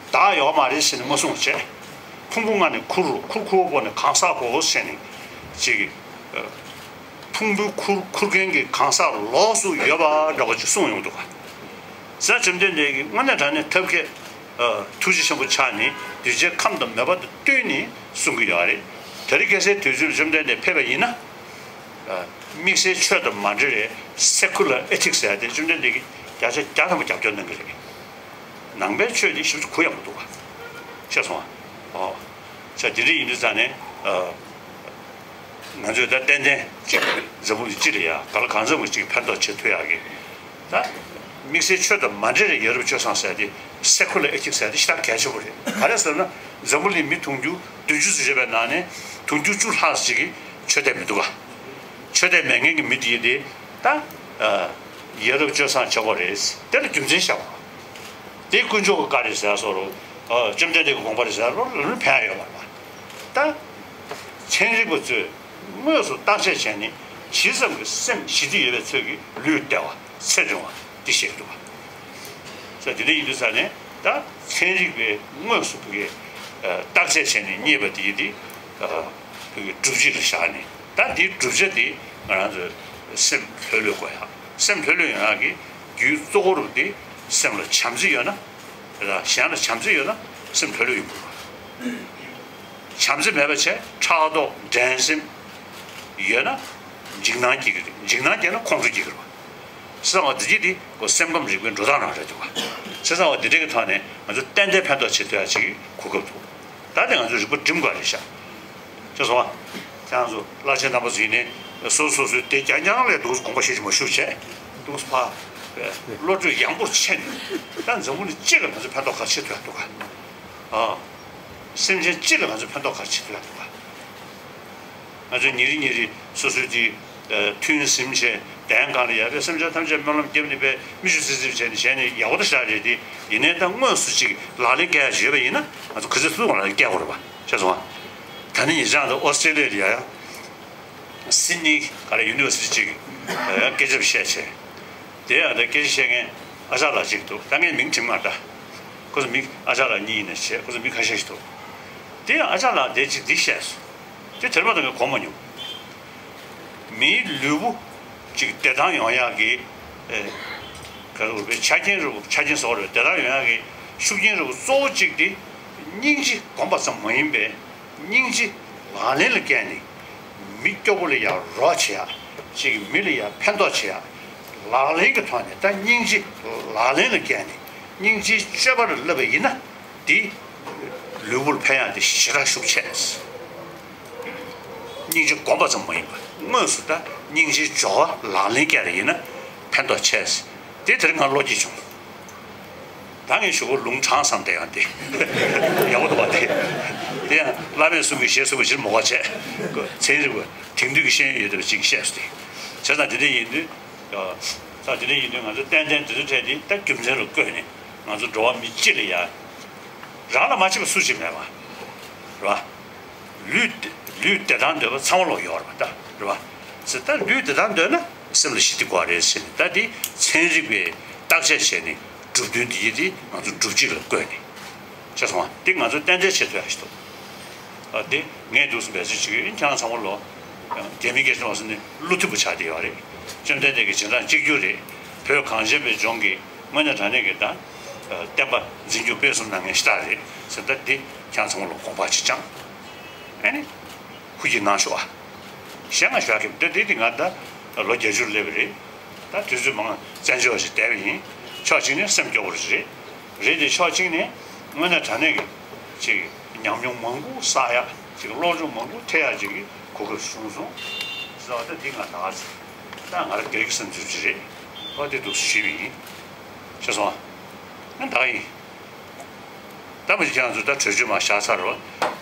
བདག་ཡོད་མ་རེད་ཟེར་ནས་མ་གསུངས་བྱས། ཕུང་པོ་ལྔ་ནི་ཁུར་རོ། ཁུར་ཁུར་བོ་བོར་ནས་གང་ཟག་གོ་ཟེར་ནས། ཅིག་ཕུང་པོའི་ཁུར་ཁུར་མཁན་གྱི་གང་ཟག་ལོགས་སུ་ཡོད་པ་འདྲ་བོ་ཅིག་གསུངས་ཡོང་འདུག་ག་ས་བཅོམ་ལྡན་འདས་ཀྱིས་དངོས་གནས་དྲང་གནས་ཐབས་མཁས། ཐུགས་རྗེ་ཆེན་པོ་ཆགས་ནས་གདུལ་བྱའི་ཁམས་དང་མོས་པ་དང་བསྟུན་ནས་གསུང་གི་ཡོད་རེད། དེ་རིང་ཁ་སང་དུས་ཚོད་ལ་བཅོམ་ལྡན་འདས་ཕེབས་པ་ཡིན་ན། དམིགས་བསལ་ཆོས་དང་མ་འབྲེལ་བའི་secular ethics་ཟེར་ཡ་དེ་བཅོམ་ལྡན་འདས་ཀྱིས་བརྒྱ་ཆ་བརྒྱ་ཐམ་པ་རྒྱབ་སྐྱོར་གནང་གི་རེད། ནང་པའི་ཆོས་འདི་ཞིབ་ཏུ་གུ་ཡངས་པོ་འདུག་ག་ཤེས་སོང་ཨ། ཨོ། ས་དེ་འདྲ་ཡིན་དུས་ཙང་ནས། ང་ཚོས་ད་ཏན་ཏན་ཅིག་འཛམ་བུ་གླིང་སྤྱི་ལ་ཡ་ག་ལ་གང་འཚམ་གྱི་ཅིག་ཕན་ཐོགས་བྱེད་ཐུབ་ཡག་གི། ད་དམིགས་བསལ་ཆོས་དང་མ་འབྲེལ་བའི་ཡ་རབས་སྤྱོད་བཟང་ཟེར་ཡ་དེ་secular ethics ཟེར་ཡ་དེ་ཞེ་དྲག་གལ་ཆེན་པོ་རེད། ག་རེ་ཟེར་ན་འཛམ་བུ་གླིང་མི་དུང་ཕྱུར་བདུན་ཅུ་ཙམ་ཡོད་པའི་ནང་ནས་དུང་ཕྱུར་བཅུ་ལྷག་ཅིག་གིས་ཆོས་དད་མི་འདུག་ག་ཆོས་དད་མེད་མཁན་གྱི་མི་དེ་དེ་ད་ཡ་རབས་སྤྱོད་བཟང་བྱེད་དགོས་རེད། དེ་ལ་རྒྱུ་མཚན་བཤད་དགོས། དེ་དཀོན་མཆོག་གི་བཀའ་རེད་ཟེར་བཟོ་རུ། བཅོམ་ལྡན་འདས་ཀྱི་དགོངས་པ་རེད་ཟེར་རུ་ལ་ལུང་ཕན་ཡོད་པ་རེད། ད་ཚན་རིག་པ་ཚོས་དངོས་སུ་བརྟག་དཔྱད་བྱས་ནས་ཇི་ཙམ་གྱི་སེམས་ཞི་བདེ་ཡོད་པའི་ཚོད་ཀྱིས་ལུས་བདེ་བ་ཚེ་རིང་བ་འདི་བཤད་འདུག་པ། ས་དེ་འདྲ་ཡིན་དུས་ས་ནས་ད་ཚན་རིག་པས་དངོས་སུ་བུ་གའི་བརྟག་དཔྱད་བྱས་ནས་རྙེད་པ་དེ་ཡིན་ཏེ། བུ་གའི་སྒྲུབ་བྱེད་ལ་བཞག་ནས་ད་འདིའི་བསྒྲུབ་བྱ་དེ་ང་རང་ཚོའི་སེམས་ལྷོད་ལྷོད་དགོས་ཡག་སེམས་ལྷོད་ལྷོད་ཡོང་ཡག་གི་རྒྱུའི་གཙོ་བོ་རུ་དེ་སེམས་ལ་བྱམས་བརྩེ་ཡོད་ན། གཞན་ལ་བྱམས་བརྩེ་ཡོད་ན་སེམས་ལྷོད་ལྷོད་ཡོང་གི་རེད། བྱམས་བརྩེ་མེད་པ་བྱས་ཕྲག་དོག་འགྲན་སེམས་ཡོད་ན་འཇིགས་སྣང་སྐྱེ་གི་རེད། འཇིགས་སྣང་སྐྱེས་ན་ཁོང་ཁྲོ་སྐྱེ་གི་རེད་བ། བྱས་ཙང་བ་འདི་གྱིས་དེ་ཁོ་སེམས་ཁམས་རིག་པའི་འགྲོ་སྟངས་རང་རེད་འདུག་བ། བྱས་ཙང་བ་འདི་འདྲ་གི་ཐོག་ནས་ང་ཚོ་ཏན་ཏན་ཕན་ཐོགས་བྱེད་ཐུབ་ཡ་ཅིག་གི་གོ་སྐབས་འདུག་ད་དེ་ང་ཚོ་རིག་པ་སྒྲིམ་དགོས་རེད་ཤག་ཅེས་སོང་བ། ཁྱེད་རང་ཚོ་བླ་ཆེན་རྣམ་པ་ཚོ་ཡིན་ནའི་སོ་སོ་སོའི་དེ་རྐྱང་རྐྱང་ལས་འདུག་སེ་དགོངས་པ་བཞེས་ཀྱི་མ་བཞུགས་བྱས། འདུག་སེ་ཕ། བློ་གྲོས་ཡངས་པོ་ཕྱིན། ད་འཛམ་བུ་གླིང་སྤྱི་ལ་ང་ཚོ་ཕན་ཐོགས་ག་ཚོད་ཐུབ་ཡ་འདུག་ག་ཨ། སེམས་ཅན་སྤྱི་ལ་ང་ཚོ་ཕན་ཐོགས་ག་ཚོད་ཐུབ་ཡ་འདུག་ག་ང་ཚོས་ཉིན་རེ་ཉིན་རེ་སོ་སོའི་དེ། ཐུན་ཟིན་བྱས་གདན་གང་ལ་ཡར་ཕེབས། སེམས་ཅན་ཐམས་ཅད་སྨོན་ལམ་བརྒྱབ་ནས་པའི་མིག་ཆུ་སིབ་སིབ་བྱས་ནས་བྱས་ནས་ཡག་པོ་ད་ཞེ་དྲག་རེད་དེ། ཡིན་ནའི་ད་དངོས་སུ་ཅིག་ལག་ལེན་བཀལ་ཡ་ཅིག་ཡོད་པ་ཡིན་ན་ང་ཚོ་ག་ཚོད་ཐུབ་ཐུབ་ལག་ལེན་བཀལ་དགོས་རེད་པ། ཤེས་སོང་ང་། ད་ནི་ཉེ་ཆར་དུ་ཨོ་སི་ཀྲེ་ལི་ཡ་ཡ། སིད་ནི་ག་རེ་ཡུ་ནི་ཝར་སི་ཊི་ཅིག་སྐད་ཆ་བཤད་བྱས། དེ་ཡང་ད་སྐད་ཆ་བཤད་མཁན་ཨ་ཅག་ལགས་ཅིག་འདུག་ད་ངས་མིང་བྲིས་མ་ད། ཁོ་ཚོ་མི་ཨ་ཅག་ལགས་གཉིས་ཡིན་ན་བྱས་ཁོ་ཚོ་མི་ཁ་ཤས་ཤིག་འདུག་དེ་ཡང་ཨ་ཅག་ལགས་དེ་ཅིག་འདི་བཤད་སོང་། དེ་དེར་མ་ད་ངས་གོ་མ་མྱོང་། མིའི་ལུས་པོ་ཅིག་བདེ་ཐང་ཡོང་ཡག་གི། ཨེ། ག་རེ་བའི་ཆ་རྐྱེན་རུ་ཆ་རྐྱེན་བཟོ་བར་བདེ་ཐང་ཡོང་ཡག་གི་ཤུགས་རྐྱེན་རུ་གཙོ་བོ་གཅིག་དེ་སྙིང་རྗེ་སྒོམ་པ་ཙམ་མ་ཡིན་པའི་སྙིང་རྗེ་ལག་ལེན་ལ་བཀལ་ནས་མི་སྐྱོ་པོ་ལ་ཡང་རོགས་བྱེད་ཡག་ཅིག་མི་ལ་ཡང་ཕན་ཐོགས་བྱེད་ཡག་ལག་ལེན་གྱི་ཐོག་ནས་ད་སྙིང་རྗེ་ལག་ལེན་ལ་བཀལ་ནས་སྙིང་རྗེའི་སྤྱོད་པ་ལ་བསླབ་པ་ཡིན་ན། དེ་ལུས་པོར་ཕན་ཡག་དེ་ཞེ་དྲག་ཤུགས་ཆེ། སྙིང་རྗེ་སྒོམ་པ་ཙམ་མ་ཡིན་པར་དངོས་སུ་ད་སྙིང་རྗེའི་སྦྱོར་བ་ལག་ལེན་བཀལ་རེ་ཡིན་ན་ཕན་ཐོགས་ཆེ། དེ་དེར་ང་བློ་སྐྱེད་བྱུང་། ད་ངས་ཞུ་གོ་ལུང་དྲངས་བསམ་དེ་ཡང་དེ་ཡག་པོ་འདུག་པ། དེ་དེ་ཡང་བླ་མས་གསུང་གི་ཞེས་གསུངས་པ་ཕྱིར་མོ་ག་བྱས། ཚན་རིག་པ་དེང་དུས་ཀྱི་ཤེས་ཡོན་ཡོད་བསྡད་པ་ཅིག་བཤད་སོང་དེ། བྱས་ཙང་དེ་འདྲ་ཡིན་དུས། ད་དེ་འདྲ་ཡིན་དུས་ང་ཚོ་ཏན་ཏན་དེ་ཚོ་འཕྲད་དེ་ད་རྒྱུ་མཚན་ལ་བཀོད་ནས་ང་ཚོ་འགྲོ་བ་མི་སྤྱི་ལ་ཡ། རང་ལ་མ་བྱས་པ་སུ་ཞིག་མེད་པ། རེད་པ། ལུས་ལུས་བདེ་ཐང་འདོད་པ་ཚང་མ་ལོག་ཡོད་རེད་པ་ད། རེད་པ། ཟེར་ད་ལུས་བདེ་ཐང་འདོད་ན་སེམས་ལ་ཞི་བདེ་དགོས་རེད་ཟེར་ནས། ད་དེ་ཚན་རིག་པས་བརྟག་དཔྱད་བྱས་ནས་གྲུབ་དོན་དེ་ཡིན་དེ་ང་ཚོ་སྒྲུབ་བྱེད་ལ་བཀོད་ནས། ཤེས་སོང་ང་། དེ་ང་ཚོ་ཏན་ཏན་བྱེད་ཐུབ་ཡ་ཞིག་འདུག་ཨ་དེ་ངས་འདུག་སེ་འབད་བརྩོན་བྱེད་ཀྱི་ཡོད། ཁྱེད་རང་ཚང་མ་ལོ། རྒྱ་མི་སྐད་ཆ་མ་སོང་ནས་བློ་མཐུན་པོ་ཆགས་བསྡད་ཡོད་རེད། བཅོམ་ལྡན་འདས་ཀྱི་རྗེས་འབྲང་གཅིག་གྱུར་རེད། བོད་གངས་ཅན་པའི་ལྗོངས་ཀྱི་དངོས་གནས་དྲང་གནས་ཀྱི་ད། བསྟན་པ་འཛིན་སྐྱོང་སྤེལ་གསུམ་གནང་མཁན་ཞེ་དྲག་རེད་ཟེར། ད་འདི་ཁྱེད་རང་ཚང་མ་ལོ་དགོངས་པ་ཅིག་བཅངས། ཨ་ནི། ཧུར་གྱིས་གནང་ཤོག་ཨ། གཞན་ང་ཞུ་ཡ་གི་མི་འདུག་དེ་དེ་ང་ད་ལོ་བརྒྱད་ཅུ་སླེབས་པ་རེད། ད་དུས་ཚོད་མང་བཙན་བྱོལ་བ་ཞིག་བསྡད་པ་ཡིན། ཕྱོགས་གཅིག་ནས་སེམས་སྐྱོ་པོ་རེད། རེད་དེ་ཕྱོགས་གཅིག་ནས་དངོས་གནས་དྲང་གནས་ཀྱི་ཅིག་ཉམས་མྱོང་མང་པོ་བསགས་ཡ། ཅིག་སློབ་སྦྱོང་མང་པོ་ཐེབས་ཡ་ཅིག་གི་གོ་སྐབས་བྱུང་སོང་། ཟེར་བ་ད་འདི་ང་ད་ག་ཚོད་ད་ང་རང་སྒེར་གྱི་བསམ་ཚུལ་ཅིག་རེད། ཨོ་དེ་འདུག་སེ་ཞུས་པ་ཡིན། ཤེས་སོང་ཨ། ང་ད་ག་ཡིན། ད་མི་ཁྱེད་རང་ཚོ་ད་གྲོས་ཆོད་མར་བཞག་ཚར་རོ།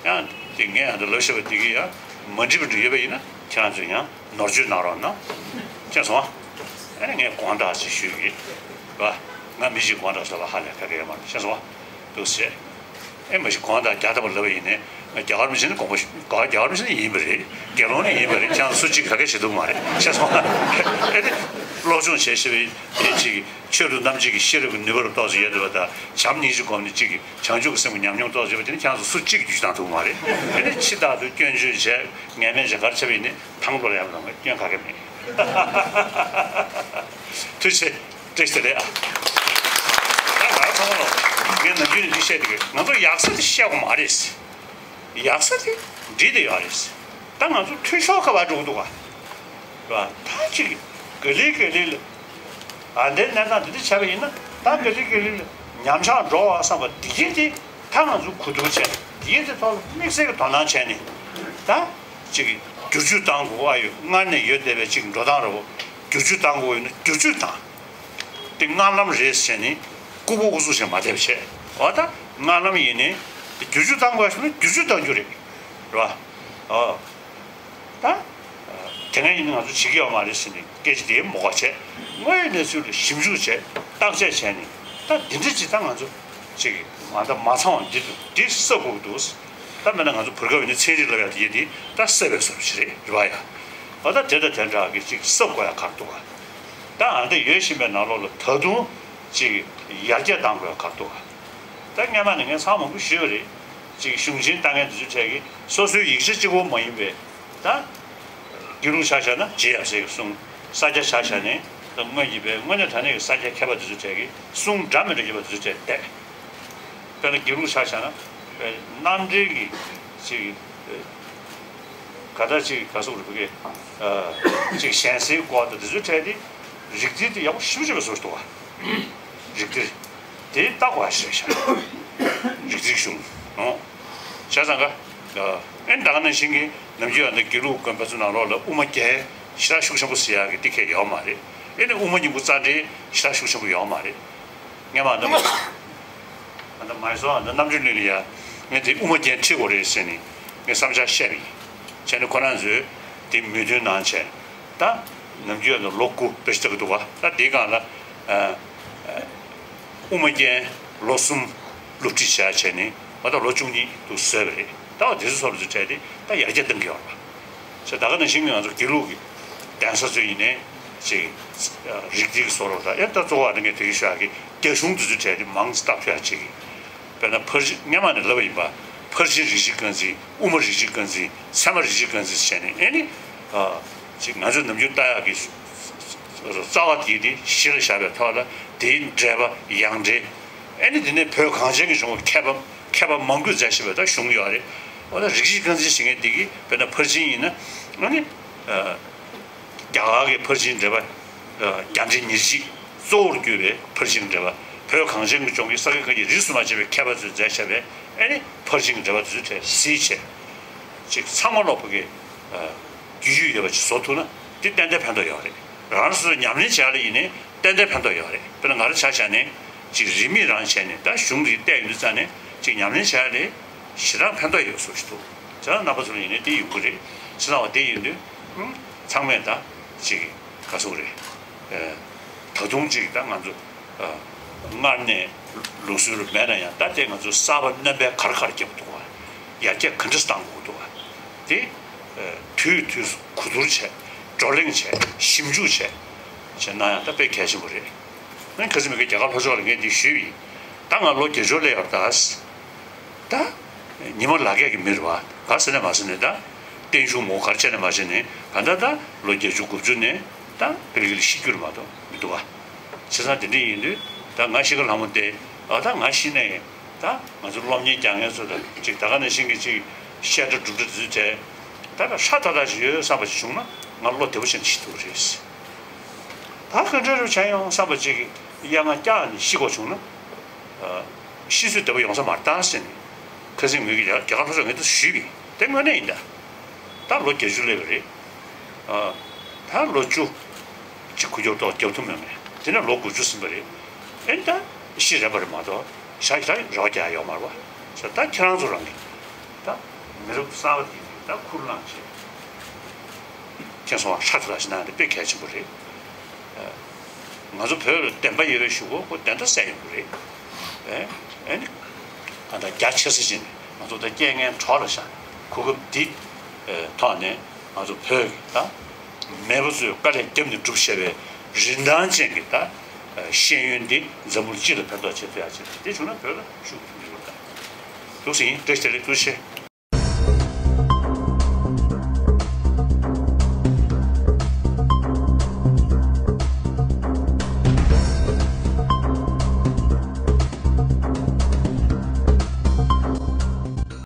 ཡང་དེ་ངས་ཡང་དུ་ལབ་ཤེས་པ་དེ་གི་ཡང་མ་འགྲིག་པ་འདྲ་ཡོད་པ་ཡིན་ན་ཁྱེད་རང་ཚོས་ཡང་ནོར་བཅོས་གནང་རོགས་གནང་། ཁྱེད་སོང་ཨ། ཨ་ནི་ངས་དགོངས་དག་ཅིག་ཞུས་ཀྱི། བ། ང་མི་ཞིག་དགོངས་དག་ཟེར་བ་ཧ་ལས་ག་གེ་ཡོད་མ་རེད། ཤེས་སོང་ཨ། འདུག་སེ། ཨེ་མ་གཞི་དགོངས་དག་རྒྱག་ཐུབ་པ་ལབ་པ་ཡིན་ནའི་ང་རྒྱ་གར་མི་ཞིག་ནི་དགོངས་པ་ཞུ། རྒྱ་གར་མི་ཞིག་ནི་ཡིན་པ་རེད། དགེ་སློང་ནི་ཡིན་པ་རེད། ཁྱེད་རང་ཚོ་སུ་གཅིག་ག་གེ་བྱེད་ཐུབ་མ་རེད། ཤེས་སོང་ཨ། ཨེ་དེ། སློབ་སྦྱོང་བྱས་ཤེས་པའི་ཡིན་ཅིག་ཆོས་ལུགས་རྣམ་འབྱེད་ཀྱི་ཤེས་རབ་ཀྱི་ནུས་པ་རུ་ཏོག་ཙམ་ཡོད་འདུག་པ་དང་། བྱམས་སྙིང་རྗེ་སྒོམ་ནས་གཅིག་གིས་བྱང་ཆུབ་ཀྱི་སེམས་ཀྱི་ཉམས་མྱོང་ཏོག་ཙམ་ཡོད་པ་དེ་ནི་ཁྱེད་རང་ཚོ་སུ་གཅིག་གིས་བསྒྱུར་བཏང་ཐུབ་མ་རེད། དེ་ནི་ཕྱི་ཐག་ཏུ་སྐྱོན་བརྗོད་བྱས་ངན་སྨྲས་བྱས་ག་རེ་བྱས་པ་ཡིན་ནའི་ཐང་ལོར་ཡར་ལངས་པའི་སྐྱོན་ག་གེ་མེད། ཐུགས་རྗེ་ཆེ། བཀྲ་ཤིས་བདེ་ལེགས་ཨ། ད་ང་ཚང་མ་ལ་ངས་ནམ་རྒྱུན་ནས་འདི་བཤད་དེ་གི་ང་ཚོ་ཡག་ས་དེ་བཤད་དགོས་མ་རེད། ཡག་ས་དེ་འགྲིག་བསྡད་ཡོད་རེད། ད་ང་ཚོ་འཐུས་ཤོར་ཁ་བ་འགྲོ་གི་འདུག་ག་རེད་པ། ད་ཅིག་ག་ལེ་ག་ལེ་ལ་ཨ་འདྲའི་གནས་སྟངས་འདི་འདྲ་བྱས་པ་ཡིན་ན་ད་ག་ལེ་ག་ལེ་ལ་ཉམས་ཆག་འགྲོ་བ་བསམ་པ་འདི་གིན་དེ་ད་ང་ཚོ་གོ་བསྡུར་བྱས་འདི་གིན་དེ་ཐོག་ལ་དམིགས་བསལ་གྱི་དོ་སྣང་བྱས་ནས་ད་ཅིག་བསྒྱུར་བཅོས་བཏང་དགོས་ཨ་ཡོད། སྔར་ནས་ཡོད་བསྡད་པའི་ཅིག་འགྲོ་སྟངས་རེད་པ། བསྒྱུར་བཅོས་བཏང་དགོས་ཡོད་ན་བསྒྱུར་བཅོས་བཏང་། དེ་སྔར་ལམ་རེད་ཟེར་ནས་ལྐུགས་པ་ཨུ་ཚུགས་བྱས་མ་བསྡད་པ་བྱས། འོ་ད་སྔར་ལམ་ཡིན་ནའི་བསྒྱུར་བཅོས་བཏང་དགོས་ཡ་བྱུང་ན་བསྒྱུར་བཅོས་གཏང་རྒྱུ་རེད། རེད་པ། ཨོ། ད། དེ་སྔ་ཡིན་ན་ང་ཚོ་བྱེད་ཀྱི་ཡོད་མ་རེད་ཟེར་ནས་སྐད་ཆ་དེ་མོ་ག་བྱས། དངོས་ཡོད་གནས་ཚུལ་ལ་ཞིབ་འཇུག་བྱས་བརྟག་དཔྱད་བྱས་ནས་ད་འདི་འདྲ་ཅིག་ད་ང་ཚོ་ཅིག་མ་ད་མ་ཚང་བ་འདི་འདུག་འདི་གསབ་དགོས་འདུག་ད་མེད་ན་ང་ཚོ་བར་སྐབས་ཡིན་ན་ཚན་རིག་ལབ་ཡ་དེ་ཡིན་དེ་ད་གསབ་པའི་བཟོ་འདྲ་ཞིག་རེད། རེད་པ་ཡ། ཨོ་ད་དེ་དང་དེ་འདྲ་གི་ཅིག་གསབ་དགོས་ཡ་ག་རེ་འདུག་ག་ད་ཨ་འདྲ་ཡོད་བཞིན་པའི་ནང་ལོགས་ལ་ད་དུང་ཅིག་ཡར་རྒྱས་གཏང་དགོས་ཡ་ག་རེ་འདུག་ག་ད་སྔོན་མ་ནས་ངས་ཚང་མང་པོ་ཞུས་པ་རེད། ཅིག་གཞུང་ཆེན་ལྟ་མཁན་དེ་ཚོའི་གྲས་ཀྱིས་སོ་སོའི་ཡིག་ཆ་གཅིག་པོ་མ་ཡིན་པའི་ད། དགེ་ལུགས་ཆ་བཞག་ན་རྗེ་ཡབ་སྲས་ཀྱི་གསུང་། ས་སྐྱ་ཆ་བཞག་ནས་ད་སྔོན་གྱི་པའི་དངོས་གནས་དྲང་གནས་ཀྱི་ས་སྐྱ་མཁས་པ་དེ་ཚོའི་གྲས་ཀྱིས་གསུང་འདྲ་མི་འདྲ་ཡོད་པ་དེ་ཚོའི་གྲས་བལྟས། དཔེར་ན་དགེ་ལུགས་ཆ་བཞག་ན་པའི་རྣམ་འགྲེལ་གྱི་ཅིག་ག་ད་ཅིག་ག་སོགས་རིག་པའི་ཅིག་གཞན་སེལ་སྐོར་དང་དེ་ཚོའི་གྲས་དེ་རིགས་གཏེར་དེ་ཡག་པོ་ཞེ་པོ་ཅིག་ལ་བཟོ་འདུག་བ། རིགས་གཏེར་དེ་ལྟ་དགོས་ཞེས་བྱ། རིགས་གཏེར་གཞུང་ཨོ། བྱས་ཙང་ཀ་ཨེ་ད་ག་ནང་བཞིན་གྱི་ནམ་རྒྱུན་ཡང་ན་དགེ་ལུགས་དགོན་པ་ཚོ་ནང་ལོགས་ལ་དབུ་མ་རྒྱན་ཞེ་དྲག་ཤུགས་ཆེན་པོ་ཟེར་ཡག་གི་དེ་ཁས་ཡོད་མ་རེད། ཨེ་ནི་དབུ་མ་སྙིང་པོ་རྩ་འགྲེལ་ཞེ་དྲག་ཤུགས་ཆེན་པོ་ཡོད་མ་རེད། ངས་མ་ད་ཨ་ད་མ་ཡི་སོ་ཨ་ད་རྣམ་འཕྲུལ་གླིང་ལ་ཡ་ངས་དེ་དབུ་མ་རྒྱན་ཁྲིད་དགོས་རེད་ཟེར་ནས་ངས་བསམ་འཆར་བཤད་པ་ཡིན། བྱས་ནས་ཁོ་རང་ཚོས་དེ་མོས་མཐུན་གནང་བྱས། ད་ནམ་རྒྱུན་ཡང་ལོ་དགུ་བེད་སྤྱོད་འདུག་བ། ད་དེའི་སྒང་ལ་ཨ་ཨ་དབུ་མ་རྒྱན་ལོ་གསུམ་སློབ་ཁྲིད་བྱས་བྱས་ནས་ཨ་ད་ལོ་བཅུ་གཉིས་འདུག་བཟོས་པ་རེད། ད་བ་དེ་ཚོ་སོགས་ཚོ་བྱས་ཏེ་ད་ཡར་རྒྱས་གཏང་གི་ཡོད་རེད་བ། ད་ག་ནང་བཞིན་ང་ཚོ་དགེ་ལུགས་ཀྱི་གདན་ས་ཚོ་ཡིན་ནའི་ཅིག་རིགས་གཏེར་གྱི་བཟོ་འདྲ་ད་ཡང་ད་གཙོ་བོ་ཨ་ནི་ངས་དེ་གི་ཤོད་ཡག་གི་རྒྱ་གཞུང་དེ་ཚོ་བྱས་ཏེ་མང་ཙམ་བཏབ་ཐུབ་ཡག་བྱེད་ཀྱི། དཔེར་ན་ཕར་ཕྱིན་སྔོན་མ་ནས་ལབ་པ་ཡིན་པ། ཕར་ཕྱིན་རིགས་གཅིག་རྐང་འཛིན། དབུ་མ་རིགས་གཅིག་རྐང་འཛིན། ཚད་མ་རིགས་གཅིག་རྐང་འཛིན་བྱས་ནས་ཨེ་ནི། ཅིག་ང་ཚོས་ནམ་རྒྱུན་ལྟ་ཡག་གི་རྩ་བ་དེ་དེ་གཞི་ལ་བཞག་པའི་ཐོག་ལ་དེའི་འགྲེལ་པ་ཡང་འགྲེལ། ཨེ་ནི་དེ་ནས་བོད་གངས་ཅན་གྱི་ལྗོངས་ཀྱི་མཁས་པ་མཁས་པ་མང་པོས་མཛད་བཞིན་པའི་ད་གཞུང་ཡོད་རེད། འོ་ན་རིགས་གཅིག་རྐང་འཛིན་ཟེར་མཁན་དེ་གིས་དཔེར་ན་ཕར་ཕྱིན་ཡིན་ན་ཨ་ནི། རྒྱ་གར་གྱི་ཕར་ཕྱིན་འགྲེལ་པ། རྒྱ་འགྲེལ་ཉེར་གཅིག་གཙོ་བོར་གྱུར་པའི་ཕར་ཕྱིན་འགྲེལ་པ། བོད་གངས་ཅན་གྱི་ལྗོངས་ཀྱི་ས་དགེ་བཀའ་རྙིང་རིས་སུ་མ་ཆད་པའི་མཁས་པ་ཚོས་མཛད་བཞག་པའི་ཨེ་ནི་ཕར་ཕྱིན་འགྲེལ་པ་དེ་ཚོའི་གྲས་གཟིགས་བྱས། ཅིག་ཚང་མ་ལོག་པ་གི་རྒྱུས་ཡོད་ཡོད་པ་ཅིག་བཟོ་ཐུབ་ན་དེ་ཏན་ཏན་ཕན་ཐོགས་ཡོད་རེད། རང་སོ་སོས་ཉམས་ལེན་བྱས་ལ་ཡིན་ནའི་ཏན་ཏན་ཕན་ཐོགས་ཡོད་རེད། དཔེར་ན་ང་རང་ཆ་བཞག་ནས་ ཅིག་རིས་མེད་རང་བྱས་ནས་ད་གཞུང་རིགས་བལྟས་ཡོང་དུས་ཙང་ནས་ཅིག་ཉམས་ལེན་བྱ་ཡ་རེད། ཞེ་དྲག་ཕན་ཐོགས་ཡོད་བཟོ་ཞིག་འདུག་བྱས་ཙང་རྣམ་པ་ཚོ་ལ་ཡིན་ནའི་དེ་ཡོང་གི་རེད། བྱས་ཙང་བ་དེ་ཡིན་དུས་ཨུམ་ཚང་མས་ད་ཅིག་ག་ཟེར་དགོས་རེད། ཨ་ད་དུང་ཅིག་ད་ང་ཚོ་ཨ་སྔར་ནས་ལུགས་སྲོལ་མེད་ན་ཡང་ད་ལྟའི་ང་ཚོ་གསར་པ་སྣོན་པ་ག་རེ་ག་རེ་བརྒྱབ་འདུག་བ། ཡར་རྒྱས་ག་འདྲས་བཏང་དགོས་འདུག་བ། དེ་ཨ་དུས་དུས་སུ་གོ་བསྡུར་བྱས། བགྲོ་གླེང་བྱས། ཞིབ་འཇུག་བྱས། བྱས་ན་ཡང་ད་དཔེ་གལ་ཆེན་པོ་རེད། ཨ་ནི་ཁ་སང་མི་དགེ་རྒྱ་གར་ལྷོ་ཕྱོགས་ལ་ངས་འདི་ཞུས་པ་ཡིན། ད་ང་ལོ་བརྒྱད་ཅུ་སླེབས་ཡོད་རེད་ད། ད་ཉི་མ་ལག་སྐྱེས་ཀྱི་མི་རེད་བ། ག་ཟེར་ནས་མ་ཟེར་ནས་ད་བརྟན་བཞུགས་མོ་ག་རེ་བྱས་ནས་མ་བྱས་ནས་ག་ད་ད་ལོ་བརྒྱད་ཅུ་དགུ་བཅུ་ནས་ད་ཕལ་སྐད་ལ་ཤི་རྒྱུ་རེད་མ་གཏོགས་མི་འདུག་བ། བྱས་ཙང་དེ་འདྲ་ཡིན་དུས་ད་ང་ཤི་ཁ་ལྷ་མོ་དེ་ཨ་ད་ང་ཤི་ནས་ད་ང་ཚོ་སློབ་གཉེར་རྒྱག་མཁན་ཚོ་ད་ཅིག་ད་ག་ནང་བཞིན་གྱི་ཅིག་བཤད་གྲྭ་སྒྲུབ་གྲྭ་དེ་ཚོ་བྱས་ད་ལ་ཧྲ་ཐག་ཐག་ཞིག་ཡོད་བསམ་པ་ཞིག་བྱུང་ན་ང་བློ་བདེ་པོ་བྱས་ནས་ཤི་ཐུབ་ཀྱི་རེད། ད་ག་འདྲ་རུ་བྱས་ཡོང་བསམ་པ་ཅིག་གི་གཡང་ང་བཀྱག་ནས་ཤི་དགོས་བྱུང་ན། ཨ་ཤི་ཚོད་བདེ་པོ་ཡོང་ས་མ་རེད་ད་ཟེར་ནས། ཁ་སང་ངོས་ཀྱི་རྒྱ་རྒྱ་གར་ལྷོ་ཕྱོགས་ངས་འདི་ཞུས་པས་དེ་དངོས་གནས་ཡིན་ད། ད་ལོ་བརྒྱད་ཅུ་སླེབས་པ་རེད། ཨ་ད་ལོ་བཅུ་གཅིག་འཁོར་རྒྱུག་ཏོག་རྒྱབ་ཐུབ་མེད་མེད་དེ་ནས་ལོ་དགུ་བཅུ་ཟིན་པ་རེད། ཨེ་ད་ཤི་རན་པ་རེད་མ་གཏོགས་ཞག་ཞག་རེ་བ་རྒྱག་ཡོད་མ་རེད་བ། ད་ཁྱེད་རང་ཚོ་རང་གི་ད་མི་རབས་གསར་པ་དེ་ད་ཁུར་བླངས་བྱས། མཁྱེན་སོང་བ་ཧྲ་ཐག་ཐག་ཞིག་གནང་ཡ་དེ་དཔེ་གལ་ཆེན་པོ་རེད། ཨ་ང་ཚོ་བོད་ལ་བདེན་པ་ཡོད་པའི་གཞུག་གུ་ཁོ་བདེན་མཐའ་གསལ་ཡོང་གི་རེད། ཨེ་ཨེ་ནི་གང་ལྟར་རྒྱ་ཆེ་ས་ཅིག་ནས་ང་ཚོ་ད་རྐྱེན་ངན་གྲོགས་ལ་བཞག་གོ་སྐབས་འདི་ཨེ་ཐོག་ནས་ང་ཚོ་བོད་ཀྱི་ད་མེས་པོ་ཚོས་དཀའ་ལས་བརྒྱབ་ནས་བསྒྲུབས་བཞག་པའི་རིན་ཐང་ཅན་གྱི་ད་ཨེ་ཤེས་ཡོན་འདི་འཛམ་བུ་གླིང་སྤྱི་ལ་ཕན་ཐོགས་བྱེད་ཐུབ་ཡ་ཅིག་རེད། དེ་བྱུང་ན་བོད་ལ་ཤུགས་ཐུབ་ཀྱི་ཡོད་ད། ཐུགས་རྗེ་ཆེ། བཀྲ་ཤིས་བདེ་ལེགས། ཐུགས་རྗེ་ཆེ།